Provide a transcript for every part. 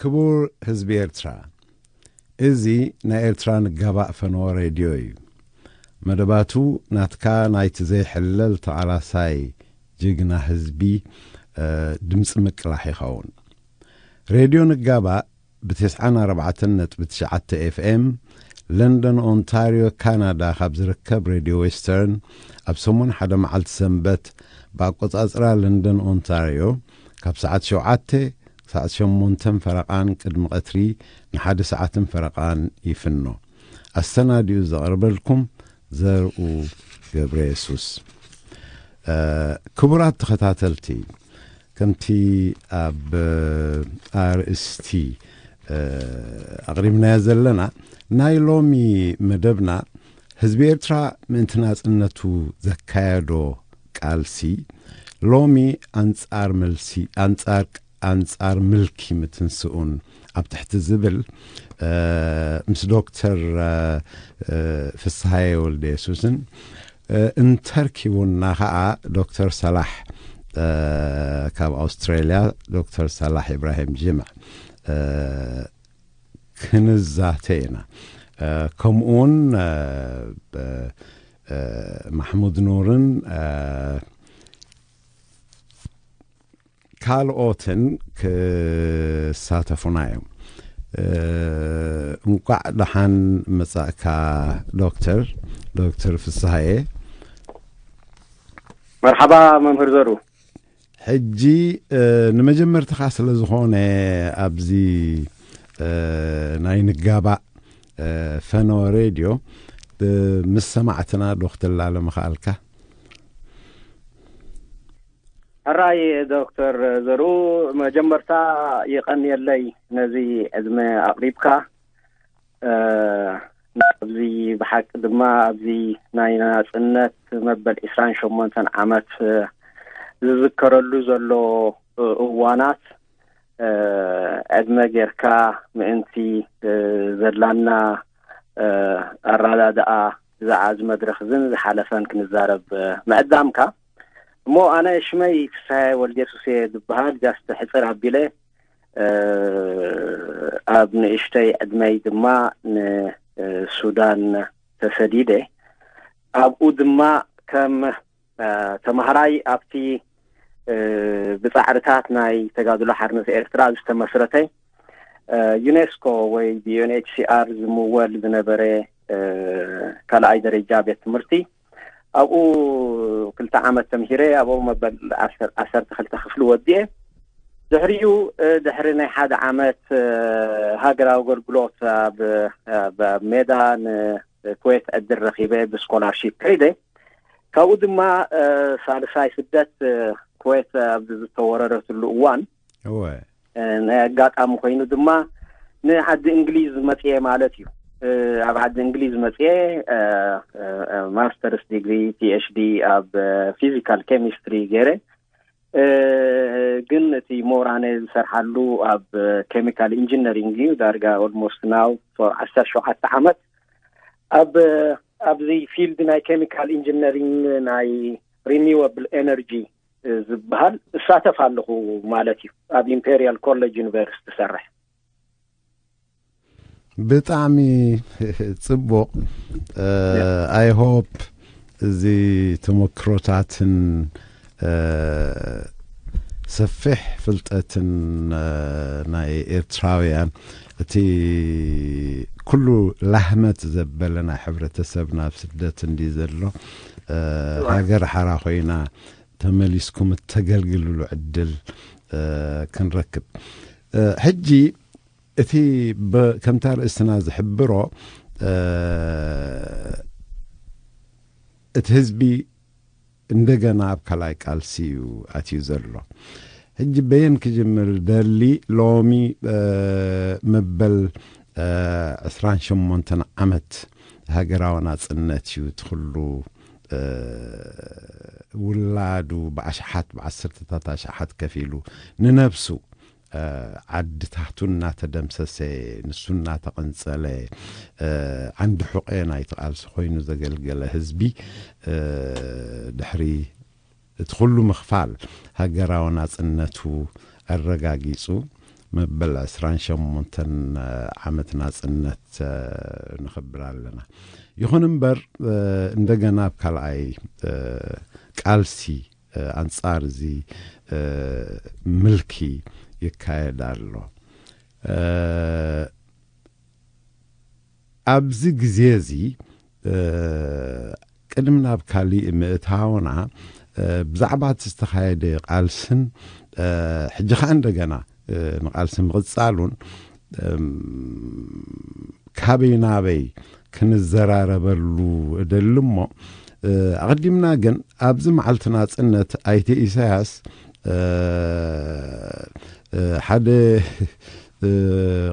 ክቡር ህዝቢ ኤርትራ፣ እዚ ናይ ኤርትራ ንጋባእ ፈነወ ሬድዮ እዩ። መደባቱ ናትካ ናይቲ ዘይሕለል ተቓላሳይ ጅግና ህዝቢ፣ እ፣ ድምፂ ምቅላሕ ይኸውን። ሬድዮ ንጋባእ ብ94.9 ኤፍኤም፣ ለንደን ኦንታርዮ ካናዳ ካብ ዝርከብ ሬድዮ ዌስተርን፣ ኣብ ሰሙን ሓደ መዓልቲ ሰንበት ብኣቆጻጽራ ለንደን ኦንታርዮ፣ ካብ ሰዓት ሸውዓተ ክሳዕ ሸሞንተን ፈረቓን ቅድሚ ቀትሪ ንሓደ ሰዓትን ፈረቓን ይፍኖ። ኣሰናዲኡ ዘቕርበልኩም ዘርኡ ገብረ የሱስ። እ፣ ክቡራት ተኸታተልቲ፣ ከምቲ ኣብ ኣርእስቲ፣ እ፣ ኣቕሪብናዮ ዘለና፣ ናይ ሎሚ መደብና ህዝቢ ኤርትራ ምእንቲ ናጽነቱ ዘካየዶ ቃልሲ፣ ሎሚ ኣንጻር መልሲ፣ ኣንጻር፣ ኣንጻር ምልኪ ምትንስኡን ኣብ ትሕቲ ዝብል፣ እ፣ ምስ ዶክተር፣ እ፣ እ፣ ፍስሃየ ወልደ የሱስን፣ እ፣ እንተርኪቡና ኸኣ ዶክተር ሰላሕ፣ እ፣ ካብ ኣውስትራልያ፣ ዶክተር ሰላሕ ኢብራሂም ጅምዕ፣ እ፣ ክንዛተ ኢና። እ፣ ከምኡውን፣ እ፣ ብ-፣ እ፣ ማሕሙድ ኑርን፣ እ፣ ካልኦትን ክሳተፉና እዮም። እ፣ እንቋዕ ደሓን መጻእካ ዶክተር፣ ዶክተር ፍስሃየ። መርሓባ መምህር ዘሩ። ሕጂ፣ እ፣ ንመጀመርትኻ ስለ ዝኾነ ኣብዚ፣ እ፣ ናይ ንጋባእ፣ እ፣ ፈነወ ሬድዮ፣ እ፣ ምስ ሰማዕትና ዶ ክትላለ ምኽኣልካ? ሕራይ ዶክተር ዘሩ፣ መጀመርታ የቐንየለይ ነዚ ዕድመ ኣቕሪብካ። እ፣ ኣብዚ ብሓቂ ድማ ኣብዚ ናይ ናጽነት መበል ዕስራን ሸሞንተን ዓመት፣ እ፣ ዝዝከረሉ ዘሎ፣ እ፣ እዋናት፣ እ፣ ዕድመ ጌርካ ምእንቲ፣ እ፣ ዘላና፣ እ፣ ኣረዳድኣ ብዛዕባ እዚ መድረኽ እዝን ዝሓለፈን ክንዛረብ፣ እ፣ ምዕዳምካ። እሞ ኣነ ሽመይ ፍስሃየ ወልደየሱስ እየ ዝበሃል። ጃስት ሕጽር ኣቢለ፣ እ፣ ኣብ ንእሽተይ ዕድመይ ድማ ን-፣ እ፣ ሱዳን ተሰዲደ። ኣብኡ ድማ ከም፣ እ፣ ተማሃራይ ኣብቲ፣ እ፣ ብጻዕርታት ናይ ተጋድሎ ሓርነት ኤርትራ ዝተመስረተ፣ እ፣ ዩኔስኮ ወይ ብ ዩ ኤን ኤች ሲ ኣር ዝምወል ዝነበረ፣ እ፣ ካልኣይ ደረጃ ቤት ትምህርቲ ኣብኡ ክልተ ዓመት ተምሂረ፣ ኣብኡ መበል ዓሰርተ፣ ዓሰርተ ክልተ ክፍሊ ወዲኤ። ድሕሪኡ፣ እ፣ ድሕሪ ናይ ሓደ ዓመት፣ እ፣ ሃገራዊ ኣገልግሎት ኣብ፣ ኣብ፣ ኣብ ሜዳ ንኩዌት ዕድል ረኺበ፣ ብስኮላርሺፕ ከይደ። ካብኡ ድማ፣ እ፣ ሳልሳይ ስደት፣ እ፣ ኩዌት ኣብ ዝተወረረትሉ እዋን፣ እወ። እ፣ ናይ ኣጋጣሚ ኮይኑ ድማ ንዓዲ እንግሊዝ መጽየ ማለት እዩ። እ፣ ኣብ ዓዲ እንግሊዝ መጽየ፣ እ፣ እ፣ እ፣ ማስተርስ ዲግሪ፣ ፒ ኤች ዲ ኣብ፣ እ፣ ፊዚካል ኬሚስትሪ ገይረ። እ፣ ግን እቲ ሞር ኣነ ዝሰርሓሉ ኣብ፣ እ፣ ኬሚካል ኢንጂነሪንግ እዩ። ዳርጋ ኦልሞስት ናው ፎር ዓሰርተ ሸውዓተ ዓመት ኣብ፣ እ፣ ኣብዚ ፊልድ ናይ ኬሚካል ኢንጂነሪንግ ናይ ሪኒወብል ኤነርጂ ዝበሃል እሳተፍ ኣለኹ ማለት እዩ። ኣብ ኢምፔሪያል ኮሌጅ ዩኒቨርሲቲ ዝሰርሕ። ብጣዕሚ ጽቡቕ። እ፣ ያ። ኣይ ሆፕ እዚ ተመክሮታትን፣ እ፣ ሰፊሕ ፍልጠትን፣ እ፣ ናይ ኤርትራውያን፣ እቲ ኩሉ ላህመት ዘበለ ናይ ሕብረተሰብና ኣብ ስደት እንዲ ዘሎ፣ እ፣ እዋ። ሃገር ሓራ ኮይና ተመሊስኩም እተገልግልሉ ዕድል፣ እ፣ ክንረክብ። እ፣ ሕጂ እቲ ብ-፣ ከምታ ርእስትና ዝሕብሮ፣ እ፣ እቲ ህዝቢ እንደገና ኣብ ካልኣይ ቃልሲ እዩ ኣትዩ ዘሎ። ሕጂ በየን ክጅምር ደሊ፣ ሎሚ፣ እ፣ መበል፣ እ፣ ዕስራን ሸሞንተን ዓመት ሃገራዊ ናጽነት እዩ። እቲ ኩሉ፣ እ፣ ውላዱ ብኣሽሓት፣ ብዓሰርተታት ኣሽሓት ከፊሉ ንነብሱ፣ እ፣ ዓድታቱ እናተደምሰሰ፣ ንሱ እናተቐንጸለ፣ እ፣ ዓንዲ ሑቐ ናይቲ ቃልሲ ኮይኑ ዘገልገለ ህዝቢ፣ እ፣ ድሕሪ እቲ ኩሉ ምኽፋል ሃገራዊ ናጽነቱ ኣረጋጊጹ፣ መበል ዕስራን ሸሞንተን ዓመት ናጽነት ንኽብር ኣለና። ይኹን እምበር እንደገና ኣብ ካልኣይ ቃልሲ ኣንጻር እዚ ምልኪ ይካየድ ኣሎ። ኣብዚ ግዜ እዚ ቅድሚ ናብ ካሊእ ምእታውና ብዛዕባ እቲ ዝተኻየደ ቃልስን ሕጂ ኸዓ እንደገና ንቃልሲ ምቕጻሉን ካበይ ናበይ ክንዘራረበሉ እደሊ እሞ ኣቐዲምና ግን ኣብዚ መዓልቲ ናጽነት ኣይተ ኢሳያስ ሓደ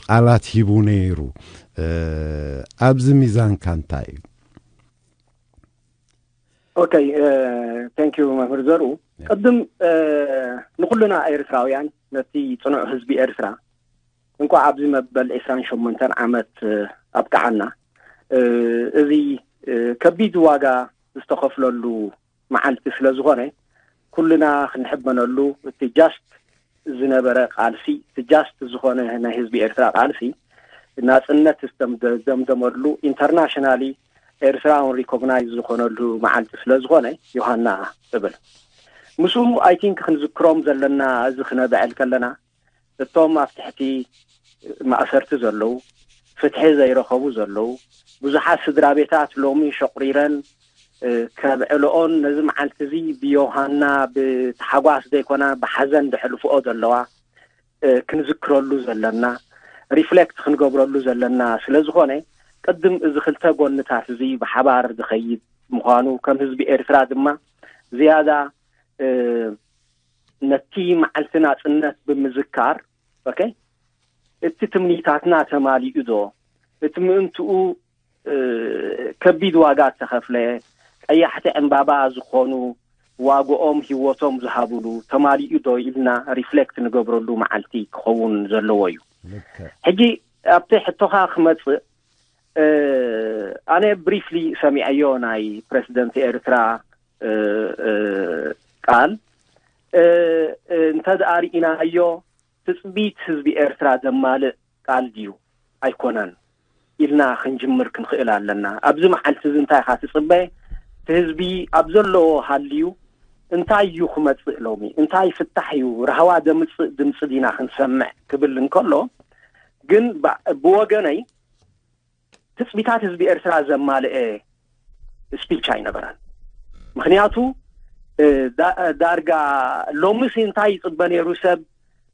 ቃላት ሂቡ ነይሩ። ኣብዚ ሚዛንካ እንታይ እዩ? Okay, thank you መምህር ዘርኡ። ቅድም ንኩልና ኤርትራውያን ነቲ ጽኑዕ ህዝቢ ኤርትራ እንኳዕ ኣብዚ መበል ዕስራን ሸሞንተን ዓመት ኣብቅዓና። እዚ ከቢድ ዋጋ ዝተኸፍለሉ መዓልቲ ስለ ዝኾነ ኩልና ክንሕበነሉ እቲ just ዝነበረ ቃልሲ እቲ just ዝኾነ ናይ ህዝቢ ኤርትራ ቃልሲ ናጽነት ዝተደምደመሉ internationally ኤርትራውን recognize ዝኾነሉ መዓልቲ ስለ ዝኾነ ዮሃና እብል። ምስኡ I think ክንዝክሮም ዘለና እዚ ክነብዕል ከለና እቶም ኣብ ትሕቲ ማእሰርቲ ዘለዉ ፍትሒ ዘይረኸቡ ዘለዉ ብዙሓት ስድራ ቤታት ሎሚ ሸቑሪረን ከብዕልኦን ነዚ መዓልቲ እዚ ብዮሃና ብታሓጓስ ዘይኮና ብሓዘን ደሕልፍኦ ዘለዋ ክንዝክረሉ ዘለና reflect ክንገብረሉ ዘለና ስለ ዝኾነ ቅድም እዚ ክልተ ጎንታት እዚ ብሓባር ዝኸይድ ምዃኑ ከም ህዝቢ ኤርትራ ድማ ዝያዳ ነቲ መዓልቲ ናጽነት ብምዝካር okay እቲ ትምኒታትና ተማሊኡ ዶ እቲ ምእንትኡ ከቢድ ዋጋ እተኸፍለ ቀያሕቲ ዕምባባ ዝኾኑ ዋግኦም ህይወቶም ዝሃብሉ ተማሊኡ ዶ ኢልና reflect ንገብረሉ መዓልቲ ክኸውን ዘለዎ እዩ። ሕጂ ኣብቲ ሕቶኻ ክመጽእ ኣነ briefly ሰሚዐዮ ናይ ፕረሲደንት ኤርትራ ቃል እንተ ደኣ ርኢናዮ ትጽቢት ህዝቢ ኤርትራ ዘማልእ ቃል ድዩ ኣይኮነን ኢልና ክንጅምር ክንኽእል ኣለና። ኣብዚ መዓልቲ እዚ እንታይ ኢኻ ትጽበ? እቲ ህዝቢ ኣብ ዘለዎ ሃልዩ እንታይ እዩ ክመጽእ ሎሚ? እንታይ ፍታሕ እዩ ራህዋ ዘምጽእ ድምጺ ዲና ክንሰምዕ ክብል እንከሎ ግን ብወገነይ ትጽቢታት ህዝቢ ኤርትራ ዘማልአ speech ኣይነበረን። ምኽንያቱ ዳርጋ ሎምስ እንታይ ይጽበ ነይሩ ሰብ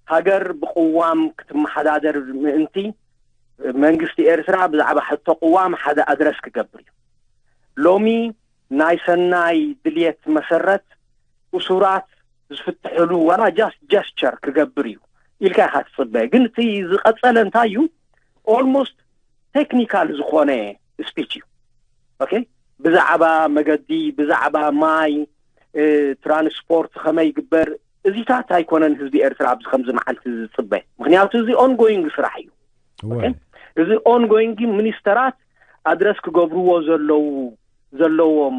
ሃገር ብቅዋም ክትመሓዳደር ምእንቲ መንግስቲ ኤርትራ ብዛዕባ ሕቶ ቅዋም ሓደ ኣድረስ ክገብር እዩ። ሎሚ ናይ ሰናይ ድልየት መሰረት እሱራት ዝፍትሕሉ ዋላ just gesture ክገብር እዩ ኢልካ ኢኻ ትጽበ። ግን እቲ ዝቐጸለ እንታይ እዩ? Almost technical ዝኾነ speech እዩ። Okay? ብዛዕባ መገዲ፣ ብዛዕባ ማይ፣ ትራንስፖርት ከመይ ይግበር እዚታት ኣይኮነን ህዝቢ ኤርትራ ኣብዚ ከምዚ መዓልቲ ዝጽበ። ምኽንያቱ እዚ ongoing ስራሕ እዩ። Okay? እዚ ongoing ሚኒስተራት ኣድረስ ክገብርዎ ዘለዉ ዘለዎም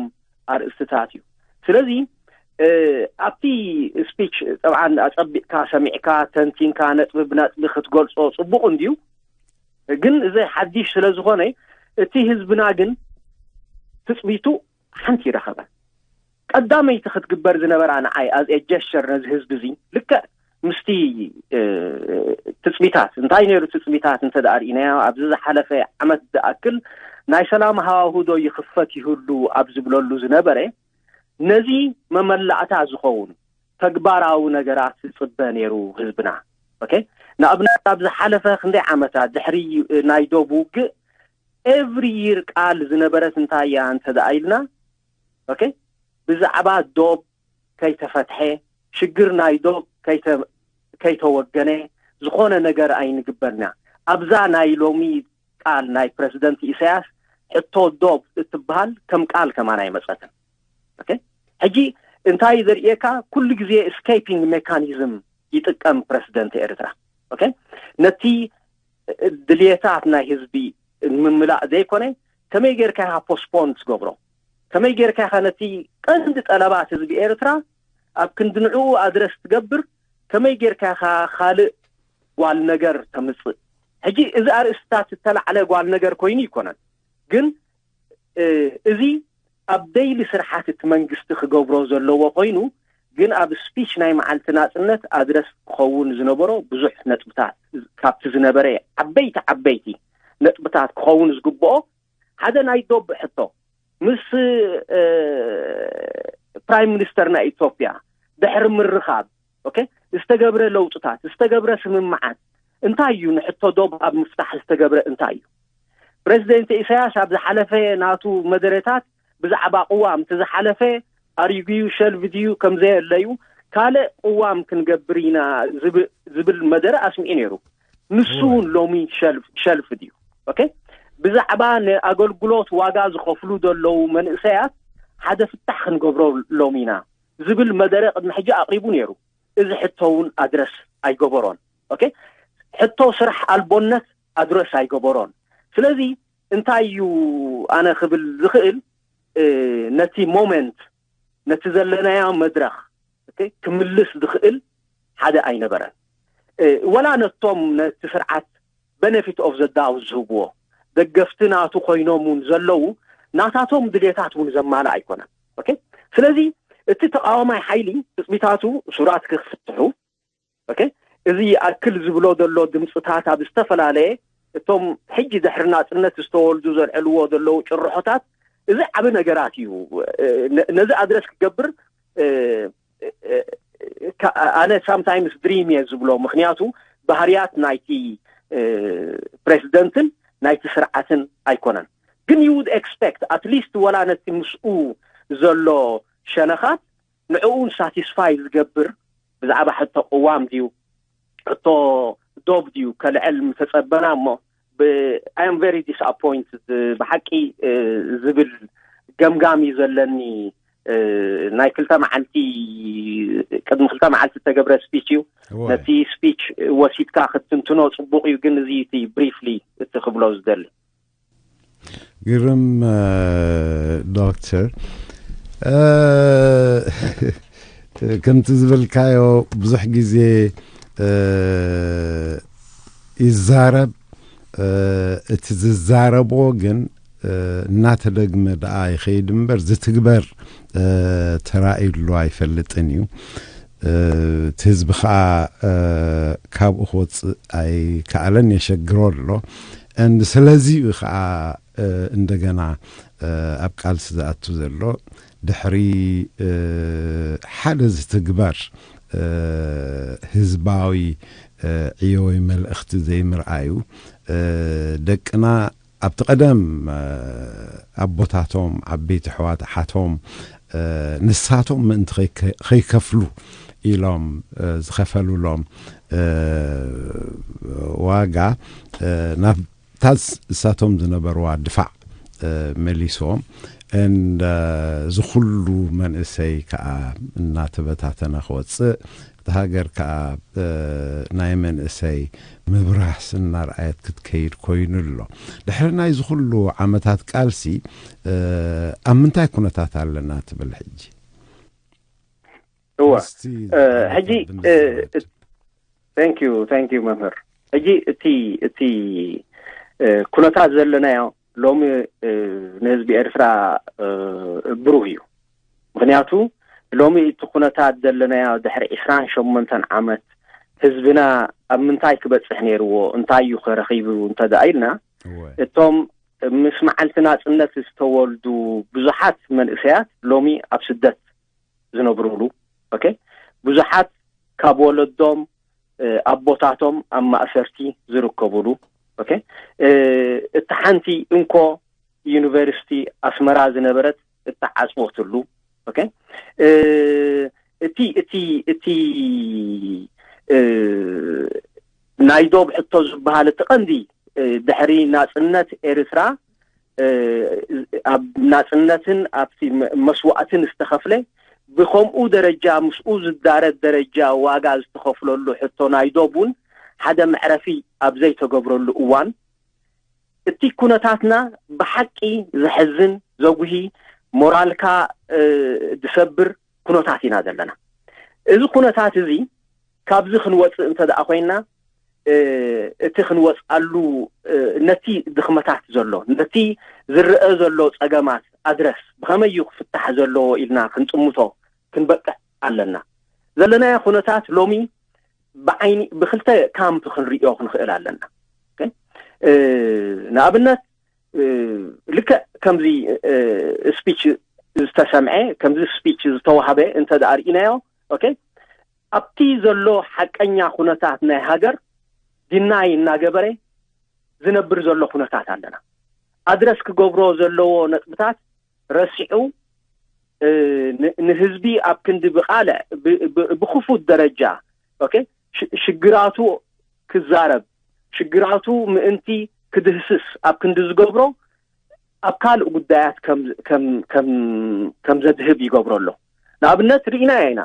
ኣርእስትታት እዩ። ስለዚ ኣብቲ speech ጠብዓን ኣጸቢቕካ ሰሚዕካ ተንቲንካ ነጥቢ ብነጥቢ ክትገልጾ ጽቡቕ እንድዩ። ግን እዚ ሓዲሽ ስለ ዝኾነ እቲ ህዝብና ግን ትጽቢቱ ሓንቲ ይረኸበ ቀዳመይቲ ክትግበር ዝነበራ ንዓይ as a gesture ነዚ ህዝቢ እዚ ልክዕ ምስቲ ትጽቢታት እንታይ ነይሩ ትጽቢታት እንተ ደኣ ርኢናዮ ኣብዚ ዝሓለፈ ዓመት ዝኣክል ናይ ሰላም ሃዋሁ ዶ ይኽፈት ይህሉ ኣብ ዝብለሉ ዝነበረ ነዚ መመላእታ ዝኸውን ተግባራዊ ነገራት ዝጽበ ነይሩ ህዝብና። Okay? ንኣብነት ኣብ ዝሓለፈ ክንደይ ዓመታት ድሕሪ ናይ ዶብ ውግእ every year ቃል ዝነበረት እንታይ እያ እንተ ደኣ ኢልና okay? ብዛዕባ ዶብ ከይተፈትሐ ሽግር ናይ ዶብ ከይተወገነ ዝኾነ ነገር ኣይንግበርና። ኣብዛ ናይ ሎሚ ቃል ናይ ፕረሲደንት ኢሳያስ ሕቶ ዶብ እትበሃል ከም ቃል ከማን ኣይመጸትን። Okay? ሕጂ እንታይ ዘርእየካ ኩሉ ግዜ escaping mechanism ይጥቀም ፕረሲደንት ኤርትራ። Okay? ነቲ ድልየታት ናይ ህዝቢ ንምምላእ ዘይኮነ ከመይ ጌርካ ኢኻ postpone ትገብሮ? ከመይ ጌርካ ኢኻ ነቲ ቀንዲ ጠለባት ህዝቢ ኤርትራ ኣብ ክንዲ ንዕኡ ኣድረስ ትገብር? ከመይ ጌርካ ኢኻ ካልእ ጓል ነገር ተምጽእ። ሕጂ እዚ ኣርእስታት ዝተላዕለ ጓል ነገር ኮይኑ ይኮነን፣ ግን እዚ ኣብ ደይሊ ስርሓት እቲ መንግስቲ ክገብሮ ዘለዎ ኮይኑ፣ ግን ኣብ ስፒች ናይ መዓልቲ ናፅነት ኣድረስ ክኸውን ዝነበሮ ብዙሕ ነጥብታት፣ ካብቲ ዝነበረ ዓበይቲ ዓበይቲ ነጥብታት ክኸውን ዝግብኦ ሓደ ናይ ዶብ ሕቶ ምስ ፕራይም ሚኒስተር ናይ ኢትዮጵያ ድሕሪ ምርኻብ፣ ኦኬ፣ ዝተገብረ ለውጥታት፣ ዝተገብረ ስምምዓት እንታይ እዩ? ንሕቶ ዶብ ኣብ ምፍታሕ ዝተገብረ እንታይ እዩ? ፕሬዚደንት ኢሳያስ ኣብ ዝሓለፈ ናቱ መደረታት ብዛዕባ ቅዋም እቲ ዝሓለፈ ኣርዩ ድዩ ሸልፍ ድዩ ከምዘየለዩ ካልእ ቅዋም ክንገብር ኢና ዝብል መደረ ኣስሚዑ ነይሩ። ንሱ እውን ሎሚ ሸልፍ ድዩ? ኦኬ፣ ብዛዕባ ንኣገልግሎት ዋጋ ዝኸፍሉ ዘለዉ መንእሰያት ሓደ ፍታሕ ክንገብረሎም ኢና ዝብል መደረ ቅድሚ ሕጂ ኣቕሪቡ ነይሩ። እዚ ሕቶ እውን ኣድረስ ኣይገበሮን። ኦኬ፣ ሕቶ ስራሕ ኣልቦነት ኣድረስ ኣይገበሮን። ስለዚ እንታይ እዩ ኣነ ክብል ዝኽእል፣ ነቲ ሞመንት፣ ነቲ ዘለናዮ መድረኽ ክምልስ ዝኽእል ሓደ ኣይነበረን። ወላ ነቶም ነቲ ስርዓት ቤነፊት ኦፍ ዘዳው ዝህብዎ ደገፍቲ ናቱ ኮይኖም እውን ዘለዉ ናታቶም ድሌታት እውን ዘማልእ ኣይኮነን። ኦኬ፣ ስለዚ እቲ ተቃዋማይ ሓይሊ ትፅቢታቱ ሱራት ክፍትሑ፣ ኦኬ፣ እዚ ይኣክል ዝብሎ ዘሎ ድምፅታት ኣብ ዝተፈላለየ እቶም ሕጂ ድሕሪ ናፅነት ዝተወልዱ ዘልዕልዎ ዘለዉ ጭርሖታት፣ እዚ ዓቢ ነገራት እዩ። ነዚ ኣድረስ ክገብር ኣነ ሳምታይምስ ድሪም እየ ዝብሎ። ምክንያቱ ባህርያት ናይቲ ፕሬዚደንትን ናይቲ ስርዓትን ኣይኮነን። ግን you would expect at least ወላ ነቲ ምስኡ ዘሎ ሸነኻት ንዕኡን ሳቲስፋይ ዝገብር ብዛዕባ ሕቶ ቅዋም ድዩ፣ ሕቶ ዶብ ድዩ ከልዕል ምተጸበና እሞ፣ I am very disappointed ብሓቂ ዝብል ገምጋም እዩ ዘለኒ። ናይ ክልተ መዓልቲ፣ ቅድሚ ክልተ መዓልቲ ዝተገብረ ስፒች እዩ። ነቲ ስፒች ወሲድካ ክትትንትኖ ጽቡቕ እዩ፣ ግን እዚ እቲ ብሪፍሊ እቲ ክብሎ ዝደሊ። ግርም ዶክተር፣ ከምቲ ዝበልካዮ ብዙሕ ግዜ ይዛረብ፣ እቲ ዝዛረቦ ግን እናተደግመ ደኣ ይኸይድ እምበር ዝትግበር ተራእዩሉ ኣይፈልጥን እዩ። እቲ ህዝቢ ከዓ ካብኡ ክወፅእ ኣይከኣለን፣ የሸግሮ ኣሎ። ስለዚ እዩ ከዓ እንደገና ኣብ ቃልሲ ዝኣቱ ዘሎ። ድሕሪ ሓደ ዝትግበር ህዝባዊ ዕዮ ወይ መልእኽቲ ዘይምርኣዩ፣ ደቅና ኣብቲ ቀደም ኣቦታቶም፣ ዓበይቲ ኣሕዋት ኣሓቶም ንሳቶም ምእንቲ ከይከፍሉ ኢሎም ዝኸፈሉሎም ዋጋ ናብታ ንሳቶም ዝነበርዋ ድፋዕ መሊስዎም። እዚ ኩሉ መንእሰይ ከዓ እናተበታተነ ክወፅእ፣ እታ ሃገር ከዓ ናይ መንእሰይ ምብራስ እናርኣየት ክትከይድ ኮይኑ ኣሎ። ድሕሪ ናይዚ ኩሉ ዓመታት ቃልሲ ኣብ ምንታይ ኩነታት ኣለና ትብል ሕጂ? እወ፣ ሕጂ thank you thank you መምህር። ሕጂ እቲ እቲ ኩነታት ዘለናዮ ሎሚ ንህዝቢ ኤርትራ ብሩህ እዩ። ምክንያቱ ሎሚ እቲ ኩነታት ዘለናዮ ድሕሪ ዕስራን ሸሞንተን ዓመት ህዝብና ኣብ ምንታይ ክበፅሕ ነይርዎ፣ እንታይ እዩ ከረኺቡ እንተደኣ ኢልና፣ እቶም ምስ መዓልቲ ናፅነት ዝተወልዱ ብዙሓት መንእሰያት ሎሚ ኣብ ስደት ዝነብሩሉ፣ ኦኬ፣ ብዙሓት ካብ ወለዶም ኣቦታቶም ኣብ ማእሰርቲ ዝርከቡሉ፣ ኦኬ፣ እቲ ሓንቲ እንኮ ዩኒቨርሲቲ ኣስመራ ዝነበረት እተዓፅወትሉ፣ ኦኬ፣ እቲ እቲ እቲ ናይ ዶብ ሕቶ ዝበሃል እቲ ቀንዲ ድሕሪ ናፅነት ኤርትራ ኣብ ናፅነትን ኣብቲ መስዋእትን ዝተኸፍለ፣ ብከምኡ ደረጃ ምስኡ ዝዳረድ ደረጃ ዋጋ ዝተኸፍለሉ ሕቶ ናይ ዶብ እውን ሓደ መዕረፊ ኣብ ዘይተገብረሉ እዋን፣ እቲ ኩነታትና ብሓቂ ዘሕዝን፣ ዘጉሂ፣ ሞራልካ ዝሰብር ኩነታት ኢና ዘለና። እዚ ኩነታት እዚ ካብዚ ክንወፅእ እንተ ደኣ ኮይንና፣ እቲ ክንወፅኣሉ ነቲ ድኽመታት ዘሎ ነቲ ዝረአ ዘሎ ፀገማት ኣድረስ ብኸመይ እዩ ክፍታሕ ዘለዎ ኢልና ክንጥምቶ ክንበቅዕ ኣለና። ዘለናዮ ኩነታት ሎሚ ብዓይኒ ብክልተ ካምፕ ክንሪኦ ክንኽእል ኣለና። ንኣብነት ልክዕ ከምዚ ስፒች ዝተሰምዐ ከምዚ ስፒች ዝተዋህበ እንተ ደኣ ርኢናዮ፣ ኦኬ፣ ኣብቲ ዘሎ ሓቀኛ ኩነታት ናይ ሃገር ዲናይ እናገበረ ዝነብር ዘሎ ኩነታት ኣለና። ኣድረስ ክገብሮ ዘለዎ ነጥብታት ረሲዑ ንህዝቢ ኣብ ክንዲ ብቃልዕ ብክፉት ደረጃ ሽግራቱ ክዛረብ ሽግራቱ ምእንቲ ክድህስስ ኣብ ክንዲ ዝገብሮ ኣብ ካልእ ጉዳያት ከም ዘድህብ ይገብሮ ኣሎ። ንኣብነት ርኢናዮ ኢና።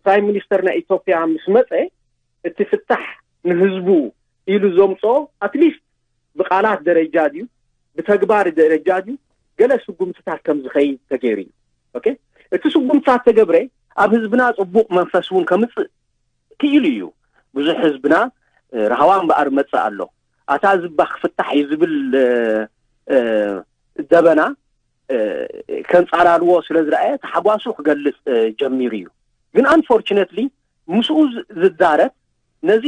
ፕራይም ሚኒስተር ናይ ኢትዮጵያ ምስ መፀ እቲ ፍታሕ ንህዝቡ ኢሉ ዘምፅኦ ኣትሊስት ብቃላት ደረጃ ድዩ ብተግባር ደረጃ ድዩ ገለ ስጉምትታት ከም ዝኸይድ ተገይሩ እዩ። እቲ ስጉምትታት ተገብረ ኣብ ህዝብና ፅቡቕ መንፈስ እውን ከምፅእ ክኢሉ እዩ። ብዙሕ ህዝብና ራህዋ እምበኣር መፅእ ኣሎ። ኣታ ዝባ ክፍታሕ እዩ ዝብል ደበና ከንፃላልዎ ስለ ዝረኣየ ተሓጓሱ ክገልፅ ጀሚሩ እዩ። ግን ኣንፎርችነትሊ ምስኡ ዝዳረግ ነዚ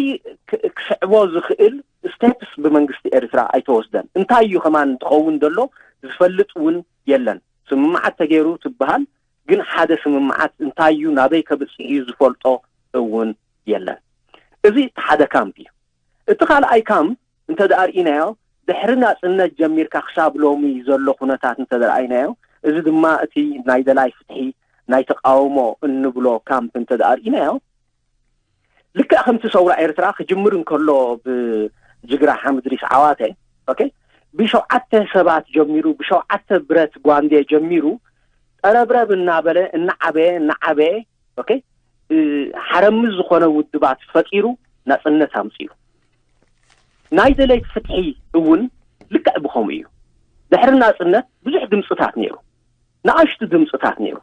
ክስዕቦ ዝኽእል ስቴፕስ ብመንግስቲ ኤርትራ ኣይተወስደን። እንታይ እዩ ከማን እንትኸውን ዘሎ ዝፈልጥ እውን የለን። ስምምዓት ተገይሩ ትበሃል፣ ግን ሓደ ስምምዓት እንታይ እዩ ናበይ ከብፅሕ እዩ ዝፈልጦ እውን የለን። እዚ እቲ ሓደ ካምፕ እዩ። እቲ ካልኣይ ካምፕ እንተ ደኣ ርኢናዮ ድሕሪ ናፅነት ጀሚርካ ክሳብ ሎሚ ዘሎ ኩነታት እንተ ደኣ ርኢናዮ፣ እዚ ድማ እቲ ናይ ደላይ ፍትሒ ናይ ተቃውሞ እንብሎ ካምፕ እንተ ደኣ ርኢናዮ ልክዕ ከምቲ ሰውራ ኤርትራ ክጅምር እንከሎ ብጅግራ ሓምድሪስ ዓዋተ ብሸውዓተ ሰባት ጀሚሩ ብሸውዓተ ብረት ጓንዴ ጀሚሩ ጠረብረብ እናበለ እናዓበየ እናዓበየ ሓረሚ ዝኾነ ውድባት ፈጢሩ ናፅነት ኣምፅኡ። ናይ ደለይቲ ፍትሒ እውን ልክዕ ብኸምኡ እዩ። ድሕሪ ናፅነት ብዙሕ ድምፅታት ነይሩ፣ ንኣሽቱ ድምፅታት ነይሩ።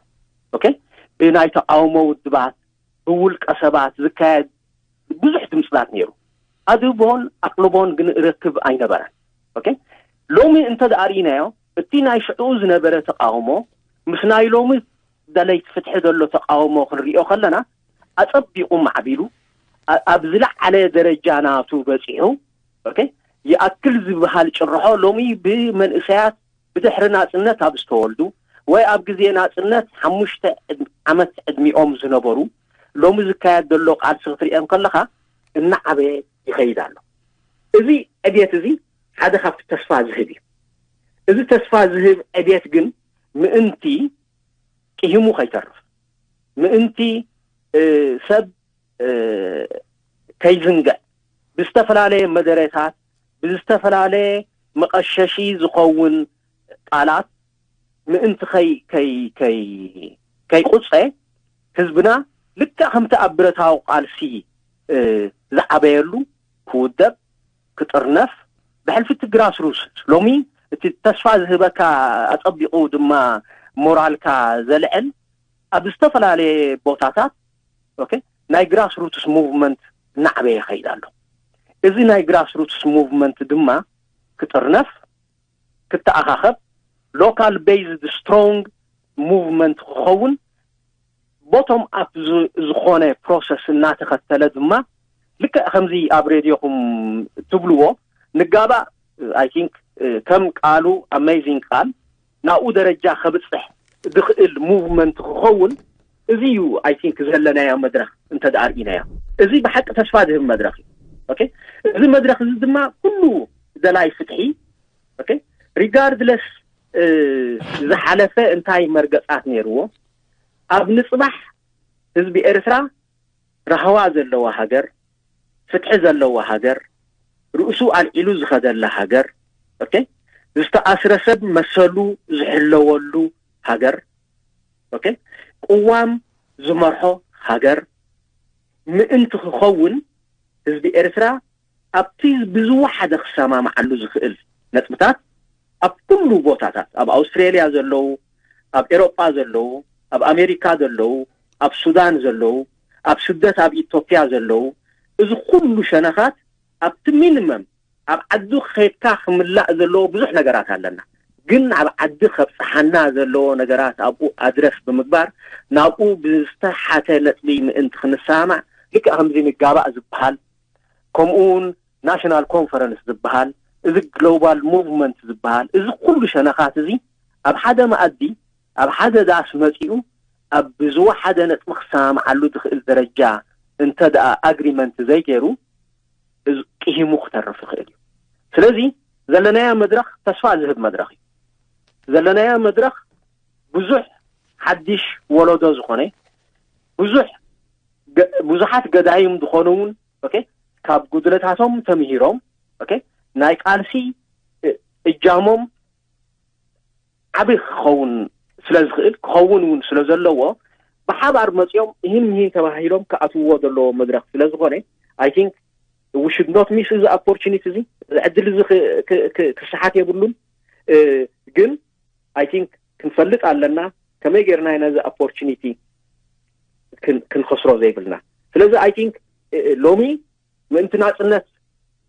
ብናይ ተቃውሞ ውድባት ብውልቀ ሰባት ዝካየድ ብዙሕ ድምፅታት ነይሩ። ኣድህቦን ኣቅልቦን ግን ርክብ ኣይነበረን። ሎሚ እንተ ደኣ ርኢናዮ እቲ ናይ ሽዑ ዝነበረ ተቃውሞ ምስ ናይ ሎሚ ደለይቲ ፍትሒ ዘሎ ተቃውሞ ክንሪኦ ከለና ኣፀቢቑ ማዕቢሉ ኣብ ዝለዓለ ደረጃ ናቱ በፂሑ ይኣክል ዝበሃል ጭርሖ ሎሚ ብመንእሰያት ብድሕሪ ናፅነት ኣብ ዝተወልዱ ወይ ኣብ ግዜ ናፅነት ሓሙሽተ ዓመት ዕድሚኦም ዝነበሩ ሎሚ ዝካየድ ዘሎ ቃልሲ ክትሪኦ ከለኻ እናዓበየ ይኸይድ ኣሎ። እዚ ዕብየት እዚ ሓደ ካብቲ ተስፋ ዝህብ እዩ። እዚ ተስፋ ዝህብ ዕብየት ግን ምእንቲ ቂሂሙ ከይተርፍ ምእንቲ ሰብ ከይዝንግዕ ብዝተፈላለየ መደረታት ብዝተፈላለየ መቐሸሺ ዝኸውን ቃላት ምእንቲ ከይቁፀ ህዝብና ልክዕ ከምቲ ኣብ ብረታዊ ቃልሲ ዝዓበየሉ ክውደብ ክጥርነፍ ብሕልፊ እቲ ግራስሩስ ሎሚ እቲ ተስፋ ዝህበካ ኣፀቢቑ ድማ ሞራልካ ዘልዕል ኣብ ዝተፈላለየ ቦታታት ናይ ግራስሩትስ ሙቭመንት እናዕበየ ይኸይድ ኣሎ። እዚ ናይ ግራስሩትስ ሙቭመንት ድማ ክጥርነፍ ክተኣኻኸብ ሎካል ቤዝድ ስትሮንግ ሙቭመንት ክኸውን ቦቶም ኣፕ ዝኾነ ፕሮሰስ እናተኸተለ ድማ ልክዕ ከምዚ ኣብ ሬድዮኹም ትብልዎ ንጋባእ ኣይ ቲንክ ከም ቃሉ ኣሜዚንግ ቃል ናብኡ ደረጃ ከብፅሕ ዝኽእል ሙቭመንት ክኸውን እዚ እዩ ኣይ ቲንክ ዘለናዮ መድረክ እንተ ደኣ ርኢናዮ እዚ ብሓቂ ተስፋ ዝህብ መድረክ እዩ። እዚ መድረክ እዚ ድማ ኩሉ ደላይ ፍትሒ ሪጋርድለስ ዝሓለፈ እንታይ መርገፃት ነይርዎ ኣብ ንፅባሕ ህዝቢ ኤርትራ ራህዋ ዘለዋ ሃገር ፍትሒ ዘለዋ ሃገር ርእሱ ኣልዒሉ ዝኸደላ ሃገር ዝተኣስረ ሰብ መሰሉ ዝሕለወሉ ሃገር ቅዋም ዝመርሖ ሃገር ምእንቲ ክኸውን ህዝቢ ኤርትራ ኣብቲ ብዝወሓደ ክሰማምዓሉ ዝኽእል ነጥብታት ኣብ ኩሉ ቦታታት ኣብ ኣውስትሬልያ ዘለዉ ኣብ ኤሮጳ ዘለዉ ኣብ ኣሜሪካ ዘለዉ ኣብ ሱዳን ዘለዉ ኣብ ስደት ኣብ ኢትዮጵያ ዘለዉ እዚ ኩሉ ሸነኻት ኣብቲ ሚኒመም ኣብ ዓዱ ከይድካ ክምላእ ዘለዎ ብዙሕ ነገራት ኣለና። ግን ኣብ ዓዲ ከብፅሓና ዘለዎ ነገራት ኣብኡ ኣድረስ ብምግባር ናብኡ ብዝተሓተ ነጥቢ ምእንቲ ክንሰማማዕ ልክዕ ከምዚ ንጋባእ ዝበሃል ከምኡ እውን ናሽናል ኮንፈረንስ ዝበሃል እዚ ግሎባል ሙቭመንት ዝበሃል እዚ ኩሉ ሸነኻት እዚ ኣብ ሓደ መኣዲ ኣብ ሓደ ዳስ መፂኡ ኣብ ብዝወሓደ ነጥቢ ክሰማምዓሉ ዝኽእል ደረጃ እንተ ደኣ ኣግሪመንት ዘይገይሩ እዚ ቅሂሙ ክተርፍ ይኽእል እዩ። ስለዚ ዘለናዮ መድረኽ ተስፋ ዝህብ መድረኽ እዩ። ዘለናዮ መድረኽ ብዙሕ ሓድሽ ወለዶ ዝኾነ ብዙሕ ገ- ብዙሓት ገዳይም ዝኾኑ እውን ኦኬ ካብ ጉድለታቶም ተምሂሮም ኦኬ ናይ ቃልሲ እ- እጃሞም ዓቢ ክኸውን ስለ ዝኽእል ክኸውን እውን ስለ ዘለዎ ብሓባር መፂኦም ይህን ምሂን ተባሂሎም ክኣትውዎ ዘለዎ መድረኽ ስለ ዝኾነ I think we should not miss እዚ opportunity እዚ እዚ ዕድል እዚ ክ- ክ- ክ- ክሰሓት የብሉን። እ፣ ግን I think ክንፈልጥ ኣለና ከመይ ጌርና ኢና እዚ opportunity ክን- ክንኸስሮ ዘይብልና። ስለዚ I think እ፣ ሎሚ ምእንቲ ናፅነት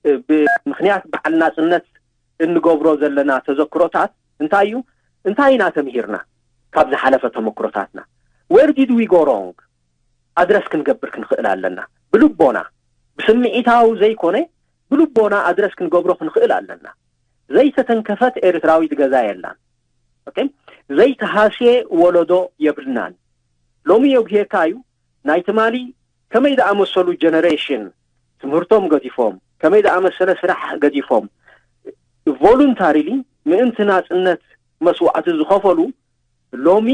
እ፣ ብምኽንያት በዓል ናፅነት እንገብሮ ዘለና ተዘክሮታት እንታይ እዩ? እንታይ ኢና ተምሂርና ካብ ዝሓለፈ ተመክሮታትና? Where did we go wrong? ኣድረስ ክንገብር ክንኽእል ኣለና። ብልቦና ብስምዒታዊ ዘይኮነ ብልቦና ኣድረስ ክንገብሮ ክንኽእል ኣለና። ዘይተተንከፈት ኤርትራዊት ገዛ የላን። ኦኬ ዘይተሃስየ ወለዶ የብልናን። ሎሚ የጉህየካ እዩ ናይ ትማሊ ከመይ ዝኣመሰሉ ጀነሬሽን ትምህርቶም ገዲፎም ከመይ ዝኣመሰለ ስራሕ ገዲፎም ቮሉንታሪሊ ምእንቲ ናፅነት መስዋዕቲ ዝኸፈሉ ሎሚ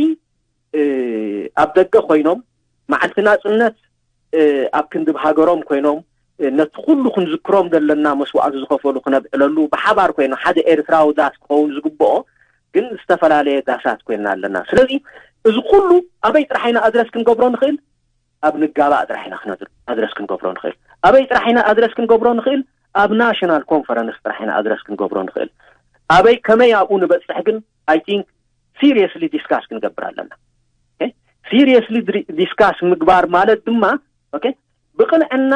ኣብ ደገ ኮይኖም መዓልቲ ናፅነት ኣብ ክንዲ ሃገሮም ኮይኖም ነቲ ኩሉ ክንዝክሮም ዘለና መስዋዕቲ ዝኸፈሉ ክነብዕለሉ ብሓባር ኮይኖም ሓደ ኤርትራዊ ዳስ ክኸውን ዝግብኦ ግን ዝተፈላለየ ዳሳት ኮይና ኣለና። ስለዚ እዚ ኩሉ ኣበይ ጥራሕ ኢና ኣድረስ ክንገብሮ ንኽእል? ኣብ ንጋባእ ጥራሕ ኢና ኣድረስ ክንገብሮ ንኽእል። ኣበይ ጥራሕ ኢና ኣድረስ ክንገብሮ ንኽእል? ኣብ ናሽናል ኮንፈረንስ ጥራሕ ኢና ኣድረስ ክንገብሮ ንኽእል። ኣበይ ከመይ ኣብኡ ንበፅሕ ግን I think seriously discuss ክንገብር ኣለና። Seriously discuss ምግባር ማለት ድማ ብቕንዕና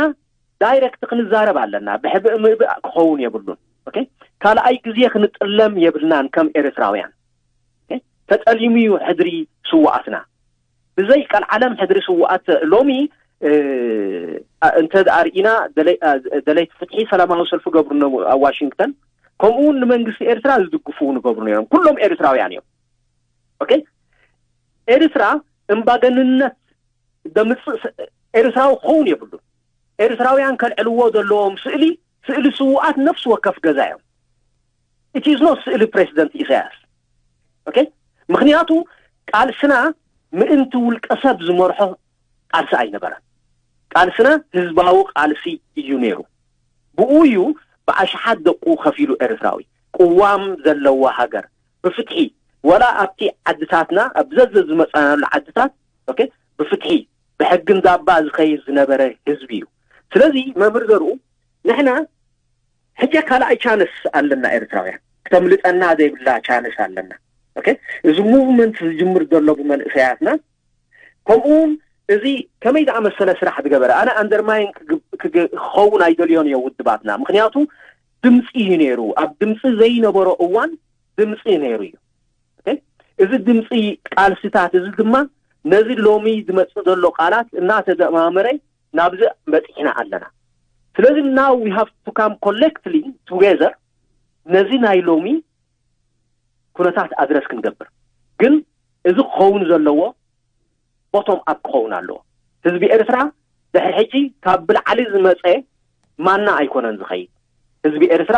ዳይረክት ክንዛረብ ኣለና። ብሕብእ ምብእ ክኸውን የብሉን። ካልኣይ ግዜ ክንጥለም የብልናን። ከም ኤርትራውያን ተጠሊሙ እዩ ሕድሪ ስውኣትና። ብዘይ ቀልዓለም ሕድሪ ስውኣት ሎሚ እንተ ርኢና ደለይቲ ፍትሒ ሰላማዊ ሰልፊ ገብሩ ኣብ ዋሽንግተን ከምኡ እውን ንመንግስቲ ኤርትራ ዝድግፉ ንገብሩ ነይሮም። ኩሎም ኤርትራውያን እዮም። ኤርትራ እምባገንነት ደምፅእ ኤርትራዊ ክኸውን የብሉን። ኤርትራውያን ከልዕልዎ ዘለዎም ስእሊ ስእሊ ስውኣት ነፍሲ ወከፍ ገዛ እዮም። ኢትዝኖ ስእሊ ፕሬዚደንት ኢሳያስ። ምክንያቱ ቃልስና ምእንቲ ውልቀ ሰብ ዝመርሖ ቃልሲ ኣይነበረን። ቃልስና ህዝባዊ ቃልሲ እዩ ነይሩ። ብኡ እዩ ብኣሽሓት ደቁ ከፊሉ ኤርትራዊ ቅዋም ዘለዋ ሃገር ብፍትሒ ወላ ኣብቲ ዓድታትና ኣብ ዘዘ ዝመፃናሉ ዓድታት ብፍትሒ ብሕጊ እንዳባ ዝኸይድ ዝነበረ ህዝቢ እዩ። ስለዚ መምህር ዘርኡ ንሕና ሕጂ ካልኣይ ቻንስ ኣለና ኤርትራውያን ክተምልጠና ዘይብላ ቻንስ ኣለና። እዚ ሙቭመንት ዝጅምር ዘሎ ብመንእሰያትና ከምኡውን እዚ ከመይ ዝኣመሰለ ስራሕ ዝገበረ ኣነ ኣንደርማይን ክኸውን ኣይደልዮን እዮ ውድባትና ምክንያቱ ድምፂ እዩ ነይሩ። ኣብ ድምፂ ዘይነበሮ እዋን ድምፂ ነይሩ እዩ። እዚ ድምፂ ቃልስታት እዚ ድማ ነዚ ሎሚ ዝመፅእ ዘሎ ቃላት እናተደማመረ ናብዚ በፂሕና ኣለና። ስለዚ now we have to come collectively together ነዚ ናይ ሎሚ ኩነታት ኣድረስ ክንገብር ግን እዚ ክኸውን ዘለዎ ቦቶም ኣፕ ክኸውን ኣለዎ። ህዝቢ ኤርትራ ድሕሪ ሕጂ ካብ ብላዕሊ ዝመፀ ማና ኣይኮነን ዝኸይድ። ህዝቢ ኤርትራ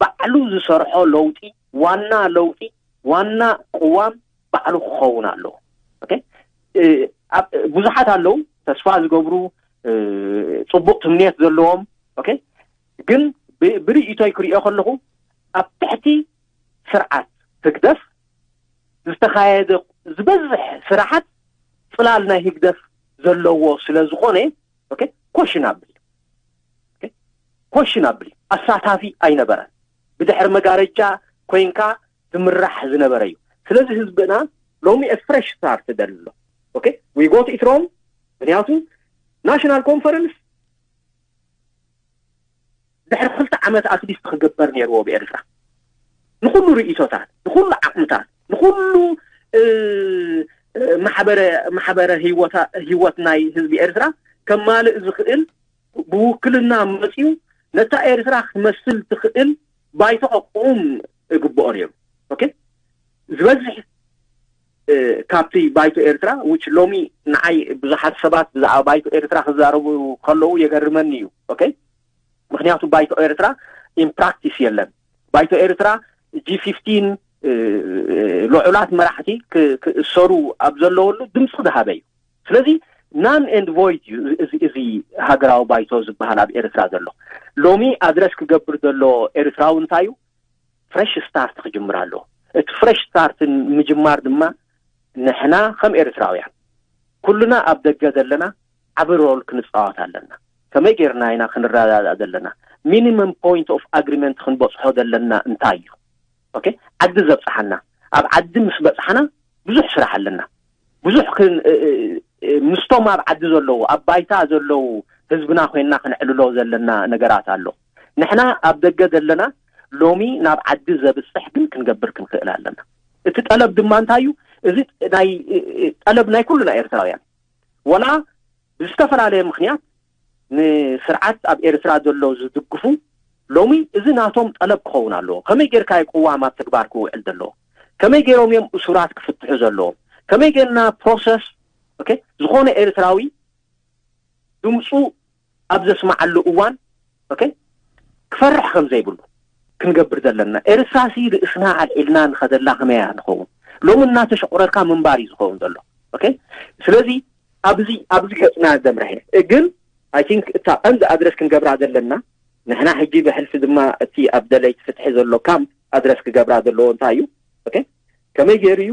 ባዕሉ ዝሰርሖ ለውጢ ዋና ለውጢ ዋና ቅዋም ባዕሉ ክኸውን ኣለዎ። ብዙሓት ኣለዉ ተስፋ ዝገብሩ ፅቡቅ ትምኒት ዘለዎም ግን ብርእይቶይ ክሪኦ ከለኹ ኣብ ትሕቲ ስርዓት ህግደፍ ዝተኻየደ ዝበዝሕ ስራሓት ፅላል ናይ ህግደፍ ዘለዎ ስለ ዝኾነ ኮሽን ኣብል ኮሽን ኣብል ኣሳታፊ ኣይነበረን። ብድሕሪ መጋረጃ ኮይንካ ዝምራሕ ዝነበረ እዩ። ስለዚ ህዝብና ሎሚ ፍሬሽ ስታርት ደሊ ኣሎ። ዊጎት ኢትሮም ምክንያቱ ናሽናል ኮንፈረንስ ዓመት ኣትሊስት ክግበር ነይርዎ ብኤርትራ። ንኹሉ ርእይቶታት፣ ንኹሉ ዓቕምታት፣ ንኹሉ ማሕበረ ማሕበረ ህይወት ናይ ህዝቢ ኤርትራ ከማልእ ዝኽእል ብውክልና መፅዩ ነታ ኤርትራ ክትመስል ትኽእል ባይቶ ክቁም እግብኦ ነይሩ። ኦኬ፣ ዝበዝሕ ካብቲ ባይቶ ኤርትራ ውጭ ሎሚ ንዓይ ብዙሓት ሰባት ብዛዕባ ባይቶ ኤርትራ ክዛረቡ ከለዉ የገርመኒ እዩ። ኦኬ፣ ምክንያቱ ባይቶ ኤርትራ ኢን ፕራክቲስ የለን። ባይቶ ኤርትራ ጂ ፊፍቲን ልዑላት መራሕቲ ክእሰሩ ኣብ ዘለወሉ ድምፁ ዝሃበ እዩ። ስለዚ ናን ኤንድ ቮይድ እዩ እዚ ሃገራዊ ባይቶ ዝበሃል ኣብ ኤርትራ ዘሎ። ሎሚ ኣድረስ ክገብር ዘሎ ኤርትራዊ እንታይ እዩ? ፍሬሽ ስታርት ክጅምር ኣለዎ። እቲ ፍሬሽ ስታርት ንምጅማር ድማ ንሕና ከም ኤርትራውያን ኩልና ኣብ ደገ ዘለና ዓቢ ሮል ክንጻወት ኣለና። ከመይ ጌርና ኢና ክንረዳዳእ ዘለና? ሚኒመም ፖይንት ኦፍ ኣግሪመንት ክንበጽሖ ዘለና እንታይ እዩ? ኦኬ፣ ዓዲ ዘብጽሓና። ኣብ ዓዲ ምስ በጽሓና ብዙሕ ስራሕ ኣለና። ብዙሕ ምስቶም ኣብ ዓዲ ዘለዉ ኣብ ባይታ ዘለዉ ህዝብና ኮይንና ክንዕልሎ ዘለና ነገራት ኣሎ። ንሕና ኣብ ደገ ዘለና ሎሚ ናብ ዓዲ ዘብጽሕ ግን ክንገብር ክንክእል ኣለና። እቲ ጠለብ ድማ እንታይ እዩ? እዚ ናይ ጠለብ ናይ ኩሉና ኤርትራውያን ወላ ብዝተፈላለየ ምክንያት ንስርዓት ኣብ ኤርትራ ዘሎ ዝድግፉ ሎሚ እዚ ናቶም ጠለብ ክኸውን ኣለዎ። ከመይ ጌርካ እዩ ቅዋም ኣብ ተግባር ክውዕል ዘለዎ? ከመይ ገይሮም እዮም እሱራት ክፍትሑ ዘለዎም? ከመይ ጌርና ፕሮሰስ ኦኬ ዝኾነ ኤርትራዊ ድምፁ ኣብ ዘስማዓሉ እዋን ኦኬ ክፈርሕ ከም ዘይብሉ ክንገብር ዘለና። ኤርትራሲ ርእስና ኣልዒልና ንኸደላ ከመይ እያ ንኸውን? ሎሚ እናተሸቑረርካ ምንባር እዩ ዝኸውን ዘሎ። ኦኬ ስለዚ ኣብዚ ኣብዚ ገፅና ዘምርሐ ግን ኣይ ቲንክ እታ ቀንዲ ኣድረስ ክንገብራ ዘለና ንሕና ሕጂ ብሕልፊ ድማ እቲ ኣብ ደለይቲ ፍትሒ ዘሎ ካምፕ ኣድረስ ክገብራ ዘለዎ እንታይ እዩ? ኦኬ ከመይ ገይሩ እዩ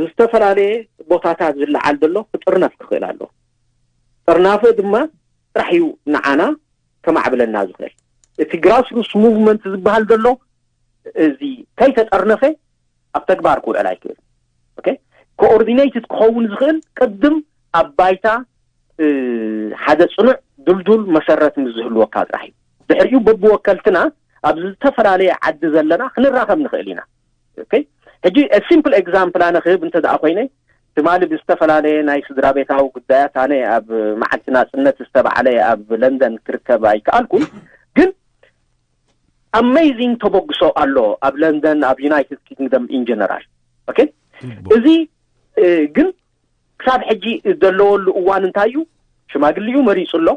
ዝተፈላለየ ቦታታት ዝለዓል ዘሎ ክጥርነፍ ክኽእል ኣለዎ። ጥርናፈ ድማ ጥራሕ እዩ ንዓና ከማዕብለና ዝኽእል። እቲ ግራስሩትስ ሙቭመንት ዝበሃል ዘሎ እዚ ከይተጠርነፈ ኣብ ተግባር ክውዕል ኣይክእል። ኦኬ ኮኦርዲኔትድ ክኸውን ዝኽእል ቅድም ኣብ ባይታ ሓደ ፅኑዕ ድልዱል መሰረት ምስ ዝህልወካ ጥራሕ እዩ። ድሕሪኡ በብወከልትና ኣብ ዝተፈላለየ ዓዲ ዘለና ክንራኸብ ንኽእል ኢና። ኦኬ ሕጂ ሲምፕል ኤግዛምፕል ኣነ ክህብ እንተ ደኣ ኮይነ ትማሊ ብዝተፈላለየ ናይ ስድራ ቤታዊ ጉዳያት ኣነ ኣብ መዓልቲ ናፅነት ዝተባዕለ ኣብ ለንደን ክርከብ ኣይከኣልኩን። ግን ኣሜዚንግ ተበግሶ ኣሎ ኣብ ለንደን ኣብ ዩናይትድ ኪንግደም ኢን ጀነራል። ኦኬ እዚ ግን ክሳብ ሕጂ ዘለወሉ እዋን እንታይ እዩ? ሽማግሊኡ መሪፁ ኣሎ።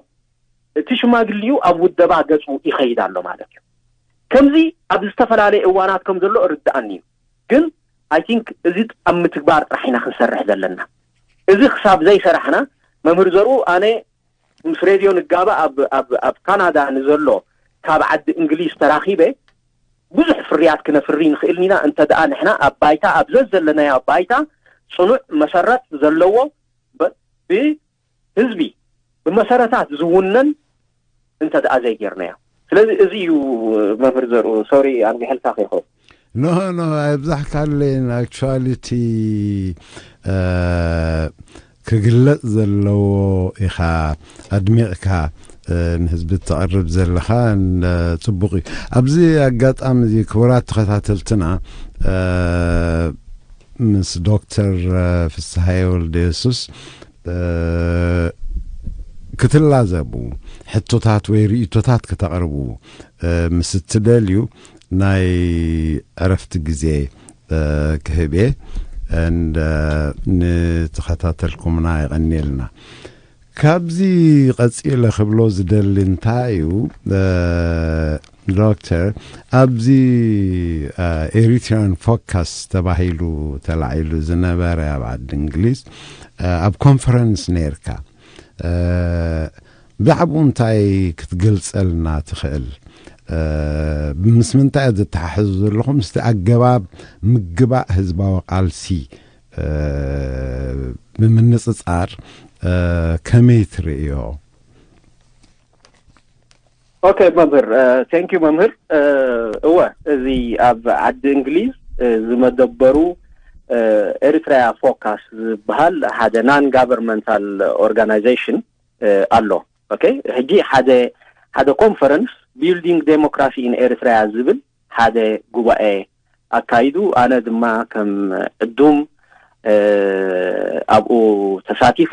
እቲ ሽማግሊኡ ኣብ ውደባ ገፁ ይኸይድ ኣሎ ማለት እዩ። ከምዚ ኣብ ዝተፈላለየ እዋናት ከም ዘሎ እርድኣኒ እዩ። ግን ኣይ ቲንክ እዚ ኣብ ምትግባር ጥራሕ ኢና ክንሰርሕ ዘለና። እዚ ክሳብ ዘይሰራሕና መምህር ዘርኡ ኣነ ምስ ሬድዮ ንጋባ ኣብ ኣብ ኣብ ካናዳ ንዘሎ ካብ ዓዲ እንግሊዝ ተራኺበ ብዙሕ ፍርያት ክነፍሪ ንኽእል ኢና እንተ ደኣ ንሕና ኣብ ባይታ ኣብ ዘዘለናዮ ባይታ ጽኑዕ መሰረት ዘለዎ ብህዝቢ ብመሰረታት ዝውነን እንተ ደኣ ዘይጌርናዮ። ስለዚ እዚ እዩ መምህር ዘርኡ ሶሪ ኣንጊሐልካ ከይኸውን። ኖ ኖ ኣይብዛሕካለይን ኣክቹዋሊ እቲ ክግለጽ ዘለዎ ኢኻ ኣድሚቕካ ንህዝቢ እተቕርብ ዘለኻ ጽቡቕ እዩ። ኣብዚ ኣጋጣሚ እዚ ክቡራት ተኸታተልትና ምስ ዶክተር ፍስሃየ ወልደ የሱስ ክትላዘቡ ሕቶታት ወይ ርእይቶታት ከተቕርቡ ምስ እትደልዩ ናይ ዕረፍቲ ግዜ ክህብ እየ። ንተኸታተልኩምና የቐንየልና። ካብዚ ቀጺለ ክብሎ ዝደሊ እንታይ እዩ ዶክተር፣ ኣብዚ ኤሪትሪያን ፎካስ ተባሂሉ ተላዒሉ ዝነበረ ኣብ ዓዲ እንግሊዝ ኣብ ኮንፈረንስ ነርካ ብዛዕባኡ እንታይ ክትገልጸልና ትኽእል? ምስ ምንታይ እዮ ዘተሓሕዞ ዘለኹ? ምስቲ ኣገባብ ምግባእ ህዝባዊ ቃልሲ ብምንጽጻር ከመይ ትርእዮ? ኦኬ መምህር፣ thank you መምህር። እወ እዚ ኣብ ዓዲ እንግሊዝ ዝመደበሩ ኤሪትሪያ ፎካስ ዝበሃል ሓደ non governmental organization ኣሎ። ኦኬ ሕጂ ሓደ ሓደ ኮንፈረንስ Building Democracy in Eritrea ዝብል ሓደ ጉባኤ ኣካይዱ። ኣነ ድማ ከም ዕዱም ኣብኡ ተሳቲፈ።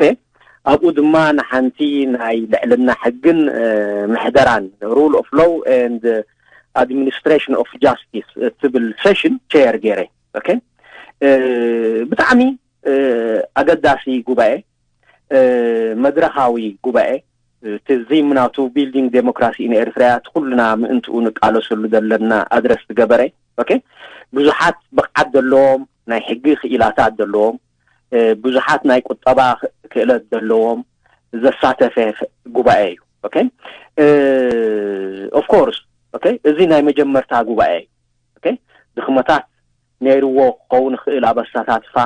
ኣብኡ ድማ ንሓንቲ ናይ ልዕልና ሕግን ምሕደራን፣ Rule of Law and Administration of Justice እትብል ሴሽን ቸር ገይረ። ብጣዕሚ ኣገዳሲ ጉባኤ፣ መድረኻዊ ጉባኤ፣ እቲ ዚም ናቱ Building Democracy in Eritrea፣ እቲ ኩልና ምእንትኡ ንቃለሰሉ ዘለና ኣድረስ ዝገበረ። ብዙሓት ብቕዓት ዘለዎም፣ ናይ ሕጊ ክኢላታት ዘለዎም፣ ብዙሓት ናይ ቁጠባ ክእለት ዘለዎም ዘሳተፈ ጉባኤ እዩ። Of course፣ እዚ ናይ መጀመርታ ጉባኤ እዩ። ድኽመታት ነይርዎ ክኸውን ይኽእል፣ ኣብ ኣሳታትፋ፣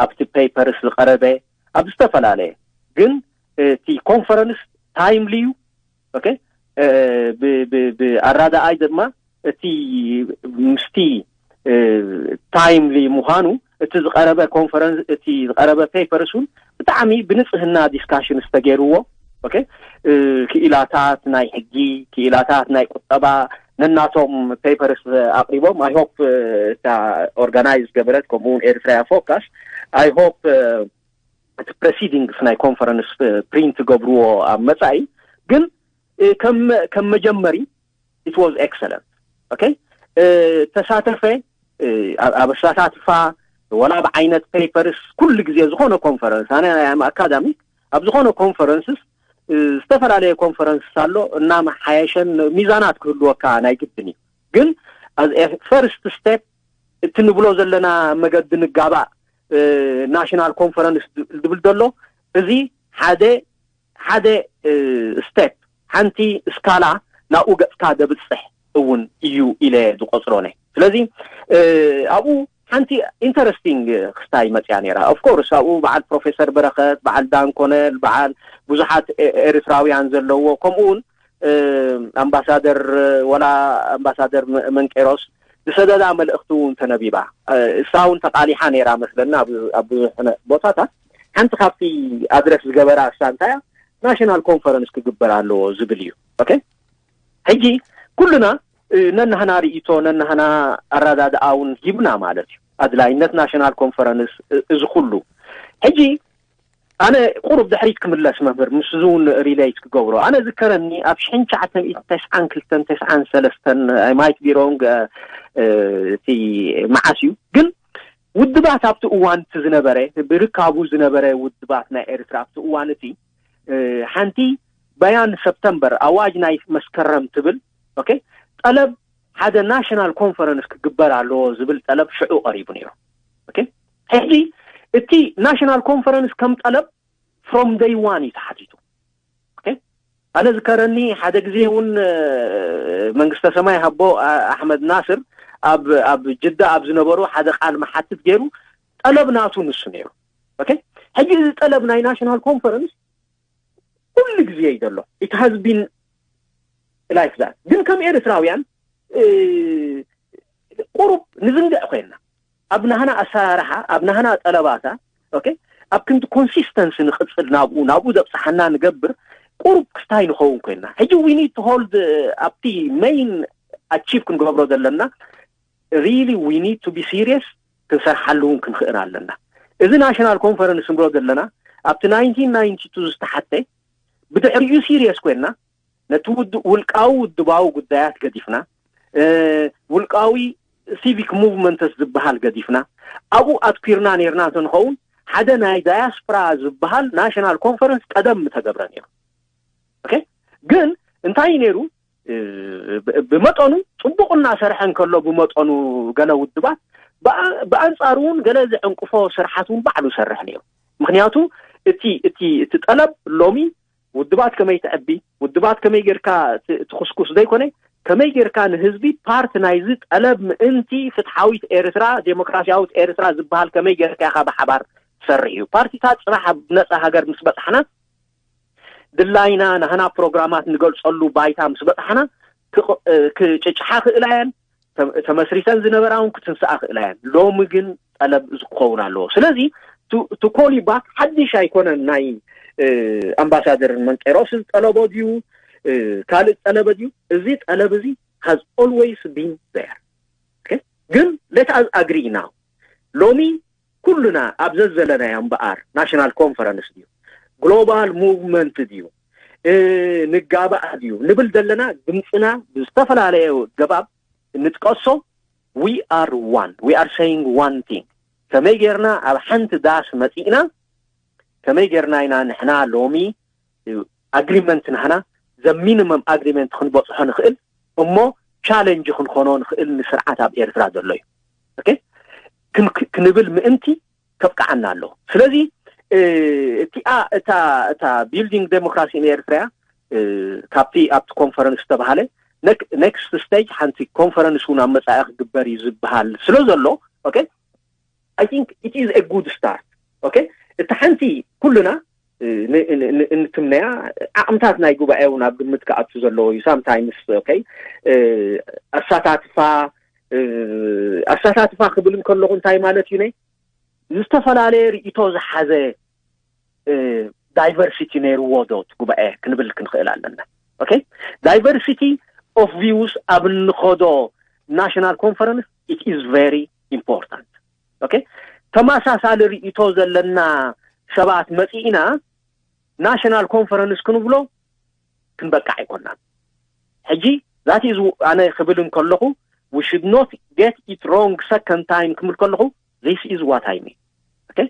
ኣብቲ ፔፐርስ ዝቐረበ፣ ኣብ ዝተፈላለየ፣ ግን እቲ ኮንፈረንስ ታይምሊ እዩ። ብኣረዳኣይ ድማ እቲ ምስቲ ታይምሊ ምዃኑ፣ እቲ ዝቐረበ ኮንፈረንስ፣ እቲ ዝቐረበ ፔፐርስ እውን ብጣዕሚ ብንፅህና ዲስካሽን ዝተገይርዎ። ክኢላታት ናይ ሕጊ፣ ክኢላታት ናይ ቁጠባ ነናቶም ፔፐርስ ኣቕሪቦም። I hope እታ ኦርጋናይዝ ገበረት፣ ከምኡውን ኤርትራያ ፎካስ፣ I hope እቲ ፕሮሲዲንግስ ናይ ኮንፈረንስ ፕሪንት ገብርዎ ኣብ መጻኢ። ግን ከም መጀመሪ it was excellent። ተሳተፈ፣ ኣብ ኣሳታትፋ፣ ወላ ብዓይነት ፔፐርስ፣ ኩሉ ግዜ ዝኾነ ኮንፈረንስ፣ ኣነ ኣም ኣካዳሚክ፣ ኣብ ዝኾነ ኮንፈረንስስ፣ ዝተፈላለየ ኮንፈረንስስ ኣሎ፣ እናመሓየሸን ሚዛናት ክህልወካ ናይ ግድን እዩ። ግን as a first step፣ እቲ ንብሎ ዘለና መገዲ ንጋባእ፣ ናሽናል ኮንፈረንስ ዝብል ዘሎ፣ እዚ ሓደ ሓደ ስቴፕ፣ ሓንቲ ስካላ ናብኡ ገጽካ ደብጽሕ እውን እዩ ኢለ ዝቆጽሮ ነ። ስለዚ ኣብኡ ሓንቲ ኢንተረስቲንግ ክስታይ መጽያ ነይራ። ኦፍኮርስ ኣብኡ በዓል ፕሮፌሰር በረኸት፣ በዓል ዳን ኮነል፣ በዓል ብዙሓት ኤርትራውያን ዘለዎ፣ ከምኡውን ኣምባሳደር፣ ወላ ኣምባሳደር መንቄሮስ ዝሰደዳ መልእኽቲ እውን ተነቢባ። እሳ እውን ተቃሊሓ ነይራ መስለና ኣብ ብዙሕ ቦታታት። ሓንቲ ካብቲ ኣድረስ ዝገበራ እሳ እንታይ እያ፣ ናሽናል ኮንፈረንስ ክግበር ኣለዎ ዝብል እዩ። ሕጂ ኩልና ነናህና ርእይቶ፣ ነናህና ኣረዳድኣ እውን ሂብና ማለት እዩ። ኣድላይነት ናሽናል ኮንፈረንስ፣ እዚ ኩሉ። ሕጂ ኣነ ቁሩብ ድሕሪት ክምለስ፣ መምህር፣ ምስ እዚ እውን ሪሌት ክገብሮ፣ ኣነ ዝከረኒ ኣብ ሽሕን ትሽዓተ ሚእትን ተስዓን ክልተን፣ ተስዓን ሰለስተን፣ I might be wrong፣ እቲ መዓስ እዩ፣ ግን ውድባት ኣብቲ እዋን እቲ ዝነበረ፣ ብርካቡ ዝነበረ ውድባት ናይ ኤርትራ ኣብቲ እዋን እቲ፣ ሓንቲ በያን ሰፕተምበር፣ ኣዋጅ ናይ መስከረም ትብል፣ ጠለብ ሓደ ናሽናል ኮንፈረንስ ክግበር ኣለዎ ዝብል ጠለብ ሽዑ ቀሪቡ ነይሩ። ሕጂ እቲ ናሽናል ኮንፈረንስ ከም ጠለብ ፍሮም ደይ ዋን እዩ ተሓቲቱ። ኣነ ዝከረኒ ሓደ ግዜ እውን መንግስተ ሰማይ ሃቦ ኣሕመድ ናስር ኣብ ኣብ ጅዳ ኣብ ዝነበሩ ሓደ ቃል መሓትት ገይሩ፣ ጠለብ ናቱ ንሱ ነይሩ። ሕጂ እዚ ጠለብ ናይ ናሽናል ኮንፈረንስ ኩሉ ግዜ እዩ ዘሎ። It has been like that። ግን ከም ኤርትራውያን ቁሩብ ንዝንግዕ ኮይና፣ ኣብ ናህና ኣሰራርሓ፣ ኣብ ናህና ጠለባታ፣ ኦኬ፣ ኣብ ክንዲ ኮንሲስተንሲ ንቕጽል፣ ናብኡ ናብኡ ዘብጽሓና ንገብር፣ ቁሩብ ክስታይ ንኸውን ኮይና። ሕጂ we need to hold፣ ኣብቲ ሜይን ኣቺቭ ክንገብሮ ዘለና፣ really we need to be serious፣ ክንሰርሓሉ እውን ክንኽእል ኣለና። እዚ ናሽናል ኮንፈረንስ ንብሎ ዘለና ኣብቲ ናይንቲን ናይንቲ ቱ ዝተሓተ፣ ብድሕሪኡ ሲሪየስ ኮይና ነቲ ውድ ውልቃዊ ውድባዊ ጉዳያት ገዲፍና፣ ውልቃዊ ሲቪክ ሙቭመንትስ ዝበሃል ገዲፍና፣ ኣብኡ ኣትኲርና ነይርና እንተንኸውን፣ ሓደ ናይ ዳያስፖራ ዝበሃል ናሽናል ኮንፈረንስ ቀደም ምተገብረ ነይሩ። ግን እንታይ እዩ ነይሩ? ብመጠኑ ጽቡቕ እናሰርሐ እንከሎ፣ ብመጠኑ ገለ ውድባት ብኣንጻሩ እውን ገለ ዘዕንቅፎ ስርሓት እውን ባዕሉ ሰርሕ ነይሩ። ምክንያቱ እቲ እቲ እቲ ጠለብ ሎሚ ውድባት ከመይ ትዕቢ፣ ውድባት ከመይ ጌርካ ትኹስኩስ ዘይኮነ፣ ከመይ ጌርካ ንህዝቢ ፓርት ናይዚ ጠለብ ምእንቲ ፍትሓዊት ኤርትራ፣ ዴሞክራሲያዊት ኤርትራ ዝበሃል ከመይ ጌርካ ኢኻ ብሓባር ትሰርሕ እዩ። ፓርቲታት ጽባሕ ኣብ ነጻ ሃገር ምስ በጻሕና፣ ድላይና ናህና ፕሮግራማት ንገልጸሉ ባይታ ምስ በጻሕና፣ ክጭጭሓ ክእላ እየን። ተመስሪተን ዝነበራ እውን ክትንስኣ ክእላ እየን። ሎሚ ግን ጠለብ እዚ ክኸውን ኣለዎ። ስለዚ ቱ ኮሊ ባክ ሓድሽ ኣይኮነን። ናይ ኣምባሳደር መንቄሮስ ዝጠለቦ ድዩ፣ ካልእ ጠለበ ድዩ? እዚ ጠለብ እዚ has always been there። ግን let us agree now። ሎሚ ኩሉና ኣብ ዘዘለናዮ እምበኣር፣ ናሽናል ኮንፈረንስ ድዩ፣ ግሎባል ሙቭመንት ድዩ፣ ንጋባእ ድዩ ንብል ዘለና፣ ድምፅና ብዝተፈላለየ ገባብ ንጥቀሶ። We are one, we are saying one thing። ከመይ ጌርና ኣብ ሓንቲ ዳስ መፂእና፣ ከመይ ጌርና ኢና ንሕና ሎሚ ኣግሪመንት ናህና ዘ ሚኒመም ኣግሪመንት ክንበፅሖ ንኽእል፣ እሞ ቻለንጅ ክንኾኖ ንኽእል ንስርዓት ኣብ ኤርትራ ዘሎ እዩ ክንብል ምእንቲ ከብቅዓና ኣለዎ። ስለዚ እቲኣ እታ እታ ቢልዲንግ ዴሞክራሲ ንኤርትራ እያ። ካብቲ ኣብቲ ኮንፈረንስ ዝተባሃለ ኔክስት ስቴጅ ሓንቲ ኮንፈረንስ እውን ኣብ መፃኢ ክግበር እዩ ዝበሃል ስለ ዘሎ፣ okay, I think it is a good start። Okay፣ እቲ ሓንቲ ኩልና እንትምነያ ዓቕምታት ናይ ጉባኤ እውን ኣብ ግምት ክኣቱ ዘለዎ እዩ። ሳምታይምስ okay፣ ኣሳታትፋ ኣሳታትፋ ክብል እንከለኹ እንታይ ማለት እዩ? ናይ ዝተፈላለየ ርእይቶ ዝሓዘ ዳይቨርሲቲ ነይርዎ ዶ እቲ ጉባኤ ክንብል ክንኽእል ኣለና። Okay፣ diversity of views ኣብ እንኸዶ ናሽናል ኮንፈረንስ it is very important። Okay፣ ተመሳሳሊ ርእይቶ ዘለና ሰባት መፂእና ናሽናል ኮንፈረንስ ክንብሎ ክንበቃዕ ኣይኮናን። ሕጂ that is ኣነ ክብል እንከለኹ we should not get it wrong second time ክብል ከለኹ this is what I mean። Okay፣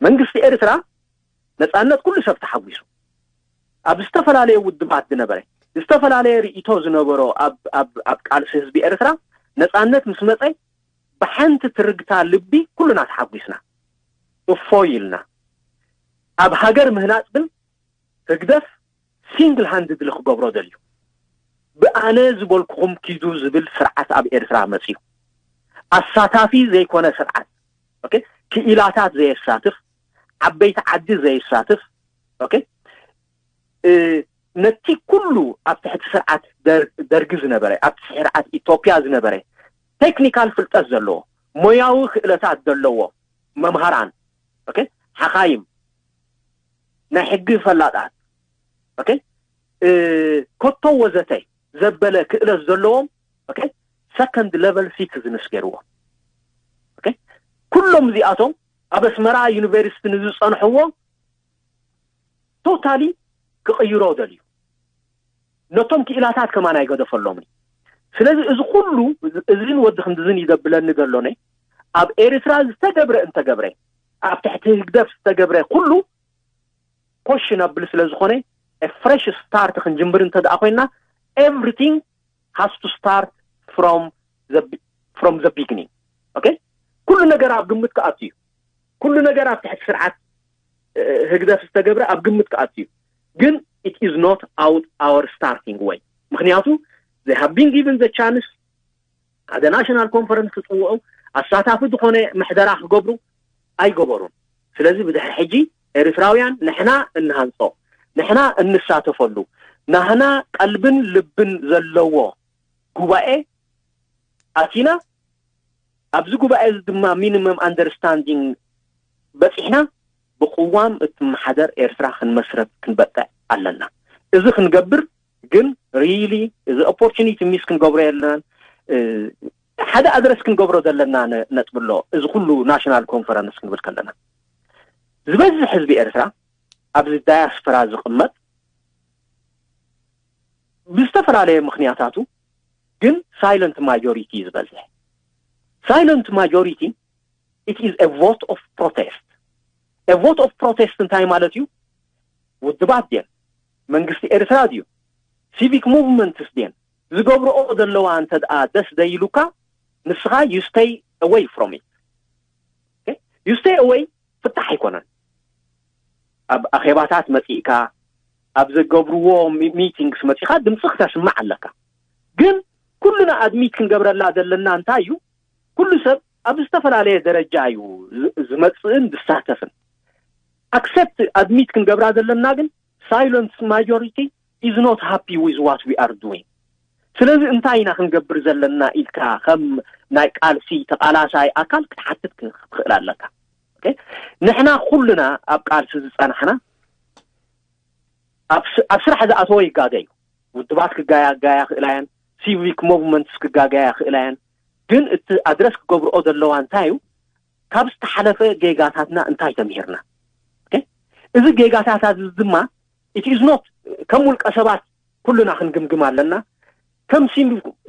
መንግስቲ ኤርትራ ነፃነት ኩሉ ሰብ ተሓጒሱ ኣብ ዝተፈላለየ ውድባት ዝነበረ ዝተፈላለየ ርእይቶ ዝነበሮ ኣብ ቃልሲ ህዝቢ ኤርትራ ነፃነት ምስ መፀ ብሓንቲ ትርግታ ልቢ ኩሉና ተሓጒስና እፎይ ኢልና። ኣብ ሃገር ምህናፅ ግን ህግደፍ ሲንግል ሃንድድሊ ክገብሮ ደልዩ። ብኣነ ዝበልኩኹም ኪዱ ዝብል ስርዓት ኣብ ኤርትራ መፅዩ። ኣሳታፊ ዘይኮነ ስርዓት፣ okay፣ ክኢላታት ዘየሳትፍ፣ ዓበይቲ ዓዲ ዘየሳትፍ፣ okay፣ ነቲ ኩሉ ኣብ ትሕቲ ስርዓት ደርጊ ዝነበረ፣ ኣብቲ ስርዓት ኢትዮጵያ ዝነበረ ቴክኒካል ፍልጠት ዘለዎ፣ ሞያዊ ክእለታት ዘለዎ መምሃራን፣ okay፣ ሓኻይም፣ ናይ ሕጊ ፈላጣት፣ okay፣ ኮቶ ወዘተ ዘበለ ክእለት ዘለዎም፣ okay፣ ሰከንድ ሌቨል ሲቲዝንስ ገይርዎም። Okay፣ ኩሎም እዚኣቶም ኣብ ኣስመራ ዩኒቨርሲቲ ንዝፀንሕዎ ቶታሊ ክቕይሮ ደልዩ። ነቶም ክኢላታት ከማን ኣይገደፈሎምን። ስለዚ እዚ ኩሉ እዝን ወዲ ክንድዝን ይደብለኒ ዘሎ ነ ኣብ ኤርትራ ዝተገብረ እንተገብረ ኣብ ትሕቲ ህግደፍ ዝተገብረ ኩሉ ኮሽን ኣብል ስለ ዝኾነ ፍሬሽ ስታርት ክንጅምር እንተ ደኣ ኮይና everything has to start from the from the beginning። Okay፣ ኩሉ ነገር ኣብ ግምት ክኣቱ እዩ። ኩሉ ነገር ኣብ ትሕቲ ስርዓት ህግደፍ ዝተገብረ ኣብ ግምት ክኣቱ እዩ። ግን it is not out our starting way። ምክንያቱ they have been given the chance ሓደ ናሽናል ኮንፈረንስ ክፅውዑ ኣሳታፊ ዝኾነ ምሕደራ ክገብሩ ኣይገበሩን። ስለዚ ብድሕሪ ሕጂ ኤርትራውያን ንሕና እንሃንፆ ንሕና እንሳተፈሉ ናህና ቀልብን ልብን ዘለዎ ጉባኤ ኣቲና ኣብዚ ጉባኤ እዚ ድማ ሚኒመም ኣንደርስታንዲንግ በፂሕና ብቅዋም እትመሓደር ኤርትራ ክንመስረት ክንበቅዕ ኣለና። እዚ ክንገብር ግን ሪሊ እዚ ኦፖርቹኒቲ ሚስ ክንገብሮ የለናን። ሓደ ኣድረስ ክንገብሮ ዘለና ነጥቢ ኣሎ። እዚ ኩሉ ናሽናል ኮንፈረንስ ክንብል ከለና ዝበዝሕ ህዝቢ ኤርትራ ኣብዚ ዳያስፖራ ዝቕመጥ ብዝተፈላለየ ምክንያታቱ ግን ሳይለንት ማጆሪቲ እዩ ዝበዝሕ። ሳይለንት ማጆሪቲ it is a vote of protest። A vote of protest እንታይ ማለት እዩ? ውድባት ድየን መንግስቲ ኤርትራ ድዩ ሲቪክ ሙቭመንትስ ድየን ዝገብርኦ ዘለዋ እንተ ደኣ ደስ ደይሉካ ንስኻ you stay away from it። You stay away ፍታሕ ኣይኮነን። ኣብ ኣኼባታት መፂእካ ኣብ ዘገብርዎ ሚቲንግስ መፂኻ ድምፂ ክተስማዕ ኣለካ። ግን ኩልና ኣድሚት ክንገብረላ ዘለና እንታይ እዩ? ኩሉ ሰብ ኣብ ዝተፈላለየ ደረጃ እዩ ዝመፅእን ዝሳተፍን። ኣክሰፕት ኣድሚት ክንገብራ ዘለና ግን ሳይለንት ማጆሪቲ is not happy with what we are doing። ስለዚ እንታይ ኢና ክንገብር ዘለና ኢልካ ከም ናይ ቃልሲ ተቓላሳይ ኣካል ክትሓትት ክትኽእል ኣለካ። ንሕና ኩልና ኣብ ቃልሲ ዝፀናሕና ኣብ ስራሕ ዝኣተወ ይጋገ እዩ። ውድባት ክጋጋያ ይኽእላ እየን፣ ሲቪክ ሞቭመንትስ ክጋጋያ ይኽእላ እየን። ግን እቲ ኣድረስ ክገብርኦ ዘለዋ እንታይ እዩ? ካብ ዝተሓለፈ ጌጋታትና እንታይ ተምሂርና? ኦኬ? እዚ ጌጋታት እዚ ድማ it is not ከም ውልቀ ሰባት ኩልና ክንግምግም ኣለና። ከም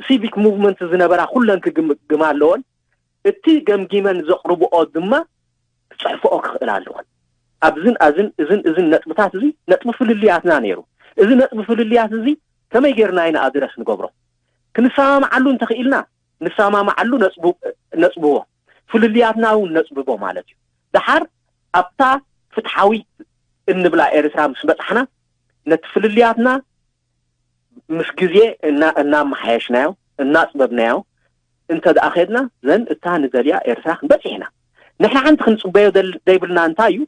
ሲቪክ ሙቭመንት ዝነበራ ኩለን ክግምግማ ኣለወን። እቲ ገምጊመን ዘቕርብኦ ድማ ክፅሕፍኦ ክኽእል ኣለወን። ኣብዝን ኣዝን እዝን እዝን ነጥብታት እዚ ነጥቢ ፍልልያትና ነይሩ። እዚ ነጥቢ ፍልልያት እዚ ከመይ ጌርና ኢና ኣድረስ ንገብሮ? ክንሰማምዓሉ እንተኽኢልና ንሰማምዓሉ፣ ነፅብዎ፣ ፍልልያትና እውን ነፅብቦ ማለት እዩ። ደሓር ኣብታ ፍትሓዊት እንብላ ኤርትራ ምስ በፃሕና ነቲ ፍልልያትና ምስ ግዜ እናመሓየሽናዮ እናፅበብናዮ እንተ ደኣ ኸድና ዘን እታ ንደልያ ኤርትራ ክንበፅሕ ኢና። ንሕና ሓንቲ ክንፅበዮ ዘይብልና እንታይ እዩ?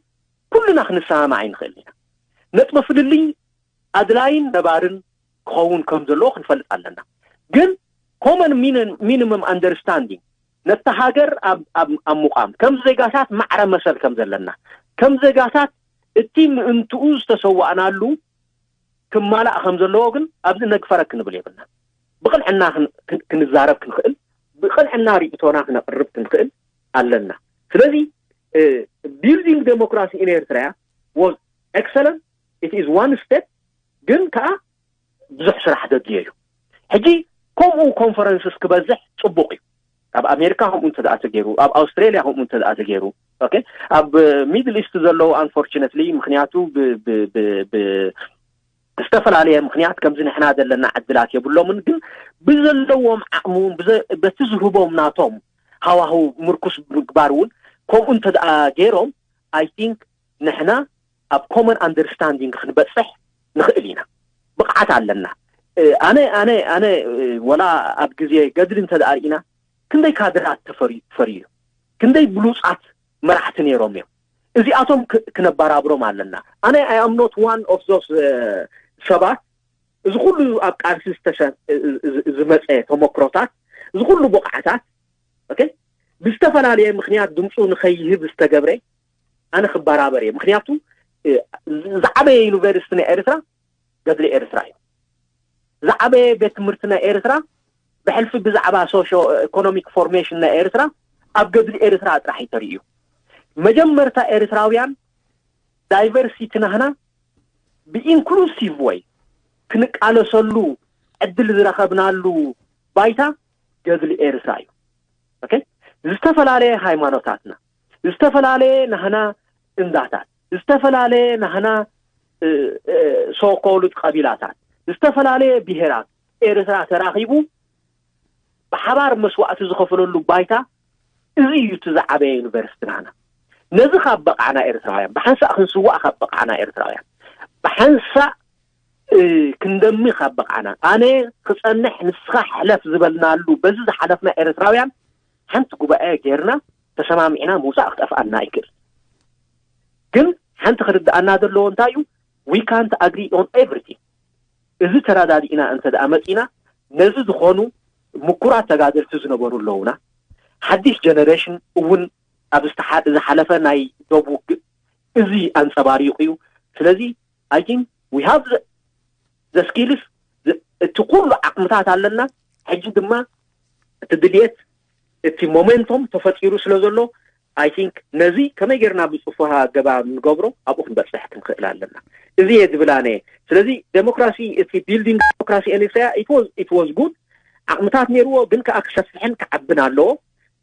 ኩልና ክንሰማማዕ ኣይንኽእል ኢና። ነጥቢ ፍልልይ ኣድላይን ነባርን ክኸውን ከም ዘለዎ ክንፈልጥ ኣለና። ግን ኮመን ሚኒመም ኣንደርስታንዲንግ ነቲ ሃገር ኣብ ምቋም ከም ዜጋታት ማዕረ መሰል ከም ዘለና ከም ዜጋታት እቲ ምእንትኡ ዝተሰዋእናሉ ክማላእ ከም ዘለዎ ግን ኣብዚ ነግፈረ ክንብል የብልና። ብቕንዕና ክንዛረብ ክንኽእል፣ ብቕንዕና ርእቶና ክነቕርብ ክንኽእል ኣለና። ስለዚ building democracy in Eritrea was excellent, it is one step፣ ግን ከዓ ብዙሕ ስራሕ ዘድልዮ እዩ። ሕጂ ከምኡ ኮንፈረንስስ ክበዝሕ ፅቡቕ እዩ። ኣብ ኣሜሪካ ከምኡ እንተ ደኣ ተገይሩ፣ ኣብ ኣውስትራሊያ ከምኡ እንተ ደኣ ተገይሩ፣ ኦኬ፣ ኣብ ሚድል ኢስት ዘለዉ ኣንፎርቹነትሊ ምክንያቱ ብዝተፈላለየ ምክንያት ከምዚ ንሕና ዘለና ዕድላት የብሎምን፣ ግን ብዘለዎም ዓቕሙ በቲ ዝህቦም ናቶም ሃዋህው ምርኩስ ብምግባር እውን ከምኡ እንተ ደኣ ገይሮም I think ንሕና ኣብ ኮመን ኣንደርስታንዲንግ ክንበፅሕ ንኽእል ኢና። ብቕዓት ኣለና። ኣነ ኣነ ኣነ ወላ ኣብ ግዜ ገድሊ እንተ ደኣ ርኢና ክንደይ ካድራት ተፈርዩ፣ ክንደይ ብሉፃት መራሕቲ ነይሮም እዮም። እዚኣቶም ክነባራብሮም ኣለና። ኣነ I am not one of those ሰባት። እዚ ኩሉ ኣብ ቃልሲ ዝመፀ ተመክሮታት፣ እዚ ኩሉ ብቕዓታት ብዝተፈላለየ ምክንያት ድምፁ ንኸይህብ ዝተገብረ ኣነ ክበራበር እየ። ምክንያቱ ዝዓበየ ዩኒቨርሲቲ ናይ ኤርትራ ገድሊ ኤርትራ እዩ። ዝዓበየ ቤት ትምህርቲ ናይ ኤርትራ ብሕልፊ ብዛዕባ ሶሾ ኢኮኖሚክ ፎርሜሽን ናይ ኤርትራ ኣብ ገድሊ ኤርትራ ጥራሕ እዩ ተርእዩ። መጀመርታ ኤርትራውያን ዳይቨርሲቲ ናህና ብኢንክሉሲቭ ወይ ክንቃለሰሉ ዕድል ዝረኸብናሉ ባይታ ገድሊ ኤርትራ እዩ። ኦኬ፣ ዝተፈላለየ ሃይማኖታትና፣ ዝተፈላለየ ናህና እንዳታት፣ ዝተፈላለየ ናህና ሶኮሉት ቀቢላታት፣ ዝተፈላለየ ብሄራት ኤርትራ ተራኺቡ ብሓባር መስዋእቲ ዝኸፈለሉ ባይታ እዚ እዩ እቲ ዝዓበየ ዩኒቨርሲቲ ናህና። ነዚ ካብ በቃዕና ኤርትራውያን ብሓንሳእ ክንስዋእ ካብ በቃዕና ኤርትራውያን ብሓንሳእ ክንደሚ ካብ በቃዕና ኣነ ክጸንሕ ንስኻ ሕለፍ ዝበልናሉ በዚ ዝሓለፍና ኤርትራውያን ሓንቲ ጉባኤ ጌርና ተሰማሚዕና ምውሳእ ክጠፍኣና ኣይክእል። ግን ሓንቲ ክርድኣና ዘለዎ እንታይ እዩ? We can't agree on everything። እዚ ተረዳዲእና እንተ ደኣ መጺና ነዚ ዝኾኑ ምኩራት ተጋደልቲ ዝነበሩ ኣለውና። ሓድሽ ጀነሬሽን እውን ኣብ ዝሓለፈ ናይ ዶብ ውግእ እዚ ኣንጸባሪቑ እዩ። ስለዚ I think we have the skills፣ እቲ ኩሉ ዓቕምታት ኣለና። ሕጂ ድማ እቲ ድልየት እቲ ሞሜንቶም ተፈጢሩ ስለ ዘሎ I think ነዚ ከመይ ጌርና ብፅፉሃ ኣገባብ ንገብሮ ኣብኡ ክንበፅሕ ክንክእል ኣለና። እዚ እየ ዝብል ኣነ። ስለዚ ዴሞክራሲ እቲ ቢልዲንግ ዴሞክራሲ ኤሪትሪያ it was good፣ ዓቕምታት ነይርዎ፣ ግን ከዓ ክሰፍሕን ክዓብን ኣለዎ።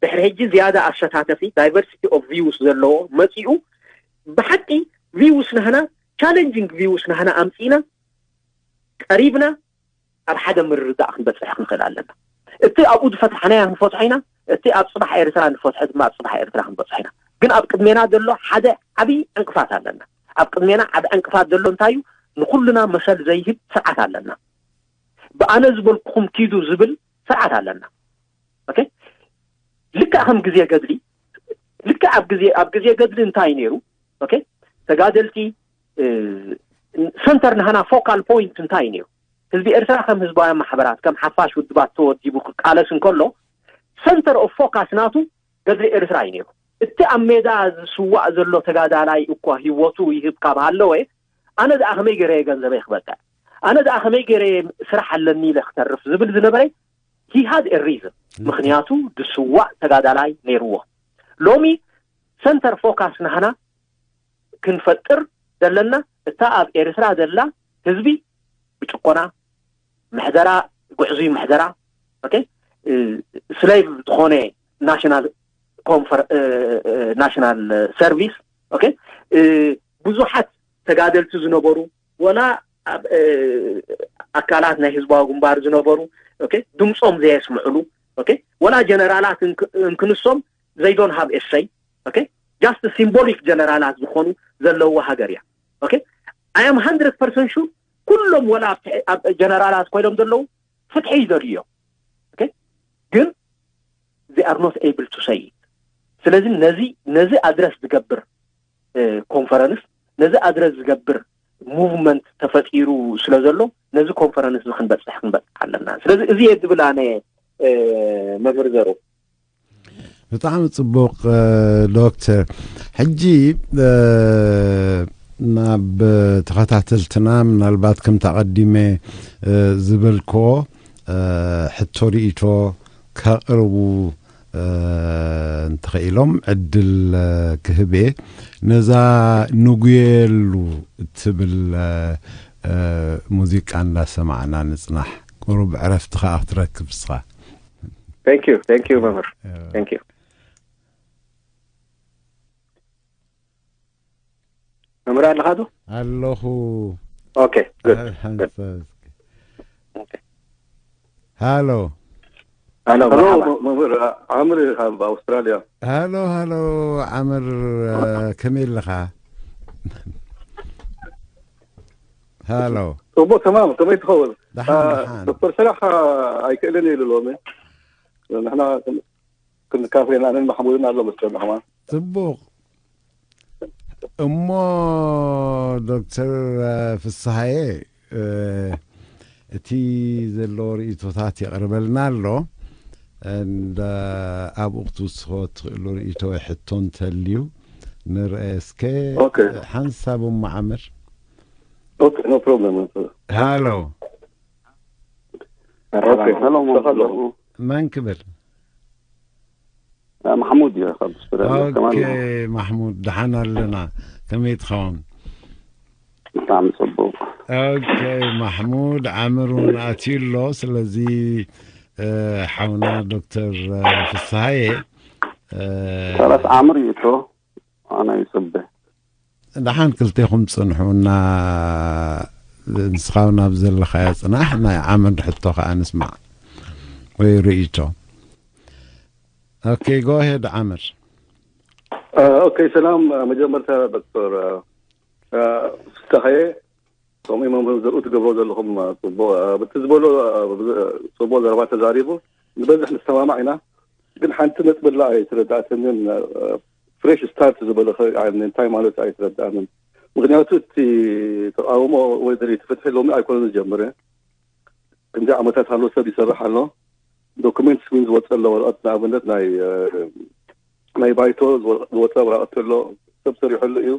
ድሕሪ ሕጂ ዝያዳ ኣሰታተፊ ዳይቨርሲቲ ኦፍ ቪውስ ዘለዎ መፂኡ ብሓቂ ቪውስ ናህና ቻለንጂንግ ቪውስ ናህና ኣምፂእና ቀሪብና ኣብ ሓደ ምርዳእ ክንበፅሕ ክንኽእል ኣለና። እቲ ኣብኡ ዝፈታሕናዮ ክንፈትሖ ኢና፣ እቲ ኣብ ፅባሕ ኤርትራ ንፈትሖ ድማ ኣብ ፅባሕ ኤርትራ ክንበፅሖ ኢና። ግን ኣብ ቅድሜና ዘሎ ሓደ ዓብዪ ዕንቅፋት ኣለና። ኣብ ቅድሜና ዓብ ዕንቅፋት ዘሎ እንታይ እዩ? ንኩልና መሰል ዘይህብ ስርዓት ኣለና። ብኣነ ዝበልኩኹም ኪዱ ዝብል ስርዓት ኣለና። ኦኬ፣ ልክዕ ከም ግዜ ገድሊ፣ ልክዕ ኣብ ግዜ ኣብ ግዜ ገድሊ እንታይ ነይሩ? ኦኬ፣ ተጋደልቲ ሰንተር ናህና ፎካል ፖይንት እንታይ ነይሩ? ህዝቢ ኤርትራ ከም ህዝባውያን ማሕበራት ከም ሓፋሽ ውድባት ተወዲቡ ክቃለስ እንከሎ ሰንተር ኦፍ ፎካስ ናቱ ገድሊ ኤርትራ እዩ ነይሩ። እቲ ኣብ ሜዳ ዝስዋእ ዘሎ ተጋዳላይ እኳ ህይወቱ ይህብ ካብ ሃለወ ኣነ ደኣ ከመይ ገይረ እየ ገንዘበይ ክበቅዕ? ኣነ ደኣ ከመይ ገይረ ስራሕ ኣለኒ ኢለ ክተርፍ ዝብል ዝነበረ he had a reason። ምኽንያቱ ድስዋዕ ተጋዳላይ ነይርዎ። ሎሚ ሰንተር ፎካስ ናህና ክንፈጥር ዘለና እታ ኣብ ኤርትራ ዘላ ህዝቢ ብጭቆና ምሕደራ፣ ግዕዙይ ምሕደራ፣ ኦኬ፣ ስሌቭ ዝኾነ ናሽናል ኮንፈር ናሽናል ሰርቪስ፣ ኦኬ፣ ብዙሓት ተጋደልቲ ዝነበሩ፣ ወላ ኣብ ኣካላት ናይ ህዝባዊ ግንባር ዝነበሩ፣ ኦኬ፣ ድምፆም ዘየስምዕሉ፣ ኦኬ፣ ወላ ጀነራላት እንክንሶም፣ they don't have a say። ኦኬ፣ just symbolic ጀነራላት ዝኾኑ ዘለውዋ ሃገር እያ። ኦኬ፣ I am hundred percent sure ኩሎም ወላ ኣብ ጀነራላት ኮይኖም ዘለዉ ፍትሒ ይደልዩ እዮም። ኦኬ፣ ግን they are not able to say it። ስለዚ ነዚ ነዚ ኣድረስ ዝገብር ኮንፈረንስ፣ ነዚ ኣድረስ ዝገብር ሙቭመንት ተፈጢሩ ስለ ዘሎ፣ ነዚ ኮንፈረንስ እዚ ክንበፅሕ ክንበፅሕ ኣለና። ስለዚ እዚ እየ ዝብል ኣነ፣ መምህር ዘሩ። ብጣዕሚ ፅቡቕ ዶክተር። ሕጂ ናብ ተኸታተልትና ምናልባት ከምቲ ኣቐዲመ ዝበልክዎ ሕቶ ርኢቶ ከቕርቡ እንተኽኢሎም ዕድል ክህብ እየ። ነዛ ንጉየሉ እትብል ሙዚቃ እንዳሰማዕና ንፅናሕ። ቁሩብ ዕረፍቲ ከዓ ክትረክብ እስኻ። Thank you, thank you መምህር። Thank you። መምህር ኣለኻ ዶ? ኣለኹ። Okay, good. ሃሎ። ሃሎ መምህር ዓምር ካብ ኣውስትራልያ። ሃሎ ሃሎ ዓምር ከመይ ኣለኻ? ሃሎ። ጽቡቅ ተማም ከመይ ትኸውን? ደሓን ደሓን። ዶክተር ሰላሕ ኣይክእልን ኢሉ ሎሚ ንሕና ክንካፈና ኣነን ማሕሙድን ኣሎ መስለና ከማን። ጽቡቕ እሞ ዶክተር ፍስሃየ እቲ ዘለዎ ርእይቶታት የቕርበልና ኣሎ። እንዳ ኣብኡ ክትውስኾ ትኽእሉ ርእይቶ ወይ ሕቶ እንተልዩ ንርአ እስከ። ሓንሳብ እሞ ዓምር። Okay, no problem. ሃሎ። Okay, hello. መን ክብል? ማሕሙድ እዩ ካብ ኦስትራልያ። ኦኬ ማሕሙድ፣ ደሓን ኣለና። ከመይ ትኸውን? ብጣዕሚ ጽቡቅ። ኦኬ ማሕሙድ፣ ዓምር እውን ኣትዩ ኣሎ። ስለዚ ሓውና ዶክተር ፍስሃየ ሰላስ ዓምር እዩ እቶ ኣነ ይጽበ። ደሓን ክልቴኹም ጽንሑ እና ንስኻ ናብ ዘለኻዮ ጽናሕ። ናይ ዓምር ሕቶ ከዓ ንስማዕ ወይ ርእይቶ። ኦኬ፣ go ahead ዓምር። ኦኬ፣ ሰላም። መጀመርታ ዶክተር ፍስሃየ ከምኡ መምህር ዘርኡ ትገብሮ ዘለኹም ጽቡቕ፣ በቲ ዝበሎ ጽቡቕ ዘረባ ተዛሪቡ። ንበዝሕ ንሰማማዕ ኢና። ግን ሓንቲ ነጥቢ ላ ኣይተረዳእተንን። ፍሬሽ ስታርት ዝበለ እንታይ ማለት ኣይተረዳእንን። ምክንያቱ እቲ ተቃውሞ ወይ ድሌት ፍትሒ ሎሚ ኣይኮነ ዝጀምረ። ክንዲ ዓመታት ኣሎ ሰብ ይሰርሕ ኣሎ። ዶኩሜንትስ እውን ዝወፀ ኣሎ ወረቐት፣ ንኣብነት ናይ ናይ ባይቶ ዝወፀ ወረቐት ኣሎ፣ ሰብ ሰሪሐሉ እዩ።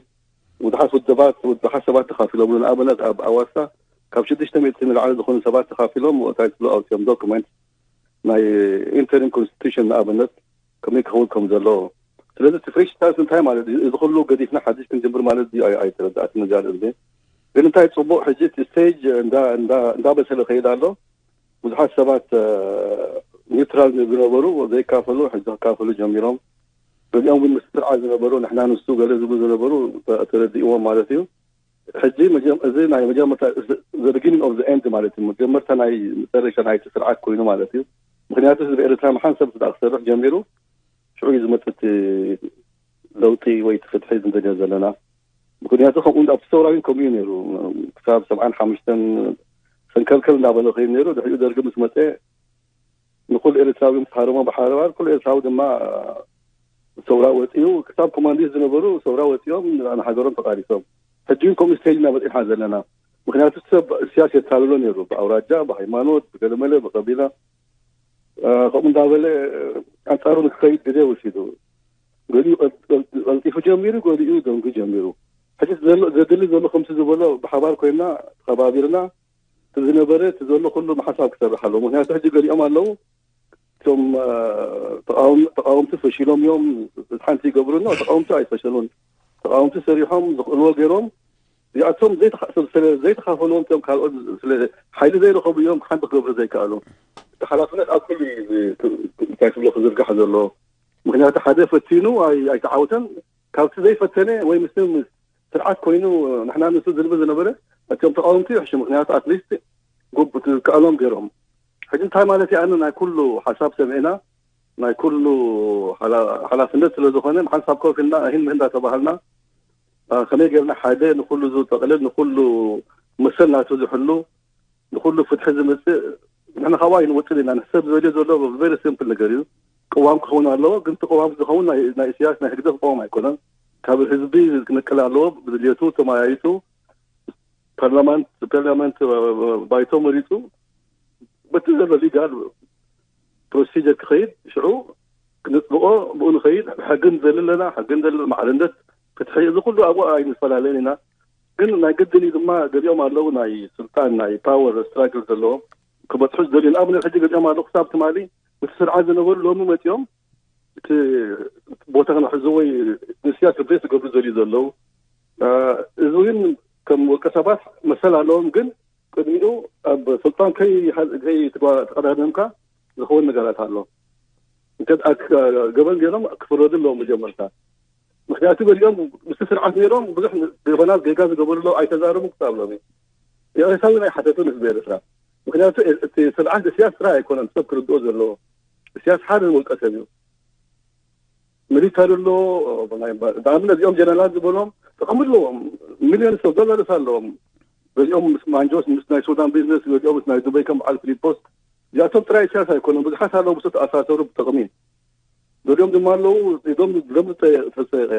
ብዙሓት ውድባት ብዙሓት ሰባት ተኻፊሎምሉ። ንኣብነት ኣብ ኣዋሳ ካብ ሽዱሽተ ሚእቲ ንላዕሊ ዝኾኑ ሰባት ተኻፊሎም እንታይ ትብሉ ኣውፅኦም ዶኩመንት ናይ ኢንተሪም ኮንስቲቱሽን ንኣብነት ከመይ ክኸውን ከም ዘለዎ። ስለዚ እቲ ፍሬሽ ስታርት እንታይ ማለት እዩ? እዚ ኩሉ ገዲፍና ሓድሽ ክንጅምር ማለት ድዩ? ኣይተረዳእትን እዚኣ ርእዚ። ግን እንታይ ጽቡቕ ሕጂ እቲ ስቴጅ እንዳበሰለ ከይድ ኣሎ። ብዙሓት ሰባት ኒውትራል ዝነበሩ ዘይካፈሉ ሕጂ ክካፈሉ ጀሚሮም። ገሊኦም እውን ምስ ስርዓት ዝነበሩ ንሕና ንሱ ገለ ዝብሉ ዝነበሩ ተረዲእዎም ማለት እዩ። ሕጂ እዚ ናይ መጀመርታ the beginning of the end ማለት እዩ። መጀመርታ ናይ መጨረሻ ናይቲ ስርዓት ኮይኑ ማለት እዩ። ምክንያቱ ህዝቢ ኤርትራ መሓን ሰብ ስዳ ክሰርሕ ጀሚሩ ሽዑ እዩ ዝመፅእ እቲ ለውጢ ወይ እቲ ፍትሒ ዝንደልዮ ዘለና። ምክንያቱ ከምኡ ኣብቲ ሰውራዊን ከምኡ እዩ ነይሩ። ክሳብ ሰብዓን ሓሙሽተን ሰንከልከል እናበለ ኮይኑ ነይሩ። ድሕሪኡ ደርጊ ምስ መፀ ንኩሉ ኤርትራዊ ምስ ሃረሞ ብሓባር ኩሉ ኤርትራዊ ድማ ሰውራ ወፂኡ። ክሳብ ኮማንዲስ ዝነበሩ ሰውራ ወፂኦም ንሃገሮም ተቃሊሶም። ሕጂ እውን ከምኡ ስቴጅ ኢና በፂሕና ዘለና። ምክንያቱ ሰብ እስያስ የታልሎ ነይሩ ብኣውራጃ ብሃይማኖት ብገለመለ ብቀቢላ ከምኡ እንዳበለ ኣንፃሩ ንክኸይድ ግዜ ወሲዱ። ገሊኡ ቀልጢፉ ጀሚሩ፣ ገሊኡ ደንጉ ጀሚሩ። ሕጂ ዘሎ ዘድሊ ዘሎ ከምቲ ዝበሎ ብሓባር ኮይና ተኸባቢርና እቲ ዝነበረ እቲ ዘሎ ኩሉ ምሓሳብ ክሰርሕ ኣለዎ። ምክንያቱ ሕጂ ገሊኦም ኣለዉ እቶም ተቃወምቲ ፈሽሎም እዮም። ሓንቲ ይገብሩ ኖ ተቃወምቲ ኣይፈሸሉን። ተቃወምቲ ሰሪሖም ዝኽእልዎ ገይሮም እዚኣቶም ዘይተኻፈልዎም እቶም ካልኦት ስለ ሓይሊ ዘይረኸቡ እዮም ሓንቲ ክገብሩ ዘይከኣሉ። እቲ ሓላፍነት ኣብ ኩሉ እንታይ ክብሎ ክዝርጋሕ ዘለዎ። ምክንያቱ ሓደ ፈቲኑ ኣይተዓወተን። ካብቲ ዘይፈተነ ወይ ምስ ስርዓት ኮይኑ ንሕና ንሱ ዝልብል ዝነበረ እቶም ተቃወምቲ ይሕሹ። ምክንያቱ ኣትሊስት ጉብ ዝከኣሎም ገይሮም። ሕጂ እንታይ ማለት ኣነ ናይ ኩሉ ሓሳብ ሰሚዕና ናይ ኩሉ ሓላፍነት ስለ ዝኾነ ሓንሳብ ኮፍ ኢልና እህን ምህን እንዳተባሃልና ከመይ ገርና ሓደ ንኩሉ ዝጠቕልል ንኩሉ መሰል ናቱ ዝሕሉ ንኩሉ ፍትሒ ዝምፅእ ንሕና ካብኡ ኣይንወፅን ኢና። ንሰብ ዝደልዮ ዘሎ ቨሪ ሲምፕል ነገር እዩ። ቅዋም ክኸውን ኣለዎ። ግን እቲ ቅዋም ዝኸውን ናይ ኢሳያስ ናይ ህግደፍ ቅዋም ኣይኮነን። ካብ ህዝቢ ክነቅል ኣለዎ። ብድልየቱ ተመያይጡ ፓርላማንት ፓርላመንት ባይቶ መሪፁ በቲ ዘሎ ሊጋል ፕሮሲጀር ክኸይድ ሽዑ ክነፅብቆ ብኡ ንኸይድ ሕግን ዘለና ሕግን ዘለና ማዕርነት ፍትሒ እዚ ኩሉ ኣብኡ ኣይንፈላለን ኢና። ግን ናይ ግድን እዩ ድማ ገሊኦም ኣለዉ ናይ ስልጣን ናይ ፓወር ስትራግል ዘለዎም ክበፅሑ ዝደልዩ ንኣብነት ሕጂ ገሊኦም ኣለዉ ክሳብ ትማሊ ምስ ስርዓት ዝነበሩ ሎሚ መፂኦም እቲ ቦታ ክነሕዝዎ ንስያስ ርፕሌስ ዝገብሩ ዘልዩ ዘለዉ እዚ እውን ከም ውልቀ ሰባት መሰል ኣለዎም። ግን ቅድሚኡ ኣብ ስልጣን ከይተቀዳደምካ ዝኸውን ነገራት ኣሎ። እንተ ገበን ገይሮም ክፍረዱ ኣለዎም መጀመርታ። ምክንያቱ ገሊኦም ምስ ስርዓት ነይሮም ብዙሕ ገበናት ጌጋ ዝገበሩ ኣለዉ ኣይተዛረቡ ክሳብ ሎሚ። ይቅሬታ እውን ኣይሓተቱን ህዝቢ ኤርትራ። ምክንያቱ እቲ ስርዓት እስያስ ጥራይ ኣይኮነን ሰብ ክርድኦ ዘለዎ። እስያስ ሓደ ውልቀ ሰብ እዩ። ሚሊተሪ ኣሎ። ንኣብነት እዚኦም ጀነራል ዝበሎም ጥቕሚ ኣለዎም። ሚሊዮን ሰብ ዶላርስ ኣለዎም። ገሊኦም ምስ ማንጆስ ምስ ናይ ሱዳን ቢዝነስ ገሊኦም ምስ ናይ ዱበይ ከም በዓል ፊሊፖስ እዚኣቶም ጥራይ እስያስ ኣይኮነን። ብዙሓት ኣለዉ ምስ ተኣሳሰሩ ብጥቕሚ ገሊኦም ድማ ኣለዉ ኢዶም ብደም ዝተፀየቀ።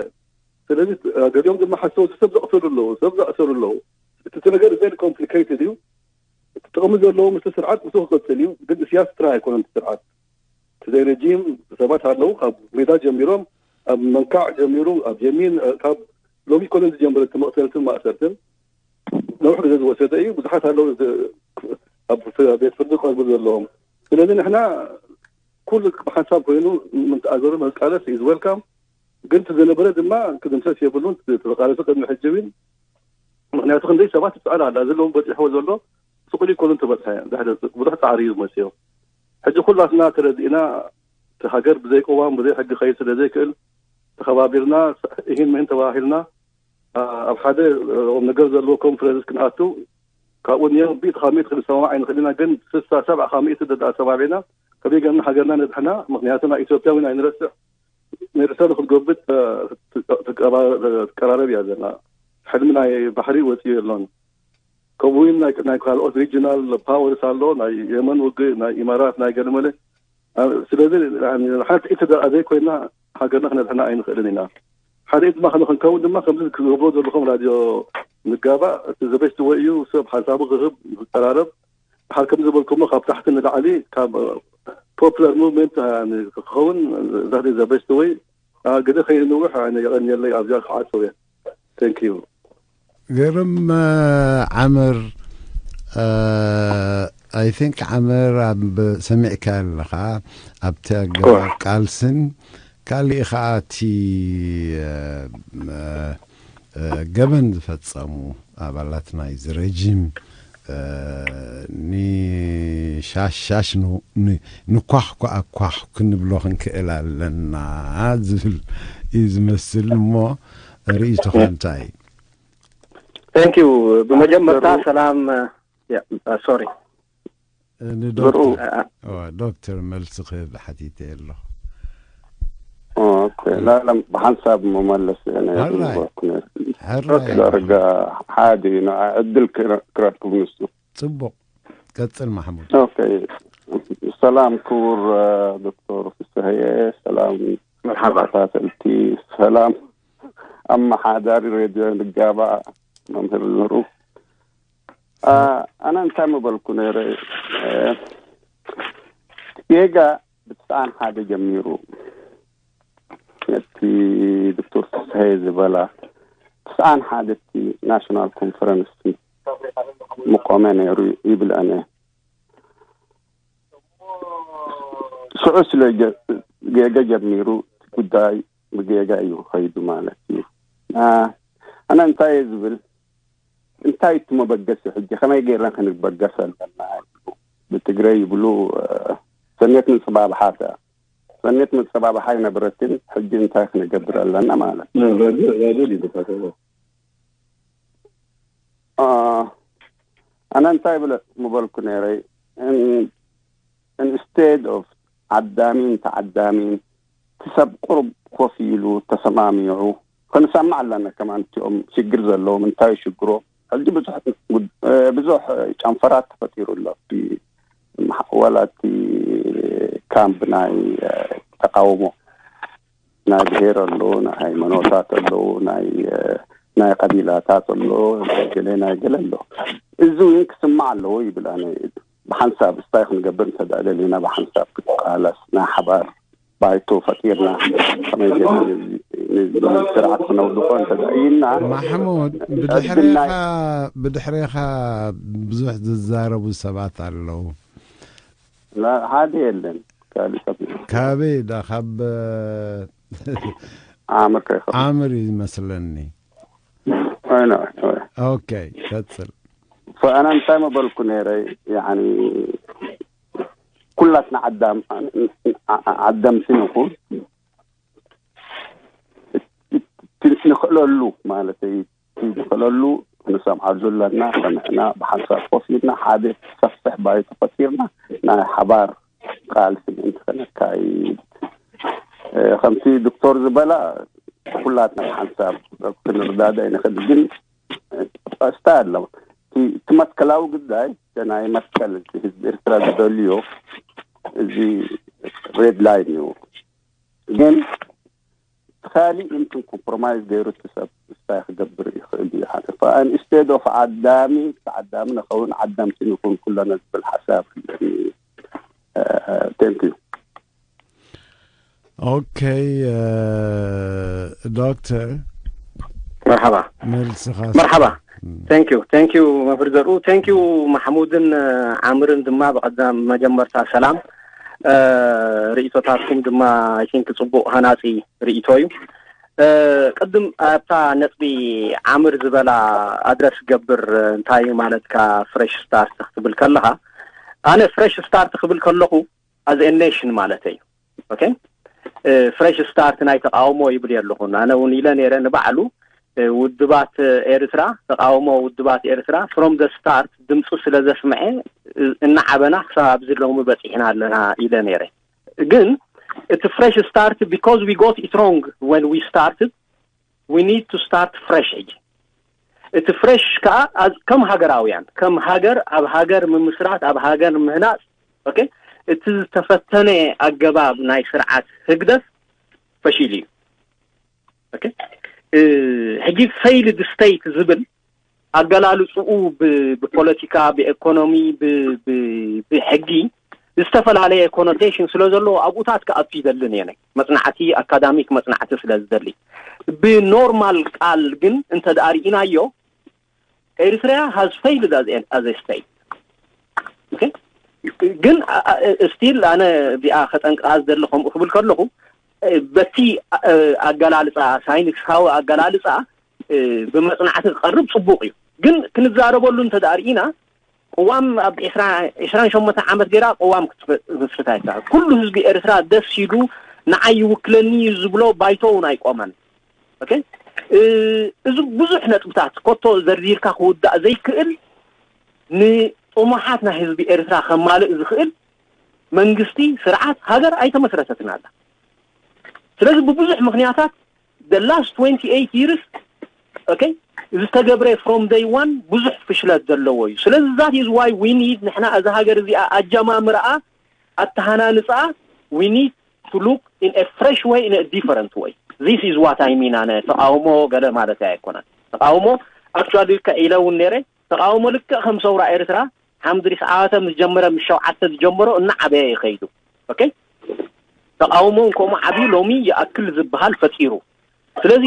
ስለዚ ገሊኦም ድማ ሓሰውቲ ሰብ ዘቕተሉ ኣለዉ፣ ሰብ ዘእሰሩ ኣለዉ። እቲ ነገር ቨሪ ኮምፕሊኬትድ እዩ። እቲ ጥቕሚ ዘለዎ ምስቲ ስርዓት ምስኡ ክቕፅል እዩ። ግን እስያስ ጥራይ ኣይኮነን እቲ ስርዓት። እቲ ዘይ ረጂም ሰባት ኣለዉ ካብ ሜዳ ጀሚሮም ኣብ መንካዕ ጀሚሩ ኣብ ጀሚን ካብ ሎሚ ኮነ ዝጀምረ እቲ መቕተልትን ማእሰርትን ነውሕ ግዜ ዝወሰደ እዩ። ብዙሓት ኣለዉ ኣብ ቤት ፍርዲ ክቐርቡ ዘለዎም። ስለዚ ንሕና ኩሉ ብሓንሳብ ኮይኑ ምንተኣዘሩ መቃለስ ኢዝ ዌልካም። ግን እቲ ዝነበረ ድማ ክድምሰስ የብሉን። ተቃለሱ ቅድሚ ሕጂ እውን ምክንያቱ ክንደይ ሰባት ትፅዕር ኣላ እዚ ሎም በፂሕዎ ዘሎ ስቁል ይኮኑ ተበፅሐ። ብዙሕ ፃዕሪ እዩ ዝመፅዮ። ሕጂ ኩላትና ተረዲእና እቲ ሃገር ብዘይ ቅዋም ብዘይ ሕጊ ከይድ ስለ ዘይክእል ተኸባቢርና ይህን ምህን ተባሂልና ኣብ ሓደ ቁም ነገር ዘለዎ ኮንፈረንስ ክንኣቱ ካብኡ ኒዮቢ ተኻሚት ክንሰማማዕ ኣይንኽእል ኢና። ግን ስሳ ሰብዓ ካብ ሚእቲ ደኣ ሰባቢዕና ከመይ ገርና ሃገርና ነድሕና። ምክንያቱ ናይ ኢትዮጵያ እውን ኣይንረስዕ። ንርእሰ ክትጎብጥ ትቀራረብ እያ ዘላ። ሕልሚ ናይ ባሕሪ ወፂኡ የሎን። ከምኡ እውን ናይ ካልኦት ሪጅናል ፓወርስ ኣሎ። ናይ የመን ውግእ ናይ ኢማራት ናይ ገለመለ። ስለዚ ሓንቲ ኢት ደኣ ዘይኮይና ሃገርና ክነድሕና ኣይንኽእልን ኢና። ሓደ ኢት ድማ ክንከውን ድማ ከምዚ ክገብሮ ዘለኹም ራድዮ ንጋባእ እቲ ዘበሽቲ ወይ እዩ ሰብ ሓሳቡ ክህብ ዝቀራረብ ሓር ከም ዝበልኩሞ ካብ ታሕቲ ንላዕሊ ካብ ፖፕለር ሙቭመንት ክኸውን ዘህደ ዘበሽቲ ወይ ግደ ከይንውሕ ኣነ የቐንየለይ ኣብዚኣ ክዓጽው እየ። Thank you። ግርም ዓምር። I think ዓምር ኣብ ሰሚዕካ ኣለኻ ኣብቲ ኣገባብ ቃልስን ካሊእ ከዓ እቲ ገበን ዝፈጸሙ ኣባላት ናይዚ ረጂም ንሻሻሽ ንኳሕኳ ኣኳሕ ክንብሎ ክንክእል ኣለና ዝብል እዩ ዝመስል። እሞ ርእይቶኻ እንታይ? Thank you። ብመጀመርታ ሰላም። Sorry። ዶክተር መልሲ ክህብ ሓቲተ ኣለኹ። ላለም ብሓንሳብ መመለስ ዳርጋ ሓደ እዩ። ዕድል ክረክብ ንሱ ፅቡቅ። ቀፅል ማሕሙድ። ሰላም ክቡር ዶክተር ፍስሀየ፣ ሰላም መርሓባ ተከታተልቲ፣ ሰላም ኣመሓዳሪ ሬድዮ ንጋባ መምህር ኑሩ። ኣነ እንታይ ምበልኩ ነይረ፣ ጌጋ ብትስዓን ሓደ ጀሚሩ እቲ ዶክተር ፍስሀየ ዝበላ ትስዓን ሓደ እቲ ናሽናል ኮንፈረንስ ምቆመ ነይሩ ይብል ኣነ። ሽዑ ስለ ጀ- ጌጋ ጀሚሩ እቲ ጉዳይ ብጌጋ እዩ ኸይዱ ማለት እዩ። ኣነ እንታይ እየ ዝብል፣ እንታይ እቲ መበገሲ ሕጂ ከመይ ገይርና ክንበገስ ኣለና? ብትግረ ይብሉ፣ ሰኔት ምፅባብሓት፣ ሰኔት ምፅባብሓ ኣይነበረትን። ሕጂ እንታይ ክንገብር ኣለና ማለት? ኣነ እንታይ ብለ ምበልኩ ነይረ፣ ኢንስቴድ ኦፍ ዓዳሚን ተዓዳሚን፣ እቲ ሰብ ቁሩብ ኮፍ ኢሉ ተሰማሚዑ ክንሰማዕ ኣለና። ከማን እቲኦም ሽግር ዘለዎም እንታይ ሽግሮም፣ ሕጂ ብዙሕ ብዙሕ ጨንፈራት ተፈጢሩ ኣሎ። ዋላ እቲ ካምፕ ናይ ተቃውሞ ናይ ብሄር ኣሎ፣ ናይ ሃይማኖታት ኣሎ፣ ናይ ናይ ቀቢላታት ኣሎ፣ ናይ ገለ ናይ ገለ ኣሎ። እዚ እውን ክስማዕ ኣለዎ ይብል ኣነ። ብሓንሳብ እስታይ ክንገብር እንተ ደኣ ደሊና ብሓንሳብ ክትቃለስ ናይ ሓባር ባይቶ ፈጢርና ከመይ ጌርና ነዚ ስርዓት ክነውድቆ እንተ ደኣ ኢልና ማሕሙድ፣ ብድሕሬኻ ብድሕሬኻ ብዙሕ ዝዛረቡ ሰባት ኣለዉ። ሓደ የለን። ካልእ ሰብ ካበይ ዳ ካብ ዓምር ከይኸ ዓምር እዩ ዝመስለኒ። ኦኬ፣ ቀፅል። ፈኣና እንታይ መበልኩ ነይረ? ያኒ ኩላትና ዓዳም ዓደምቲ ንኹን ንኽእለሉ ማለት እዩ። ንኽእለሉ ንሰምዓሉ ኣለና። ሰምዕና ብሓንሳብ ኮፍ ኢልና ሓደ ሰፍሕ ባይቶ ፈጢርና ናይ ሓባር ቃልሲ ምእንቲ ከነካይድ፣ ከምቲ ዶክተር ዝበላ ኩላትና ሓንሳብ ክንረዳዳእ ንኽእል። ግን ጸስታ ኣለዎ። እቲ መትከላዊ ጉዳይ ናይ መትከል ህዝቢ ኤርትራ ዝደልዮ እዚ ሬድ ላይን እዩ። ግን ካሊእ እንትን ኮምፕሮማይዝ ገይሩ እቲ ሰብ እንታይ ክገብር ይኽእል እዩ? ሓደ ኢንስቴድ ኦፍ ዓዳሚ ተዓዳሚ ንኸውን ዓዳምቲ ንኹን ኩለና ዝብል ሓሳብ ኣለኒ። ቴንክ ዩ። ኦኬ፣ ዶክተር መርሓባ። መልስኻ መርሓባ። Thank you, thank you መምህር ዘርኡ፣ thank you ማሕሙድን ዓምርን ድማ ብቐዳም መጀመርታ ሰላም። ርእይቶታትኩም ድማ I think ጽቡቕ ሃናጺ ርእይቶ እዩ። ቅድም ኣብታ ነጥቢ ዓምር ዝበላ ኣድረስ ገብር እንታይ ማለትካ ፍሬሽ ስታርት ክትብል ከለኻ፣ ኣነ ፍሬሽ ስታርት ክብል ከለኹ as a nation ማለት እዩ። ኦኬ፣ ፍሬሽ ስታርት ናይ ተቃውሞ ይብል ኣለኹ። ኣነ እውን ኢለ ነይረ ንባዕሉ ውድባት ኤርትራ፣ ተቃውሞ ውድባት ኤርትራ from the start ድምፁ ስለ ዘስምዐ እናዓበና ክሳብ ኣብዚ ሎሚ በፂሕና ኣለና ኢለ ነይረ። ግን እቲ ፍሬሽ ስታርት because we got it wrong when we started, we need to start fresh ሕጂ። እቲ ፍሬሽ ከዓ ከም ሃገራውያን ከም ሃገር ኣብ ሃገር ምምስራት ኣብ ሃገር ምህናፅ ኦኬ፣ እቲ ዝተፈተነ ኣገባብ ናይ ስርዓት ህግደፍ ፈሺሉ እዩ። ኦኬ፣ ሕጂ failed state ዝብል ኣገላልፅኡ ብፖለቲካ፣ ብኤኮኖሚ፣ ብሕጊ ዝተፈላለየ ኮኖቴሽን ስለ ዘለዎ ኣብኡታት ክኣቱ ይደልን እየ። መፅናዕቲ ኣካዳሚክ መፅናዕቲ ስለ ዝደሊ ብኖርማል ቃል ግን እንተ ደኣ ርኢናዮ ኤርትራ has failed as a state። ግን ስቲል ኣነ እዚኣ ከጠንቅቃ ዝደሊ ከምኡ ክብል ከለኹ በቲ ኣገላልፃ ሳይንሳዊ ኣገላልፃ ብመፅናዕቲ ክቐርብ ፅቡቕ እዩ። ግን ክንዛረበሉ እንተ ደኣ ርኢና ቅዋም ኣብ ዕስራን ሸሞንተን ዓመት ገይራ ቅዋም ክትምስርት ኣይትኽእል። ኩሉ ህዝቢ ኤርትራ ደስ ኢሉ ንዓይ ይውክለኒ እዩ ዝብሎ ባይቶ እውን ኣይቆመን። ኦኬ፣ እዚ ብዙሕ ነጥብታት ኮቶ ዘርዚርካ ክውዳእ ዘይክእል ንጥሙሓት ናይ ህዝቢ ኤርትራ ከማልእ ዝኽእል መንግስቲ ስርዓት ሃገር ኣይተመስረተትን ኣላ። ስለዚ ብብዙሕ ምኽንያታት the last twenty eight years okay ዝተገብረ from day one ብዙሕ ፍሽለት ዘለዎ እዩ። ስለዚ that is why we need ንሕና እዛ ሃገር እዚኣ ኣጀማምርኣ ኣተሃናንፃ we need to look in a fresh way, in a different way. This is what I mean. ኣነ ተቃውሞ ገለ ማለት ኣይኮነን። ተቃውሞ actually ልክዕ ኢለ እውን ነይረ። ተቃውሞ ልክዕ ከም ሰውራ ኤርትራ ሓምድሪስ ዓዋተ ምስ ጀመረ ምስ ሸውዓተ ዝጀመሮ እናዓበየ ይኸይዱ። ኦኬ፣ ተቃውሞ ከምኡ ዓብዩ ሎሚ ይኣክል ዝበሃል ፈጢሩ። ስለዚ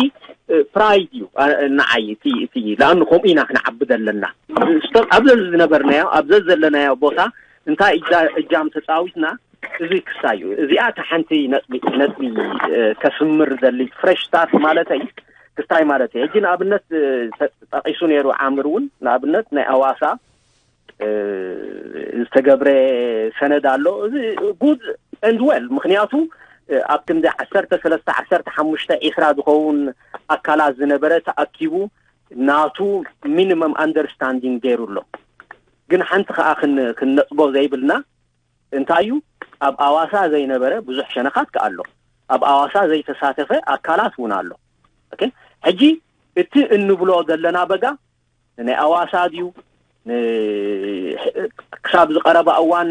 ፕራይድ እዩ ንዓይ እቲ እቲ ለኣኑ ከምኡ ኢና ክንዓቢ ዘለና። ኣብ ዘዚ ዝነበርናዮ ኣብ ዘዚ ዘለናዮ ቦታ እንታይ እጃም ተፃዊትና እዚ ክስታይ እዩ። እዚኣ እታ ሓንቲ ነጥቢ ነጥቢ ከስምር ዘሊ ፍሬሽ ስታርት ማለተይ ክስታይ ማለት እዩ። ሕጂ ንኣብነት ጠቂሱ ነይሩ ዓምር እውን ንኣብነት ናይ ኣዋሳ ዝተገብረ ሰነድ ኣሎ። እዚ ጉድ ኤንድ ዌል ምክንያቱ ኣብ ክንዲ ዓሰርተ ሰለስተ ዓሰርተ ሓሙሽተ ዒስራ ዝኸውን ኣካላት ዝነበረ ተኣኪቡ ናቱ ሚኒመም ኣንደርስታንዲንግ ገይሩ ኣሎ። ግን ሓንቲ ከዓ ክንነፅጎ ዘይብልና እንታይ እዩ ኣብ ኣዋሳ ዘይነበረ ብዙሕ ሸነኻት ከ ኣሎ። ኣብ ኣዋሳ ዘይተሳተፈ ኣካላት እውን ኣሎ። ሕጂ እቲ እንብሎ ዘለና በጋ ናይ ኣዋሳ ድዩ ክሳብ ዝቀረባ እዋን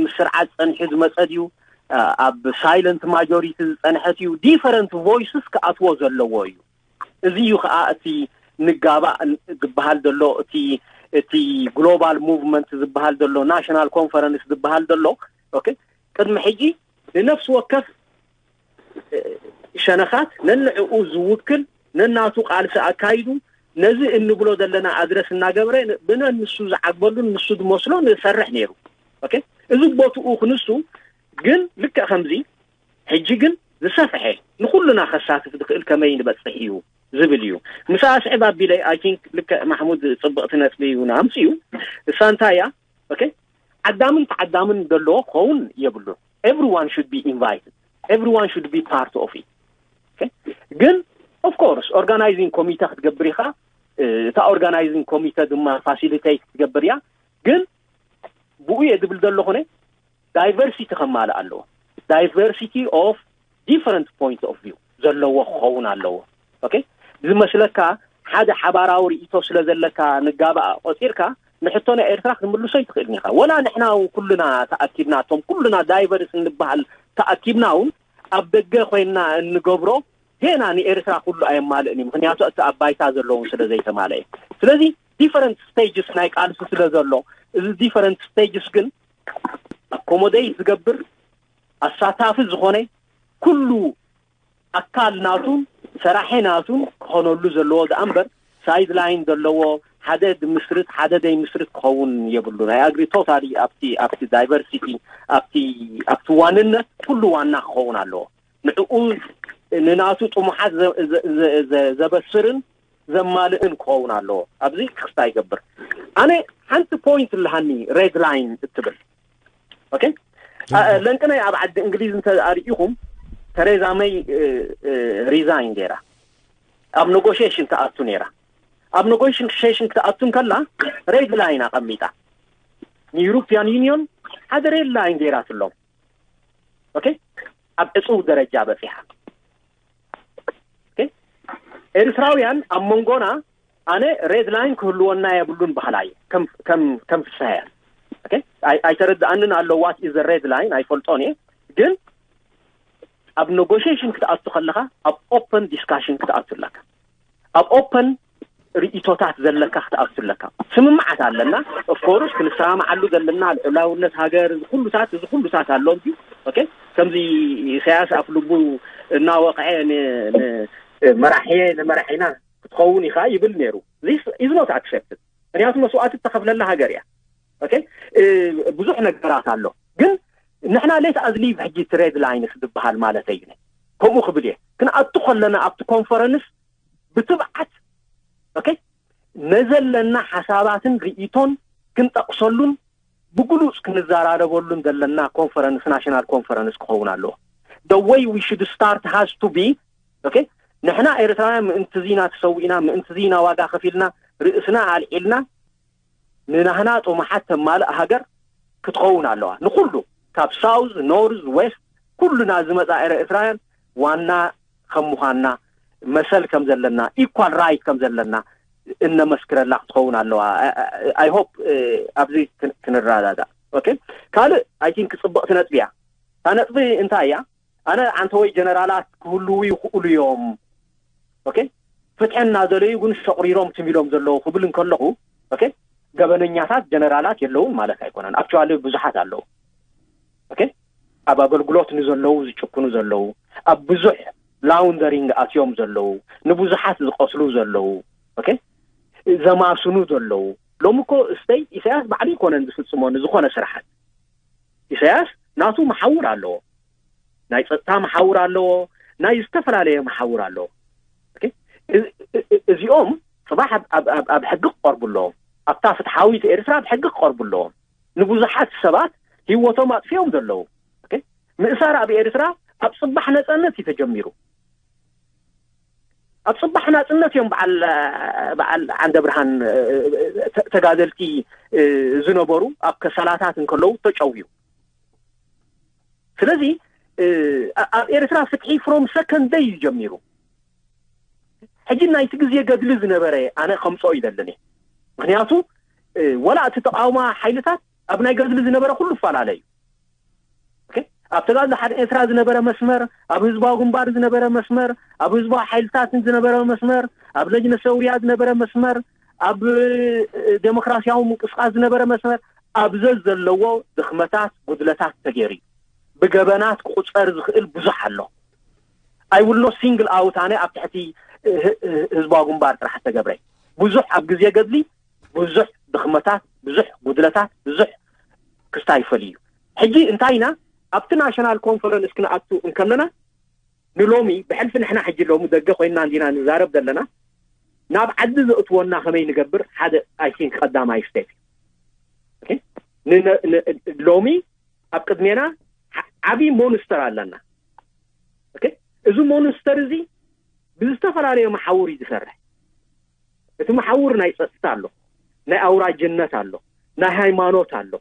ምስ ስርዓት ፀንሑ ዝመፀ ድዩ ኣብ ሳይለንት ማጆሪቲ ዝፀንሐት እዩ ዲፈረንት ቮይስስ ክኣትዎ ዘለዎ እዩ። እዚ እዩ ከዓ እቲ ንጋባእ ዝበሃል ዘሎ እቲ እቲ ግሎባል ሙቭመንት ዝበሃል ዘሎ ናሽናል ኮንፈረንስ ዝበሃል ዘሎ። ቅድሚ ሕጂ ንነፍሲ ወከፍ ሸነኻት ነንዕኡ ዝውክል ነናቱ ቃልሲ ኣካይዱ ነዚ እንብሎ ዘለና ኣድረስ እናገበረ ብነንሱ ዝዓግበሉን ንሱ ዝመስሎ ንሰርሕ ነይሩ። እዚ ቦትኡ ክንሱ ግን ልክዕ ከምዚ ሕጂ ግን ዝሰፍሐ ንኩልና ከሳትፍ ዝኽእል ከመይ ንበፅሕ እዩ ዝብል እዩ። ምስ ኣስዕብ ኣቢለ ኣይ ቲንክ ልክዕ ማሕሙድ ፅብቕቲ ነጥቢ እዩ ኣምፅኡ። እሳ እንታይ እያ? ዓዳምን ተዓዳምን ዘለዎ ክኸውን የብሉን። Everyone should be invited, everyone should be part of it. ግን of course organizing committee ክትገብር ኢኻ። እታ organizing committee ድማ ፋሲሊቴት ክትገብር እያ። ግን ብኡ እየ ዝብል ዘለኹ ነ ዳይቨርሲቲ ከማልእ ኣለዎ። Diversity of different point of view ዘለዎ ክኸውን ኣለዎ። ዝመስለካ ሓደ ሓባራዊ ርእይቶ ስለ ዘለካ ንጋባእ ቆፂርካ ንሕቶ ናይ ኤርትራ ክትምልሶ ይትኽእልን ኢኻ። ወላ ንሕና እውን ኩልና ተኣኪብና እቶም ኩልና ዳይቨርስ እንበሃል ተኣኪብና እውን ኣብ ደገ ኮይንና እንገብሮ ዜና ንኤርትራ ኩሉ ኣየማልእን እዩ። ምክንያቱ እቲ ኣብ ባይታ ዘለውን ስለ ዘይተማልአ። ስለዚ ዲፈረንት ስቴጅስ ናይ ቃልሲ ስለ ዘሎ እዚ ዲፈረንት ስቴጅስ ግን ኣኮሞዴት ዝገብር ኣሳታፊ ዝኾነ ኩሉ ኣካል ናቱን ሰራሒ ናቱን ክኾነሉ ዘለዎ ደኣ እምበር ሳይድ ላይን ዘለዎ ሓደ ድምስርት ሓደ ደይምስርት ክኸውን የብሉን። I agree totally ኣብቲ ኣብቲ ዳይቨርሲቲ ኣብቲ ኣብቲ ዋንነት ኩሉ ዋና ክኸውን ኣለዎ። ንዕኡ ንናቱ ጥሙሓት ዘበስርን ዘማልእን ክኸውን ኣለዎ። ኣብዚ ክስታ ይገብር። ኣነ ሓንቲ ፖይንት ኣለሃኒ ሬድ ላይን እትብል ለንቅነይ ኣብ ዓዲ እንግሊዝ እንተሪኢኹም ተሬዛ መይ ሪዛይን ገይራ ኣብ ኔጎሽሽን ትኣቱ ነይራ። ኣብ ኔጎሽሽን ክትኣቱ እንከላ ሬድ ላይን ኣቐሚጣ ንዩሮፒያን ዩኒዮን ሓደ ሬድ ላይን ገይራትሎም። ኣብ ዕፁው ደረጃ በፂሓ። ኤርትራውያን ኣብ መንጎና ኣነ ሬድ ላይን ክህልወና የብሉን በሃላ እየ። ከም ፍስሃ እያ። ኣይተረድኣንን ኣሎ what is the red line ኣይፈልጦን እየ። ግን ኣብ ኔጎሽሽን ክትኣቱ ከለኻ ኣብ ኦፐን ዲስካሽን ክትኣቱ ኣለካ። ኣብ ኦፐን ርእቶታት ዘለካ ክትኣቱ ኣለካ። ስምምዓት ኣለና ኦፍኮርስ ክንሰማምዓሉ ዘለና ልዑላውነት ሃገር እዚ ኩሉታት እዚ ኩሉታት ኣሎ። ከምዚ ኢሳያስ ኣፍልቡ እናወቕዐ መራሕየ ንመራሒና ክትኸውን ኢኻ ይብል ነይሩ። Is not accepted። ምክንያቱ መስዋእቲ እተኸፍለላ ሃገር እያ። ብዙሕ ነገራት ኣሎ። ግን ንሕና ሌት ኣዝሊቭ ሕጂ ትሬድ ላይንስ ዝበሃል ማለት እዩ። ከምኡ ክብል እየ ክንኣቱ ከለና ኣብቲ ኮንፈረንስ ብትብዓት ነዘለና ሓሳባትን ርእቶን ክንጠቕሰሉን ብግሉፅ ክንዘራረበሉን ዘለና ኮንፈረንስ ናሽናል ኮንፈረንስ ክኸውን ኣለዎ። The way we should start has to be ንሕና ኤርትራውያን ምእንቲ ዚና ተሰዊእና ምእንቲ ዚና ዋጋ ከፊልና ርእስና ኣልዒልና ንናህና ጥሙሓት ተማልእ ሃገር ክትኸውን ኣለዋ። ንኩሉ ካብ ሳውዝ ኖርዝ ዌስት ኩሉና ዝመፃ ኤርትራውያን ዋና ከም ምዃንና መሰል ከም ዘለና ኢኳል ራይት ከም ዘለና እነመስክረላ ክትኸውን ኣለዋ። I hope ኣብዚ ክንረዳዳእ። ካልእ ኣይ ቲንክ ፅብቕቲ ነጥቢ እያ። እታ ነጥቢ እንታይ እያ? ኣነ ዓንተወይ ጀነራላት ክህልዉ ይኽእሉ እዮም። ፍትሒ እናደለዩ ግን ሸቑሪሮም ትም ኢሎም ዘለዉ ክብል እንከለኹ ገበነኛታት ጀነራላት የለውን ማለት ኣይኮነን። ኣክቹዋሊ ብዙሓት ኣለዉ። ኣብ ኣገልግሎት ንዘለዉ ዝጭክኑ ዘለዉ ኣብ ብዙሕ ላውንደሪንግ ኣትዮም ዘለዉ፣ ንብዙሓት ዝቐትሉ ዘለዉ፣ ኦኬ፣ ዘማስኑ ዘለዉ። ሎሚ እኮ ስተይ ኢሳያስ ባዕሉ ይኮነን ዝፍጽሞ ንዝኾነ ስራሓት። ኢሳያስ ናቱ መሓውር ኣለዎ፣ ናይ ጸጥታ መሓውር ኣለዎ፣ ናይ ዝተፈላለየ መሓውር ኣለዎ። ኦኬ፣ እ- እ- እ- እዚኦም ጽባሕ ኣብ- ኣብ- ኣብ- ኣብ ሕጊ ክቐርቡ ኣለዎም። ኣብታ ፍትሓዊት ኤርትራ ኣብ ሕጊ ክቐርቡ ኣለዎም። ንብዙሓት ሰባት ህይወቶም ኣጥፊኦም ዘለዉ። ኦኬ፣ ምእሳር ኣብ ኤርትራ ኣብ ጽባሕ ነጻነት እዩ ተጀሚሩ። ኣብ ጽባሕ ናጽነት እዮም በዓል በዓል ዓንደ ብርሃን ተ- ተጋደልቲ ዝነበሩ ኣብ ከሰላታት እንከለዉ ተጨውዩ። ስለዚ ኣብ ኤርትራ ፍትሒ from second day እዩ ጀሚሩ። ሕጂ ናይቲ ግዜ ገድሊ ዝነበረ ኣነ ከምጽኦ ይደልን እየ። ምክንያቱ ወላ እቲ ተቃውሞ ሓይልታት ኣብ ናይ ገድሊ ዝነበረ ኩሉ ይፈላለ እዩ። ኣብ ተጋድሎ ሓደ ኤርትራ ዝነበረ መስመር፣ ኣብ ህዝባዊ ግንባር ዝነበረ መስመር፣ ኣብ ህዝባዊ ሓይልታትን ዝነበረ መስመር፣ ኣብ ለጅነ ሰውርያ ዝነበረ መስመር፣ ኣብ ዴሞክራሲያዊ ምንቅስቃስ ዝነበረ መስመር፣ ኣብ ዘዘለዎ ድኽመታት፣ ጉድለታት ተገይሩ እዩ። ብገበናት ክቁጸር ዝኽእል ብዙሕ ኣሎ። I will not single out ኣነ ኣብ ትሕቲ ህዝባዊ ግንባር ጥራሕ ዝተገብረ ብዙሕ ኣብ ግዜ ገድሊ ብዙሕ ድኽመታት፣ ብዙሕ ጉድለታት፣ ብዙሕ ክስታይ ፈልዩ እዩ። ሕጂ እንታይ ኢና ኣብቲ ናሽናል ኮንፈረንስ ክንኣቱ እንከለና ንሎሚ ብሕልፊ ንሕና ሕጂ ሎሚ ደገ ኮይንና እንዲና ንዛረብ ዘለና ናብ ዓዲ ዘእትወና ከመይ ንገብር ሓደ I think ቀዳማይ ስቴፕ ሎሚ ኣብ ቅድሜና ዓብይ ሞንስተር ኣለና። እዚ ሞንስተር እዚ ብዝተፈላለየ መሓውር እዩ ዝሰርሕ። እቲ መሓውር ናይ ፀጥታ ኣሎ፣ ናይ ኣውራጅነት ኣሎ፣ ናይ ሃይማኖት ኣሎ፣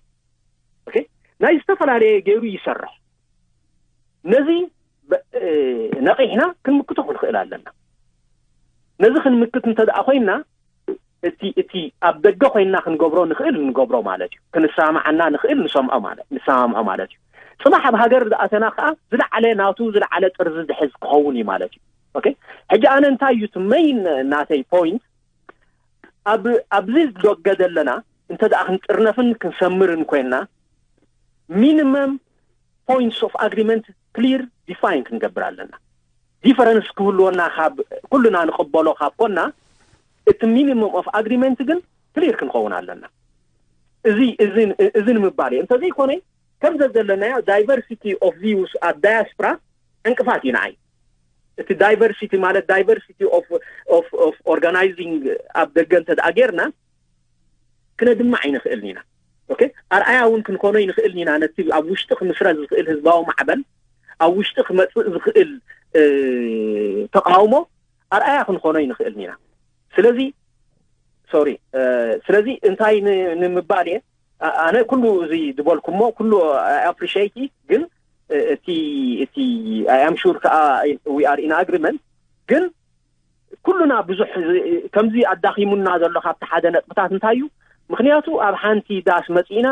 ናይ ዝተፈላለየ ገይሩ ይሰርሕ። ነዚ ነቂሕና ክንምክቶ ክንኽእል ኣለና። ነዚ ክንምክት እንተ ደኣ ኮይንና እቲ እቲ ኣብ ደገ ኮይንና ክንገብሮ ንኽእል ንገብሮ ማለት እዩ። ክንሰማማዓና ንኽእል ንሰምዖ ማለት ንሰማምዖ ማለት እዩ። ፅባሕ ኣብ ሃገር ዝኣተና ከዓ ዝለዓለ ናቱ ዝለዓለ ጥርዚ ዝሕዝ ክኸውን እዩ ማለት እዩ። ኦኬ፣ ሕጂ ኣነ እንታይ እዩ እቲ መይን ናተይ ፖይንት ኣብ ኣብዚ ደገ ዘለና እንተ ደኣ ክንጥርነፍን ክንሰምርን ኮይንና ሚኒመም ፖይንትስ ኦፍ ኣግሪመንት ክሊር ዲፋይን ክንገብር ኣለና። ዲፈረንስ ክህልወና ካብ ኩልና ንቕበሎ ካብ ኮና እቲ ሚኒመም ኦፍ ኣግሪመንት ግን ክሊር ክንኸውን ኣለና። እዚ እዚ እዚ ንምባል እየ። እንተዘይኮነ ከም ዘዘለናዮ ዳይቨርሲቲ ኦፍ ቪውስ ኣብ ዳያስፖራ ዕንቅፋት እዩ ንዓይ። እቲ ዳይቨርሲቲ ማለት ዳይቨርሲቲ ኦፍ ኦፍ ኦፍ ኦርጋናይዚንግ ኣብ ደገ እንተ ደኣ ጌርና ክነድምዕ ኣይንኽእልን ኢና። ኦኬ፣ ኣርኣያ እውን ክንኮኖ ይንኽእልን ኢና። ነቲ ኣብ ውሽጢ ክምስረት ዝኽእል ህዝባዊ ማዕበል ኣብ ውሽጢ ክመፅእ ዝኽእል ተቃውሞ ኣርኣያ ክንኮኖ ይንኽእልን ኢና። ስለዚ ሶሪ ስለዚ እንታይ ንምባል እየ ኣነ ኩሉ እዚ ዝበልኩሞ ኩሉ ኣፕሪሽት ግን እቲ እቲ ኣም ሹር ከዓ we are in agreement ግን ኩሉና ብዙሕ ከምዚ ኣዳኺሙና ዘሎ ካብቲ ሓደ ነጥብታት እንታይ እዩ? ምክንያቱ ኣብ ሓንቲ ዳስ መፂእና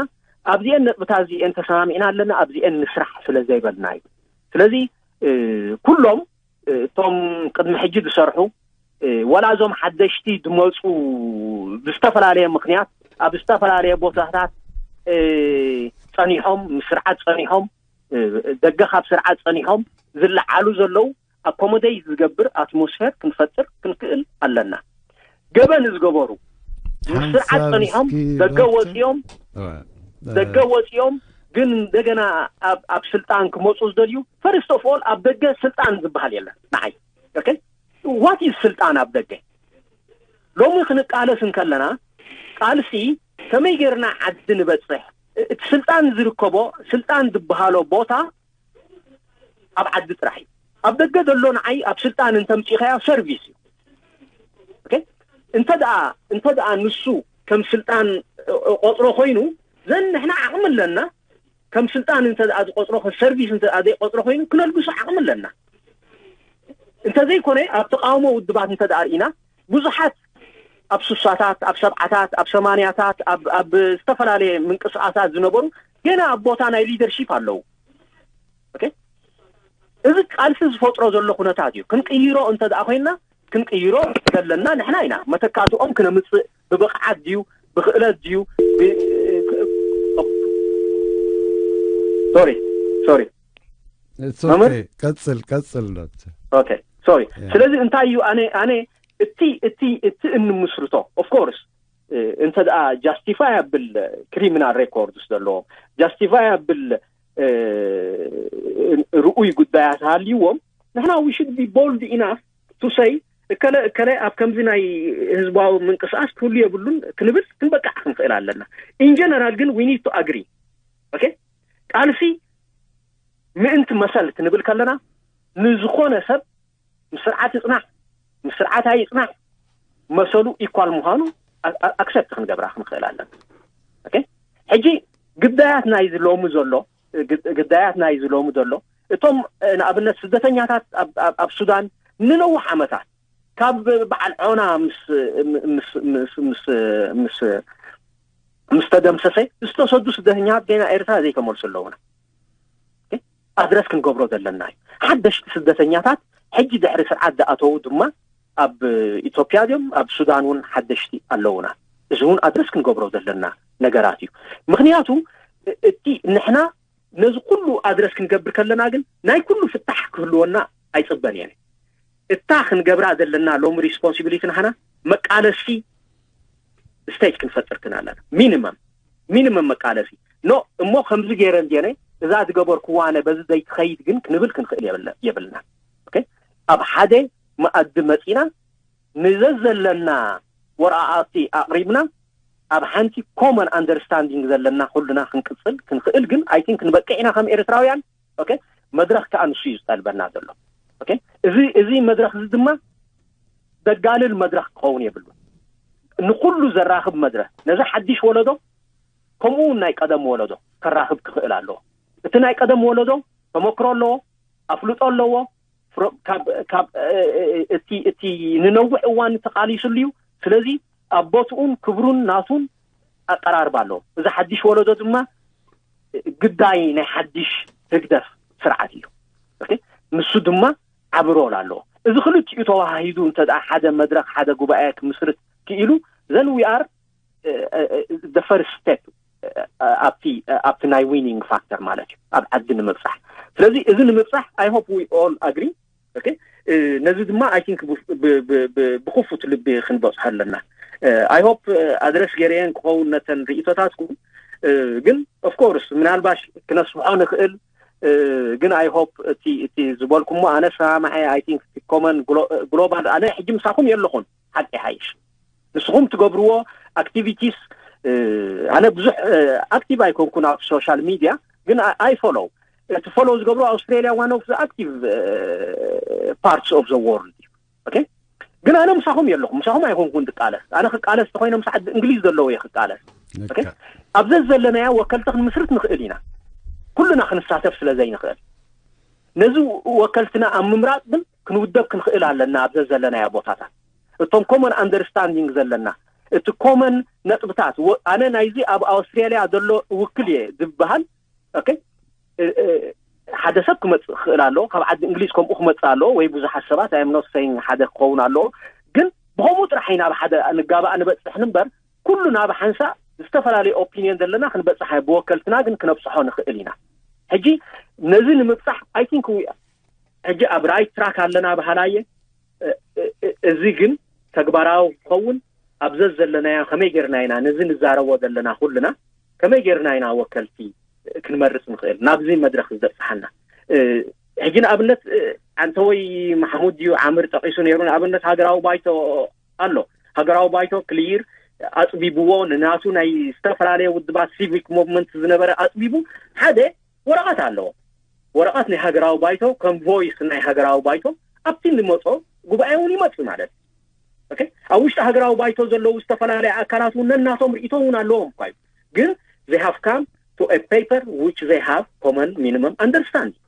ኣብዚአን ነጥብታት እዚአን ተሰማሚዕና ኣለና ኣብዚአን ንስራሕ ስለ ዘይበልና እዩ። ስለዚ ኩሎም እቶም ቅድሚ ሕጂ ዝሰርሑ ወላ እዞም ሓደሽቲ ዝመፁ ብዝተፈላለየ ምክንያት ኣብ ዝተፈላለየ ቦታታት ፀኒሖም ምስ ስርዓት ፀኒሖም ደገ ካብ ስርዓት ፀኒሖም ዝለዓሉ ዘለዉ ኣኮሞደይ ዝገብር ኣትሞስፌር ክንፈጥር ክንክእል ኣለና። ገበን ዝገበሩ ምስ ስርዓት ፀኒሖም ደገ ወፂኦም ደገ ወፂኦም ግን እንደገና ኣብ ስልጣን ክመፁ ዝደልዩ ፈርስት ኦፍ ኦል ኣብ ደገ ስልጣን ዝበሃል የለን። ንዓይ what is ስልጣን ኣብ ደገ ሎሚ ክንቃለስ እንከለና ቃልሲ ከመይ ጌርና ዓዲ ንበፅሕ እቲ ስልጣን ዝርከቦ ስልጣን ዝበሃሎ ቦታ ኣብ ዓዲ ጥራሕ እዩ። ኣብ ደገ ዘሎ ንዓይ ኣብ ስልጣን እንተምፂእካዮ ሰርቪስ እዩ። እንተ ደኣ እንተ ደኣ ንሱ ከም ስልጣን ቆፅሮ ኮይኑ ዘን ንሕና ዓቕሚ ኣለና ከም ስልጣን እንተ ደኣ ዝቆፅሮ ሰርቪስ እንተ ደኣ ዘይቆፅሮ ኮይኑ ክነልግሶ ዓቕሚ ኣለና። እንተዘይኮነ ኣብ ተቃውሞ ውድባት እንተ ደኣ ርኢና ብዙሓት ኣብ ሱሳታት ኣብ ሰብዓታት ኣብ ሰማንያታት ኣብ ዝተፈላለየ ምንቅስቃሳት ዝነበሩ ገና ኣብ ቦታ ናይ ሊደርሺፕ ኣለዉ። እዚ ቃልሲ ዝፈጥሮ ዘሎ ኩነታት እዩ። ክንቅይሮ እንተ ደኣ ኮይና ክንቅይሮ ዘለና ንሕና ኢና። መተካትኦም ክነምፅእ ብብቕዓት ድዩ ብክእለት ድዩ ሶሪ ሶሪ መምህር? ቀጽል ቀጽል ዶክተር። ኦኬ፣ ሶሪ። ስለዚ እንታይ እዩ፣ ኣነ ኣነ እቲ እቲ እቲ እንምስርቶ፣ ኦፍ ኮርስ፣ እንተ ደኣ ጃስቲፋይ ኣብል ክሪሚናል ሬኮርድስ ዘለዎም፣ ጃስቲፋይ ኣብል ርኡይ ጉዳያት ሃልይዎም፣ ንሕና we should be bold enough to say እከለ እከለ ኣብ ከምዚ ናይ ህዝባዊ ምንቅስቃስ ክህሉ የብሉን ክንብል ክንበቃዕ ክንክእል ኣለና። ኢን ጀነራል ግን we need to agree። ኦኬ፣ ቃልሲ ምእንቲ መሰል ክንብል ከለና፣ ንዝኾነ ሰብ ምስ ስርዓት ይጽናዕ ምስ ስርዓት ኣይጽናዕ፣ መሰሉ ኢኳል ምዃኑ ኣክሰፕት ክንገብራ ክንክእል ኣለና። ኦኬ፣ ሕጂ ግዳያት ናይዚ ሎሚ ዘሎ ግዳያት ናይዚ ሎሚ ዘሎ፣ እቶም ንኣብነት ስደተኛታት ኣብ ሱዳን ንነዊሕ ዓመታት ካብ በዓል ዖና ምስ ምስ ምስ ምስ ምስ ምስ ተደምሰሰ ዝተሰዱ ስደተኛታት ገና ኤርትራ ዘይተመልሱ ኣለውና። ኣድረስ ክንገብሮ ዘለና እዩ። ሓደሽቲ ስደተኛታት ሕጂ ድሕሪ ስርዓት ዝኣተዉ ድማ ኣብ ኢትዮጵያ ድዮም ኣብ ሱዳን እውን ሓደሽቲ ኣለውና። እዚ እውን ኣድረስ ክንገብሮ ዘለና ነገራት እዩ። ምክንያቱ እቲ ንሕና ነዚ ኩሉ ኣድረስ ክንገብር ከለና ግን ናይ ኩሉ ፍታሕ ክህልወና ኣይጽበን እየ። እታ ክንገብራ ዘለና ሎሚ ሪስፖንሲቢሊቲ ንሓና መቃለሲ ስቴጅ ክንፈጥር ክና ኣለና። ሚኒመም ሚኒመም መቃለሲ ኖ እሞ ከምዚ ገይረ እንዲነ እዛ ዝገበርክዋ ኣነ በዚ ዘይትኸይድ ግን ክንብል ክንኽእል የብልና። ኦኬ፣ ኣብ ሓደ መኣዲ መጺና ንዘዘለና ወረቓቕቲ ኣቕሪብና ኣብ ሓንቲ ኮመን ኣንደርስታንዲንግ ዘለና ኩልና ክንቅጽል ክንኽእል ግን ኣይ ቲንክ ክንበቅዕ ኢና ከም ኤርትራውያን። ኦኬ፣ መድረኽ ከኣ ንሱ እዩ ዝጠልበና ዘሎ። ኦኬ፣ እዚ እዚ መድረኽ እዚ ድማ ዘጋልል መድረኽ ክኸውን የብሉን። ንኹሉ ዘራኽብ መድረኽ ነዚ ሓድሽ ወለዶ ከምኡ እውን ናይ ቀደም ወለዶ ከራኽብ ክኽእል ኣለዎ። እቲ ናይ ቀደም ወለዶ ተመክሮ ኣለዎ፣ ኣፍልጦ ኣለዎ፣ ካብ እቲ እቲ ንነዊሕ እዋን ተቃሊሱሉ እዩ። ስለዚ ኣብ ቦትኡን ክብሩን ናቱን ኣቀራርባ ኣለዎ። እዚ ሓድሽ ወለዶ ድማ ግዳይ ናይ ሓድሽ ህግደፍ ስርዓት እዩ። ኦኬ፣ ንሱ ድማ ዓቢ ሮል ኣለዎ። እዚ ክልቲኡ ተዋሃሂዱ እንተ ደኣ ሓደ መድረኽ ሓደ ጉባኤ ክምስርት ክኢሉ ዘን we are the first step ኣብቲ ኣብቲ ናይ ዊኒንግ ፋክተር ማለት እዩ ኣብ ዓዲ ንምብጻሕ። ስለዚ እዚ ንምብጻሕ I hope we all agree። ኦኬ፣ ነዚ ድማ ኣይ ቲንክ ብክፉት ልቢ ክንበጽሖ ኣለና። ኣይ ሆፕ ኣድረስ ገይረየን ክኸውን ነተን ርእቶታትኩም። ግን ኦፍኮርስ ምናልባሽ ክነስፍሖ ንኽእል። ግን ኣይ ሆፕ እቲ እቲ ዝበልኩሞ ኣነ ሰማማዐ ኣይ ቲንክ ኮመን ግሎባል ኣነ ሕጂ ምሳኹም የለኹን። ሓቂ ሓይሽ ንስኹም ትገብርዎ ኣክቲቪቲስ ኣነ ብዙሕ ኣክቲቭ ኣይኮንኩን ኣብ ሶሻል ሚድያ። ግን ኣይ ፎሎው እቲ ፎሎው ዝገብሩ ኣውስትራሊያ ዋን ኦፍ ኣክቲቭ ፓርትስ ኦፍ ዘ ወርልድ እዩ። ኦኬ፣ ግን ኣነ ምሳኹም የለኹም ምሳኹም ኣይኮንኩን ትቃለስ። ኣነ ክቃለስ ተኮይነ ምስ ዓዲ እንግሊዝ ዘለዎ እየ ክቃለስ። ኦኬ፣ ኣብዘ ዘለናያ ወከልቲ ክንምስርት ንኽእል ኢና ኩልና ክንሳተፍ ስለ ዘይንኽእል ነዚ ወከልትና ኣብ ምምራጥ ግን ክንውደብ ክንኽእል ኣለና። ኣብዘ ዘለናያ ቦታታት እቶም ኮመን ኣንደርስታንዲንግ ዘለና እቲ ኮመን ነጥብታት ኣነ ናይዚ ኣብ ኣውስትራሊያ ዘሎ ውክል እየ ዝበሃል። ኦኬ፣ ሓደ ሰብ ክመጽእ ክኽእል ኣለዎ ካብ ዓዲ እንግሊዝ ከምኡ ክመጽእ ኣለዎ ወይ ብዙሓት ሰባት ኣይ ኣም ኖት ሰይንግ ሓደ ክኸውን ኣለዎ። ግን ብኸምኡ ጥራሕ ኢና ኣብ ሓደ ንጋባእ ንበጽሕ ንበር ኩሉ ናብ ሓንሳእ ዝተፈላለየ ኦፒንየን ዘለና ክንበጽሕ ብወከልትና ግን ክነብጽሖ ንኽእል ኢና። ሕጂ ነዚ ንምብጻሕ ኣይ ቲንክ ሕጂ ኣብ ራይት ትራክ ኣለና በሃላየ። እዚ ግን ተግባራዊ ክኸውን ኣብ ዘዘለናዮ ከመይ ጌርና ኢና ነዚ ንዛረቦ ዘለና ኩልና ከመይ ጌርና ኢና ወከልቲ ክንመርጽ ንኽእል ናብዚ መድረኽ ዝበጽሓና። ሕጂ ንኣብነት ኣንተወይ ማሕሙድ ድዩ ዓምር ጠቒሱ ነይሩ። ንኣብነት ሃገራዊ ባይቶ ኣሎ። ሃገራዊ ባይቶ ክልይር ኣጽቢብዎ ንናቱ ናይ ዝተፈላለየ ውድባት ሲቪክ ሞቭመንት ዝነበረ ኣጽቢቡ ሓደ ወረቐት ኣለዎ። ወረቐት ናይ ሃገራዊ ባይቶ ከም ቮይስ ናይ ሃገራዊ ባይቶ ኣብቲ ንመጾ ጉባኤ እውን ይመጽእ ማለት እዩ። ኣብ ውሽጢ ሃገራዊ ባይቶ ዘለዉ ዝተፈላለየ ኣካላት እውን ነናቶም ርእቶ እውን ኣለዎም እኳ እዩ። ግን they have come to a paper which they have common minimum understanding።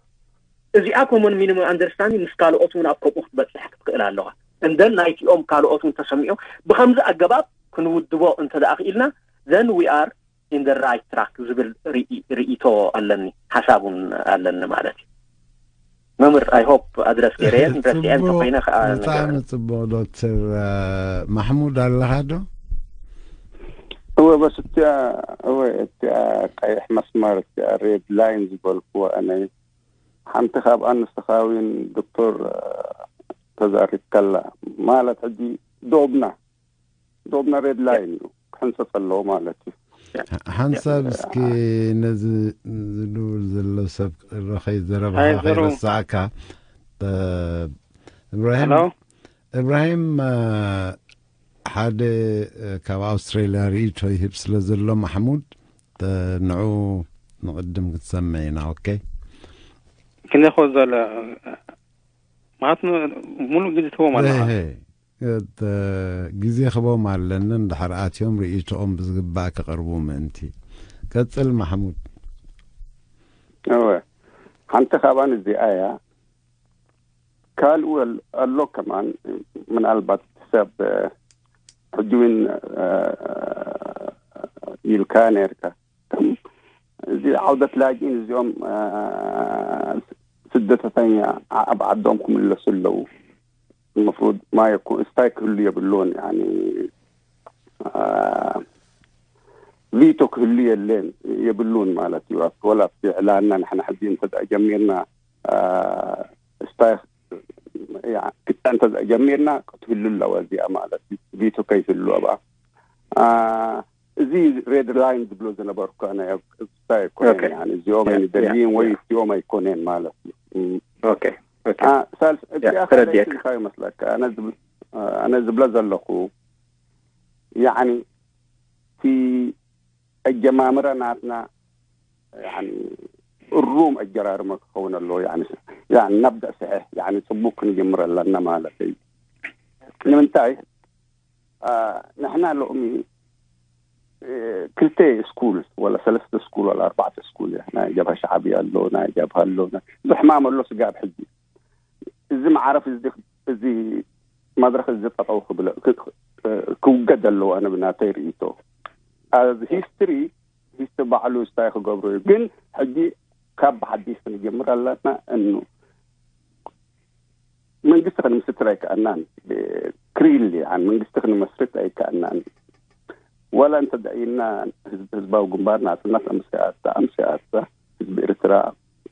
እዚኣ ኮመን ሚኒመም ኣንደርስታንዲንግ ምስ ካልኦት እውን ኣብ ከምኡ ክትበፅሕ ክትክእል ኣለዋ። እንደን ናይቲኦም ካልኦት እውን ተሰሚዖም ብከምዚ ኣገባብ ክንውድቦ እንተ ደኣ ክኢልና then we are in the right track ዝብል ርእይቶ ኣለኒ፣ ሓሳብ እውን ኣለኒ ማለት እዩ። መምህር I hope ኣድረስ ገይረየን ረሲዐን ተኮይነ ከዓ ብጣዕሚ ፅቡቅ ዶክተር ማሕሙድ ኣለካ ዶ? እወ በስ እቲያ እወ እቲያ ቀይሕ መስመር እቲያ ሬድ ላይን ዝበልኩዋ ኣነ ሓንቲ ካብኣን ንስኻ እውን ዶክተር ተዛሪብካላ ማለት ሕጂ ዶብና ዶብና ሬድ ላይን እዩ ክሕንፀፅ ኣለዎ ማለት እዩ። ሓንሳብ እስኪ ነዚ ዝድውል ዘሎ ሰብ ረኸይ ዘረባኻ ከይረሳዕካ። እብራሂም እብራሂም ሓደ ካብ ኣውስትራሊያ ርእይቶ ይህብ ስለ ዘሎ ማሕሙድ ንዑ ንቕድም ክትሰምዕ ኢና። ኦኬ ክንደይ ክወ ዘሎ ማለት ሙሉእ ግዜ ትህቦም ኣለኻ። ግዜ ክቦም ኣለኒ እንድሕር ኣትዮም ርእይቶኦም ብዝግባእ ክቕርቡ ምእንቲ። ቀጽል ማሕሙድ። እወ ሓንቲ ካብኣን እዚኣ እያ። ካልኡ ኣሎ ከማን ምናልባት ሰብ ሕጂ እውን ኢልካ ነርካ ከም እዚ ዓውደት ላጅኢን እዚኦም ስደተተኛ ኣብ ዓዶም ክምለሱ ኣለዉ። المفروض ما يكون ስታይ ክህሉ የብሉን። يعني ቪቶ ክህሉ የለን የብሉን ማለት እዩ። ወላ ኣብቲ ዕላና ንሕና ሕጂ እንተ ጀሚርና ስታይ ክታ እንተ ጀሚርና ክትህሉ ኣለዋ እዚኣ ማለት እዩ። ቪቶ ከይህሉ ኣብኣ እዚ ሬድ ላይን ዝብሎ ዝነበርኩ ኣነ ስታይ ኣይኮነን። እዚኦም ኣይንደልይን ወይ እዚኦም ኣይኮነን ማለት እዩ። እዚኣ ካልኣይቲ እንታይ ይመስለካ? ኣነ ዝብሎ ዘለኹ ያኒ እቲ ኣጀማምራ ናትና እሩም ኣጀራርማ ክኸውን ኣለዎ። نبدأ صحيح ጽቡቅ ክንጀምር ኣለና ማለት እዩ። ንምንታይ ንሕና ሎሚ ክልተ ስኩል ወላ ሰለስተ ስኩል ወላ ኣርባዕተ ስኩል ናይ ጀብሃ ሻዕብያ ኣሎ፣ ናይ ጀብሃ ኣሎ፣ ብዙሕ ሕማም ኣሎ ስጋብ ሕጂ። እዚ መዓረፍ እዚ መድረኽ እዚ ጠጠው ክውገድ ኣለዎ። ኣነ ብናተይ ርእይቶ as history history ባዕሉ እንታይ ክገብሮ እዩ። ግን ሕጂ ካብ ብሓዲሽ ክንጀምር ኣለና። እኑ መንግስቲ ክንምስርት ኣይከኣናን። ክሪል መንግስቲ ክንመስርት ኣይከኣናን። ወላ እንተ ኢልና ህዝባዊ ግንባር ናጽነት ኣምስያታ ኣምስያታ ህዝቢ ኤርትራ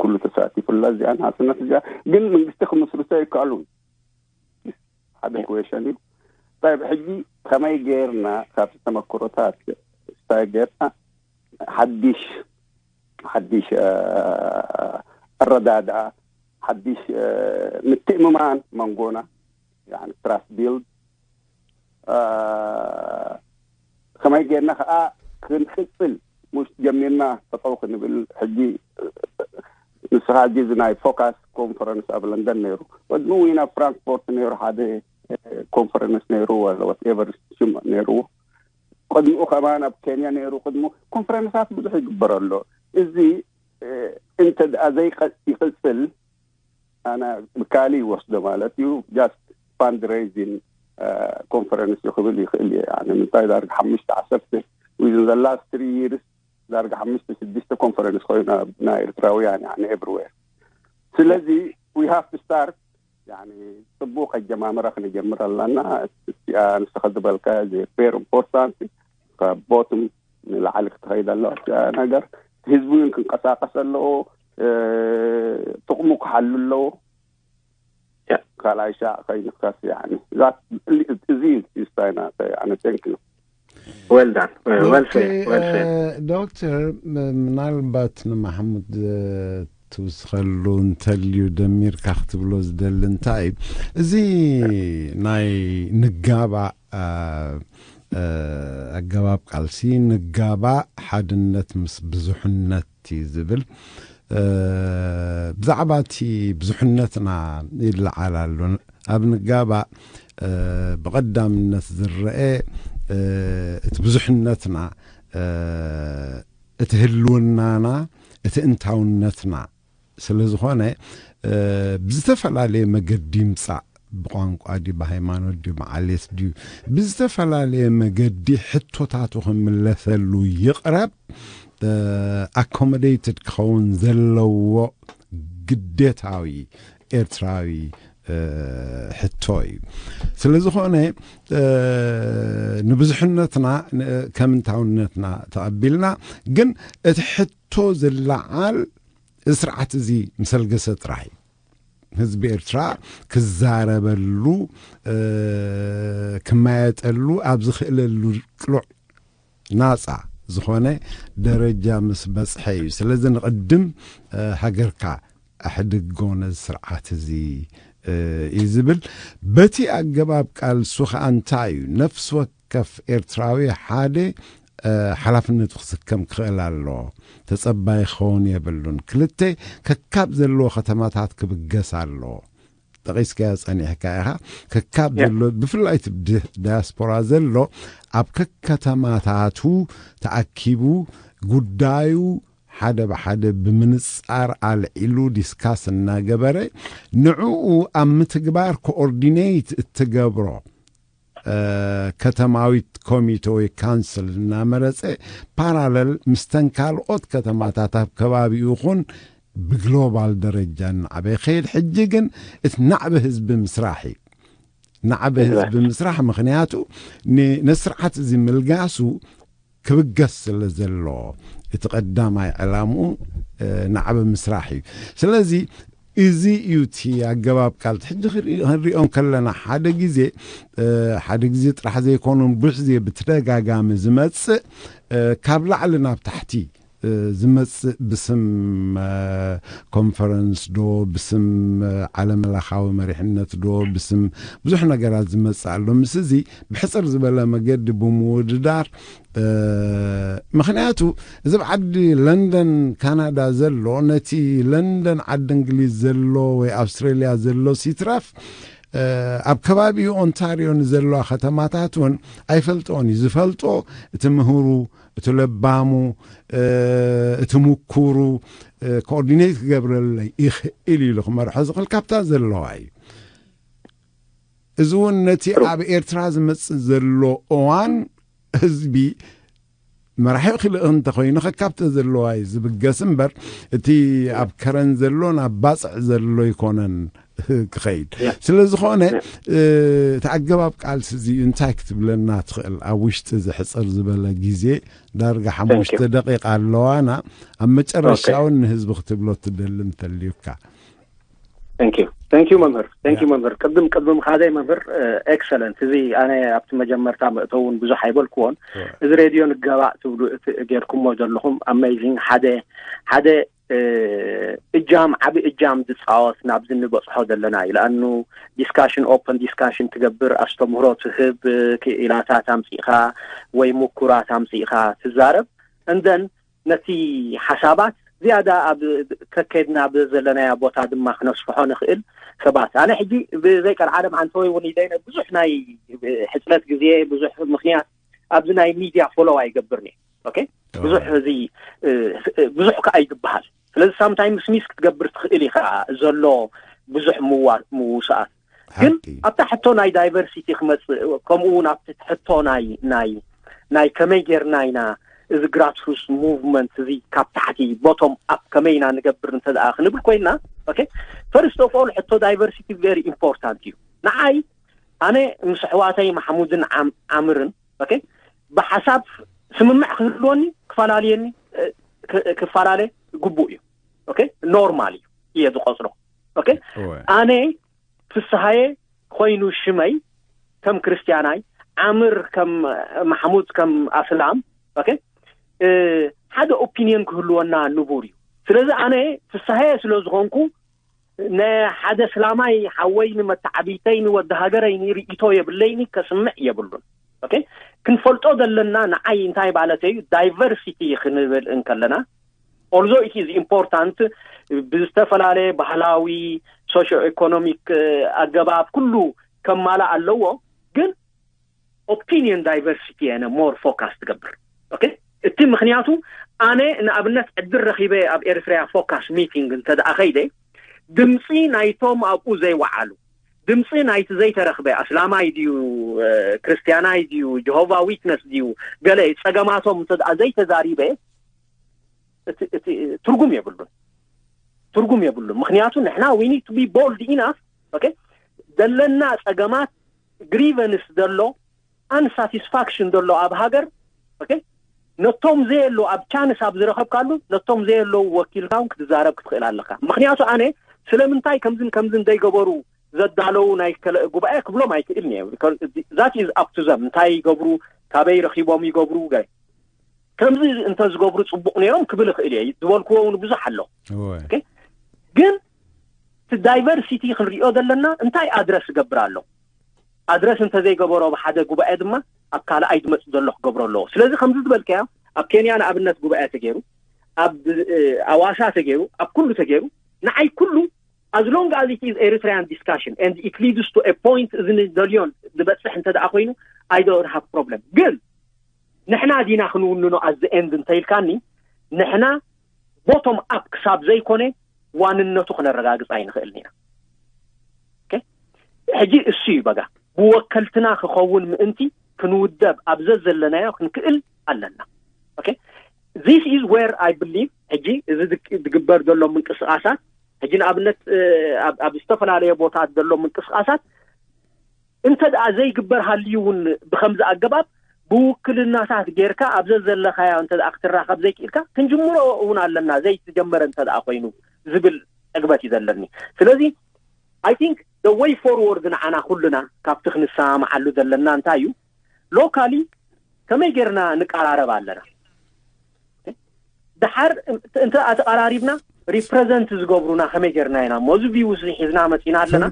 ኩሉ ተሳቲፉላ እዚኣ ናጽነት እዚኣ። ግን መንግስቲ ክምስርቶ ኣይከኣሉን። ሓደ ኩዌሽን እዩ። طيب ሕጂ ከመይ ጌርና ካብቲ ተመክሮታት እንታይ ጌርና ሓዲሽ ሓዲሽ ኣረዳድኣ ሓዲሽ ምትእምማን መንጎና ትራስት ቢልድ ከመይ ጌርና ከዓ ክንቅፅል ሙሽ ጀሚርና ጠጠው ክንብል ሕጂ ንስኻ ሕጂ እዚ ናይ ፎካስ ኮንፈረንስ ኣብ ለንደን ነይሩ። ቅድሚ እውን ኣብ ፍራንክፎርት ነይሩ ሓደ ኮንፈረንስ ነይሩ ወላ ወትኤቨር ሽም ነይሩ። ቅድሚኡ ከማን ኣብ ኬንያ ነይሩ። ቅድሚኡ ኮንፈረንሳት ብዙሕ ይግበር ኣሎ። እዚ እንተ ደኣ ዘይቀ- ይቕጽል ኣነ ብካሊ ይወስዶ ማለት እዩ። ጃስት ፋንድሬይዚን ኮንፈረንስ እዩ ክብል ይኽእል እየ። ምንታይ ዳርጋ ሓሙሽተ ዓሰርተ within the last three years ዳርጋ ሓሙሽተ ሽዱሽተ ኮንፈረንስ ኮይኑ ናይ ኤርትራውያን ያኒ ኤቭሪዌር። ስለዚ we have to start ያኒ ጽቡቕ ኣጀማምራ ክንጀምር ኣለና። እቲኣ ንስኻ ዝበልካ very important ካብ ቦትም ንላዕሊ ክትኸይድ ኣለዋ እቲኣ ነገር። ህዝቢ እውን ክንቀሳቀስ ኣለዎ። ጥቕሙ ክሓሉ ኣለዎ። ካልኣይ ሻዕ ከይንክሰስ ያኒ እዚ እዩ ስታይና ኣነ ቴንክ ዩ። Well done. Well said. Well said. ዶክተር ምናልባት ንማሕሙድ ትውስኸሉ እንተልዩ ደሚርካ ክትብሎ ዝደሊ እንታይ እዩ እዚ ናይ ንጋባእ ኣገባብ ቃልሲ ንጋባእ ሓድነት ምስ ብዙሕነት እዩ ዝብል። ብዛዕባ እቲ ብዙሕነትና ይለዓል ኣሎ። ኣብ ንጋባእ ብቐዳምነት ዝረአ እቲ ብዙሕነትና፣ እቲ ህልውናና፣ እቲ እንታውነትና ስለ ዝኾነ ብዝተፈላለየ መገዲ ይምጻእ፣ ብቋንቋ ድዩ፣ ብሃይማኖት ድዩ፣ ብዓሌት ድዩ፣ ብዝተፈላለየ መገዲ ሕቶታቱ ክምለሰሉ ይቕረብ። ኣኮሞዴትድ ክኸውን ዘለዎ ግዴታዊ ኤርትራዊ ሕቶ እዩ። ስለ ዝኾነ ንብዙሕነትና ከምንታውነትና ተቐቢልና፣ ግን እቲ ሕቶ ዝለዓል እዚ ስርዓት እዚ ምስ ኣልገሰ ጥራሕ እዩ ህዝቢ ኤርትራ ክዛረበሉ፣ እ፣ ክመያየጠሉ ኣብ ዝኽእለሉ ቅሉዕ ናጻ ዝኾነ ደረጃ ምስ በጽሐ እዩ። ስለዚ ንቕድም፣ እ፣ ሃገርካ ኣሕድጎ ነዚ ስርዓት እዚ፣ እ፣ እዩ ዝብል። በቲ ኣገባብ ቃልሱ ኸኣ እንታይ እዩ? ነፍሲ ወከፍ ኤርትራዊ ሓደ፣ እ፣ ሓላፍነቱ ክስከም ክኽእል ኣለዎ። ተጸባይ ክኸውን የብሉን። ክልተ፣ ከካብ ዘለዎ ከተማታት ክብገስ ኣለዎ። ጠቒስካዮ ጸኒሕካ ኢኻ። ከካብ ዘሎ፣ ብፍላይ እቲ ድ-፣ ዳያስፖራ ዘሎ፣ ኣብ ከከተማታቱ ተኣኪቡ ጉዳዩ ሓደ ብሓደ ብምንጻር ኣልዒሉ ዲስካስ እናገበረ ንዕኡ ኣብ ምትግባር ኮኦርዲኔት እትገብሮ፣ እ፣ ከተማዊት ኮሚቴ ወይ ካውንስል እናመረጸ ፓራለል ምስተን ካልኦት ከተማታት ኣብ ከባቢኡ ይኹን ብግሎባል ደረጃ እናዓበየ ይኸይድ። ሕጂ ግን እቲ ናዕቢ ህዝቢ ምስራሕ እዩ። ናዕቢ ህዝቢ ምስራሕ፣ ምኽንያቱ ን-፣ ነስርዓት እዚ ምልጋሱ ክብገስ ስለ ዘሎ፣ እቲ ቀዳማይ ዕላምኡ፣ እ፣ ናዕቢ ምስራሕ እዩ። ስለዚ እዚ እዩ እቲ ኣገባብ ቃልሲ። ሕጂ ክርኢ-፣ ክንሪኦም ከለና ሓደ ግዜ፣ እ፣ ሓደ ግዜ ጥራሕ ዘይኮኑን ብዙሕ ግዜ ብተደጋጋሚ ዝመጽእ፣ እ፣ ካብ ላዕሊ ናብ ታሕቲ፣ እ፣ ዝመጽእ ብስም፣ እ፣ ኮንፈረንስ ዶ፣ ብስም፣ እ፣ ዓለም ለኻዊ መሪሕነት ዶ፣ ብስም ብዙሕ ነገራት ዝመጽእ ኣሎ። ምስ እዚ ብሕጽር ዝበለ መገዲ ብምውድዳር፣ እ፣ ምኽንያቱ እዚ ኣብ ዓዲ ለንደን ካናዳ ዘሎ ነቲ ለንደን ዓዲ እንግሊዝ ዘሎ ወይ ኣውስትራልያ ዘሎ ሲትራፍ፣ እ፣ ኣብ ከባቢኡ ኦንታርዮ ንዘለዋ ከተማታት እውን ኣይፈልጦን እዩ። ዝፈልጦ እቲ ምሁሩ፣ እቲ ለባሙ፣ እ፣ እቲ ምኩሩ፣ እ፣ ኮኦርዲኔት ክገብረለይ ይኽእል ኢሉ ክመርሖ ዝኽእል ካብታ ዘለዋ እዩ። እዚ እውን ነቲ ኣብ ኤርትራ ዝመጽእ ዘሎ እዋን ህዝቢ መራሒ ክልእኽ እንተኾይኑ ከካብተ ዘለዋ እዩ ዝብገስ እምበር፣ እቲ ኣብ ከረን ዘሎ ናብ ባጽዕ ዘሎ ኣይኮነን ክኸይድ። ስለ ዝኾነ፣ እ፣ እቲ ኣገባብ ቃልሲ እዚ እንታይ ክትብለና ትኽእል? ኣብ ውሽጢ እዚ ሕጽር ዝበለ ግዜ፣ ዳርጋ ሓሙሽተ ደቂቃ ኣለዋና፣ ኣብ መጨረሻ እውን ንህዝቢ ክትብሎ ትደሊ እንተልዩካ። Thank you, thank you መምህር፣ thank you መምህር። ቅድም ቅድም ካደይ መምህር፣ ኤክሰለንት። እዚ ኣነ ኣብቲ መጀመርታ መእተውን ብዙሕ ኣይበልክዎን። እዚ ሬድዮ ንገባእ ትብሉ እቲ ጌርኩሞ ዘለኹም ኣሜዚንግ። ሓደ ሓደ፣ እ፣ እጃም፣ ዓቢ እጃም ዝጻወት ናብዚ ንበጽሖ ዘለና እዩ። ለኣኑ ዲስካሽን፣ ኦፕን ዲስካሽን ትገብር፣ ኣስተምህሮ ትህብ፣ ክኢላታት ኣምጺእኻ ወይ ምኩራት ኣምጺእኻ ትዛረብ፣ እንደን ነቲ ሓሳባት ዝያዳ ኣብ ከከድና ብዘለናያ ቦታ ድማ ክነስፍሖ ንኽእል ሰባት። ኣነ ሕጂ ብዘይ ቀልዓለም ኣንተ ወይ እውን ኢደይነ ብዙሕ ናይ ሕጽረት ግዜ፣ ብዙሕ ምኽንያት ኣብዚ ናይ ሚድያ ፎሎው ኣይገብርን እየ። ኦኬ፣ ብዙሕ እዚ፣ እ፣ ብዙሕ ከኣ ይግበሃል። ስለዚ ሳምታይምስ ሚስ ክትገብር ትኽእል ኢኻ ዘሎ ብዙሕ ምዋ-፣ ምውሳኣት። ግን ኣብታ ሕቶ ናይ ዳይቨርሲቲ ክመጽእ፣ ከምኡ እውን ኣብቲ ሕቶ ናይ፣ ናይ፣ ናይ ከመይ ጌርና ኢና እዚ ግራስሩስ ሙቭመንት እዚ ካብ ታሕቲ ቦቶም ኣፕ ከመይ ኢና ንገብር እንተ ደኣ ክንብል ኮይንና፣ ኦኬ፣ ፈርስት ኦፍ ኦል ሕቶ ዳይቨርሲቲ ቨሪ ኢምፖርታንት እዩ። ንዓይ፣ ኣነ ምስ ኣሕዋተይ ማሕሙድን ዓም-፣ ዓምርን፣ ኦኬ፣ ብሓሳብ ስምምዕ ክህልወኒ፣ ክፈላለየኒ፣ እ፣ ክ-፣ ክፈላለ ግቡእ እዩ። ኦኬ፣ ኖርማል እዩ፣ እየ ዝቆጽሮ። ኦኬ፣ ኣነ ፍስሃየ ኮይኑ ሽመይ ከም ክርስትያናይ፣ ዓምር ከም ማሕሙድ ከም ኣስላም፣ ኦኬ፣ እ፣ ሓደ ኦፒንየን ክህልወና ንቡር እዩ። ስለዚ ኣነ ፍስሃየ ስለ ዝኾንኩ፣ ንሓደ ስላማይ ሓወይኒ፣ መተዓብይተይኒ፣ ወዲ ሃገረይኒ ርእይቶ የብለይኒ፣ ከስምዕ የብሉን። ኦኬ፣ ክንፈልጦ ዘለና ንዓይ እንታይ ማለት እዩ ዳይቨርሲቲ ክንብል እንከለና፣ ኦልዞ ኢት ኢዝ ኢምፖርታንት፣ ብዝተፈላለየ ባህላዊ፣ ሶሽዮ ኢኮኖሚክ፣ እ፣ ኣገባብ ኩሉ ከማላእ ኣለዎ። ግን ኦፒኒየን ዳይቨርሲቲ እየ ሞር ፎካስ ትገብር። ኦኬ፣ እቲ ምኽንያቱ ኣነ ንኣብነት ዕድል ረኺበ ኣብ ኤርትራያ ፎካስ ሚቲንግ እንተ ደኣ ኸይደ፣ ድምፂ ናይቶም ኣብኡ ዘይወዓሉ፣ ድምፂ ናይቲ ዘይተረኽበ፣ ኣስላማይ ድዩ፣ እ፣ ክርስትያናይ ድዩ፣ ጀሆቫ ዊትነስ ድዩ፣ ገለ ጸገማቶም እንተ ደኣ ዘይተዛሪበ፣ እቲ፣ እቲ ትርጉም የብሉን፣ ትርጉም የብሉን። ምኽንያቱ ንሕና we need to be bold enough፣ ኦኬ፣ ዘለና ጸገማት፣ ግሪቨንስ ዘሎ፣ ኣንሳቲስፋክሽን ዘሎ ኣብ ሃገር፣ ኦኬ፣ ነቶም ዘየለዉ ኣብ ቻንስ ኣብ ዝረኸብካሉ ነቶም ዘየለዉ ወኪልካ እውን ክትዛረብ ክትኽእል ኣለካ። ምክንያቱ ኣነ ስለምንታይ ከምዝን ከምዝን ዘይገበሩ ዘዳለዉ ናይ ከለ ጉባኤ ክብሎም ኣይክእልን እየ። That is up to them። እንታይ ይገብሩ፣ ካበይ ረኺቦም ይገብሩ፣ ገ- ከምዚ እንተዝገብሩ ጽቡቕ ነይሮም ክብል እኽእል እየ። ዝበልክዎ እውን ብዙሕ ኣሎ። ግን እቲ ዳይቨርሲቲ ክንሪኦ ዘለና እንታይ ኣድረስ ይገብር ኣሎ? ኣድረስ እንተዘይገበሮ ብሓደ ጉባኤ ድማ ኣብ ካልኣይ ዝመጽእ ዘሎ ክገብሮ ኣለዎ። ስለዚ ከምዚ ዝበልካዮ ኣብ ኬንያ ንኣብነት ጉባኤ ተገይሩ፣ ኣብ ኣዋሳ ተገይሩ፣ ኣብ ኩሉ ተገይሩ፣ ንዓይ ኩሉ as long as it is Eritrean discussion and it leads to a point እዚ ንደልዮን ዝበጽሕ እንተ ደኣ ኮይኑ I don't have problem። ግን ንሕና ዲና ክንውንኖ at the end እንተኢልካኒ ንሕና bottom up ክሳብ ዘይኮነ ዋንነቱ ክነረጋግጽ ኣይንኽእልን ኢና። ሕጂ እሱ እዩ በጋ ብወከልትና ክኸውን ምእንቲ ክንውደብ ኣብ ዘዘለናዮ ክንክእል ኣለና። This is where I believe ሕጂ እዚ ዝግበር ዘሎ ምንቅስቃሳት ሕጂ ንኣብነት ኣብ ዝተፈላለየ ቦታት ዘሎ ምንቅስቃሳት እንተ ደኣ ዘይግበር ሃልዩ እውን ብከምዚ ኣገባብ ብውክልናታት ጌርካ ኣብ ዘዘለካዮ እንተ ደኣ ክትራኸብ ዘይክእልካ ክንጅምሮ እውን ኣለና ዘይተጀመረ እንተ ደኣ ኮይኑ ዝብል ዕግበት እዩ ዘለኒ። ስለዚ I think the way forward ንዓና ኩልና ካብቲ ክንሰማማዓሉ ዘለና እንታይ እዩ? ሎካሊ ከመይ ጌርና ንቀራረብ ኣለና? ድሓር እንተ ኣተቐራሪብና ሪፕረዘንት ዝገብሩና ከመይ ጌርና ኢና እሞ እዚ ቪውስ ሒዝና መፂና ኣለና?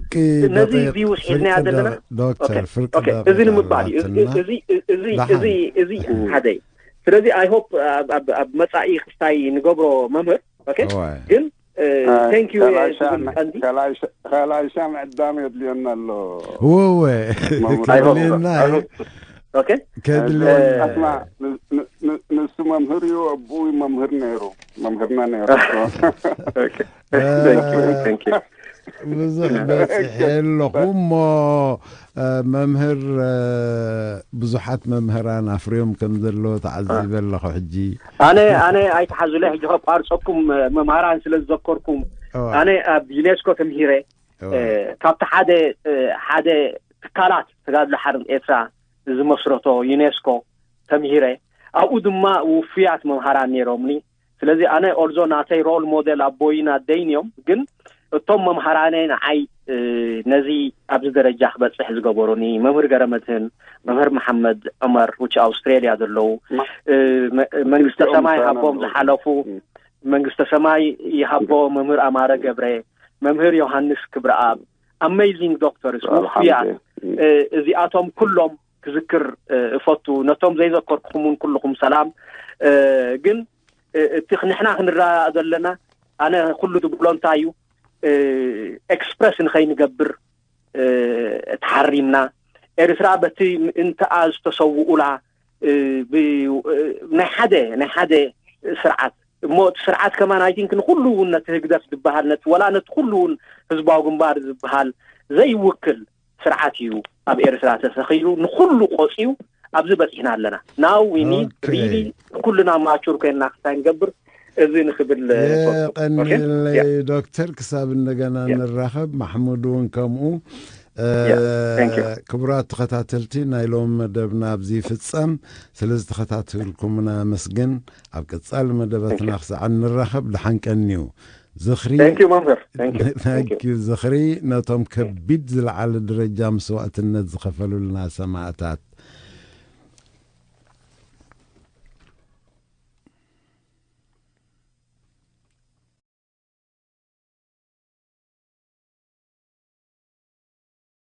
ነዚ ቪውስ ሒዝናያ ዘለና ዶክተር ፍርቂ እዚ ንምባል እዩ። እዚ ሓደ እዩ። ስለዚ I hope ኣብ መፃኢ ክስታይ ንገብሮ መምህር ግን ከላይሻ ምዕዳም የድልየና ኣሎ። ወወ ከድልየና ከድልየና ንሱ መምህር እዩ። ኣቦኡ መምህር ነይሩ፣ መምህርና ነይሩ። ብዙሕ በፂሐ ኣለኹ እሞ መምህር ብዙሓት መምህራን ኣፍርዮም ከም ዘለዎ ተዓዚበ ኣለኹ። ሕጂ ኣነ ኣነ ኣይትሓዙለይ ሕጂ ከቋርፀኩም መምሃራን ስለ ዝዘከርኩም ኣነ ኣብ ዩኔስኮ ተምሂረ ካብቲ ሓደ ሓደ ትካላት ተጋድሎ ሓርነት ኤርትራ ዝመስረቶ ዩኔስኮ ተምሂረ ኣብኡ ድማ ውፉያት መምሃራን ነይሮምኒ። ስለዚ ኣነ ኦልዞ ናተይ ሮል ሞዴል ኣቦይን ኣደይን እዮም። ግን እቶም መምሃራነይ ንዓይ ነዚ ኣብዚ ደረጃ ክበፅሕ ዝገበሩኒ መምህር ገረመድህን፣ መምህር መሓመድ ዑመር ውጭ ኣውስትሬሊያ ዘለዉ መንግስተ ሰማይ ሃቦም ዝሓለፉ መንግስተ ሰማይ ይሃቦ መምህር ኣማረ ገብረ፣ መምህር ዮሃንስ ክብረኣብ፣ ኣሜዚንግ ዶክተርስ ውፉያት እዚኣቶም ኩሎም ክዝክር እፈቱ። ነቶም ዘይዘከርኩኹም እውን ኩልኹም ሰላም። ግን እቲ ንሕና ክንረዳዳእ ዘለና ኣነ ኩሉ ዝብሎ እንታይ እዩ ኤክስፕረስ ንኸይንገብር ተሓሪምና ኤርትራ በቲ ምእንትኣ ዝተሰውኡላ ናይ ሓደ ናይ ሓደ ስርዓት እሞ እቲ ስርዓት ከማን I think ንኩሉ እውን ነቲ ህግደፍ ዝበሃል ነቲ ወላ ነቲ ኩሉ እውን ህዝባዊ ግንባር ዝበሃል ዘይውክል ስርዓት እዩ ኣብ ኤርትራ ተተኺሉ ንኩሉ ቆፅዩ ኣብዚ በፂሕና ኣለና። Now we need really ኩልና ማቹር ኮይንና ክስታይ ንገብር እዚ ንክብል የቐንየለይ ዶክተር። ክሳብ እንደገና ንራኸብ ማሕሙድ እውን ከምኡ። ክቡራት ተኸታተልቲ ናይ ሎሚ መደብና ኣብዚ ይፍጸም። ስለ ዝተኸታተልኩምና ኣመስግን። ኣብ ቀጻሊ መደባትና ክሳዕ ንራኸብ ደሓን ቀንዩ። ዝኽሪ Thank you መምህር። Thank you ዝኽሪ ነቶም ከቢድ ዝለዓለ ደረጃ መስዋእትነት ዝኸፈሉልና ሰማእታት።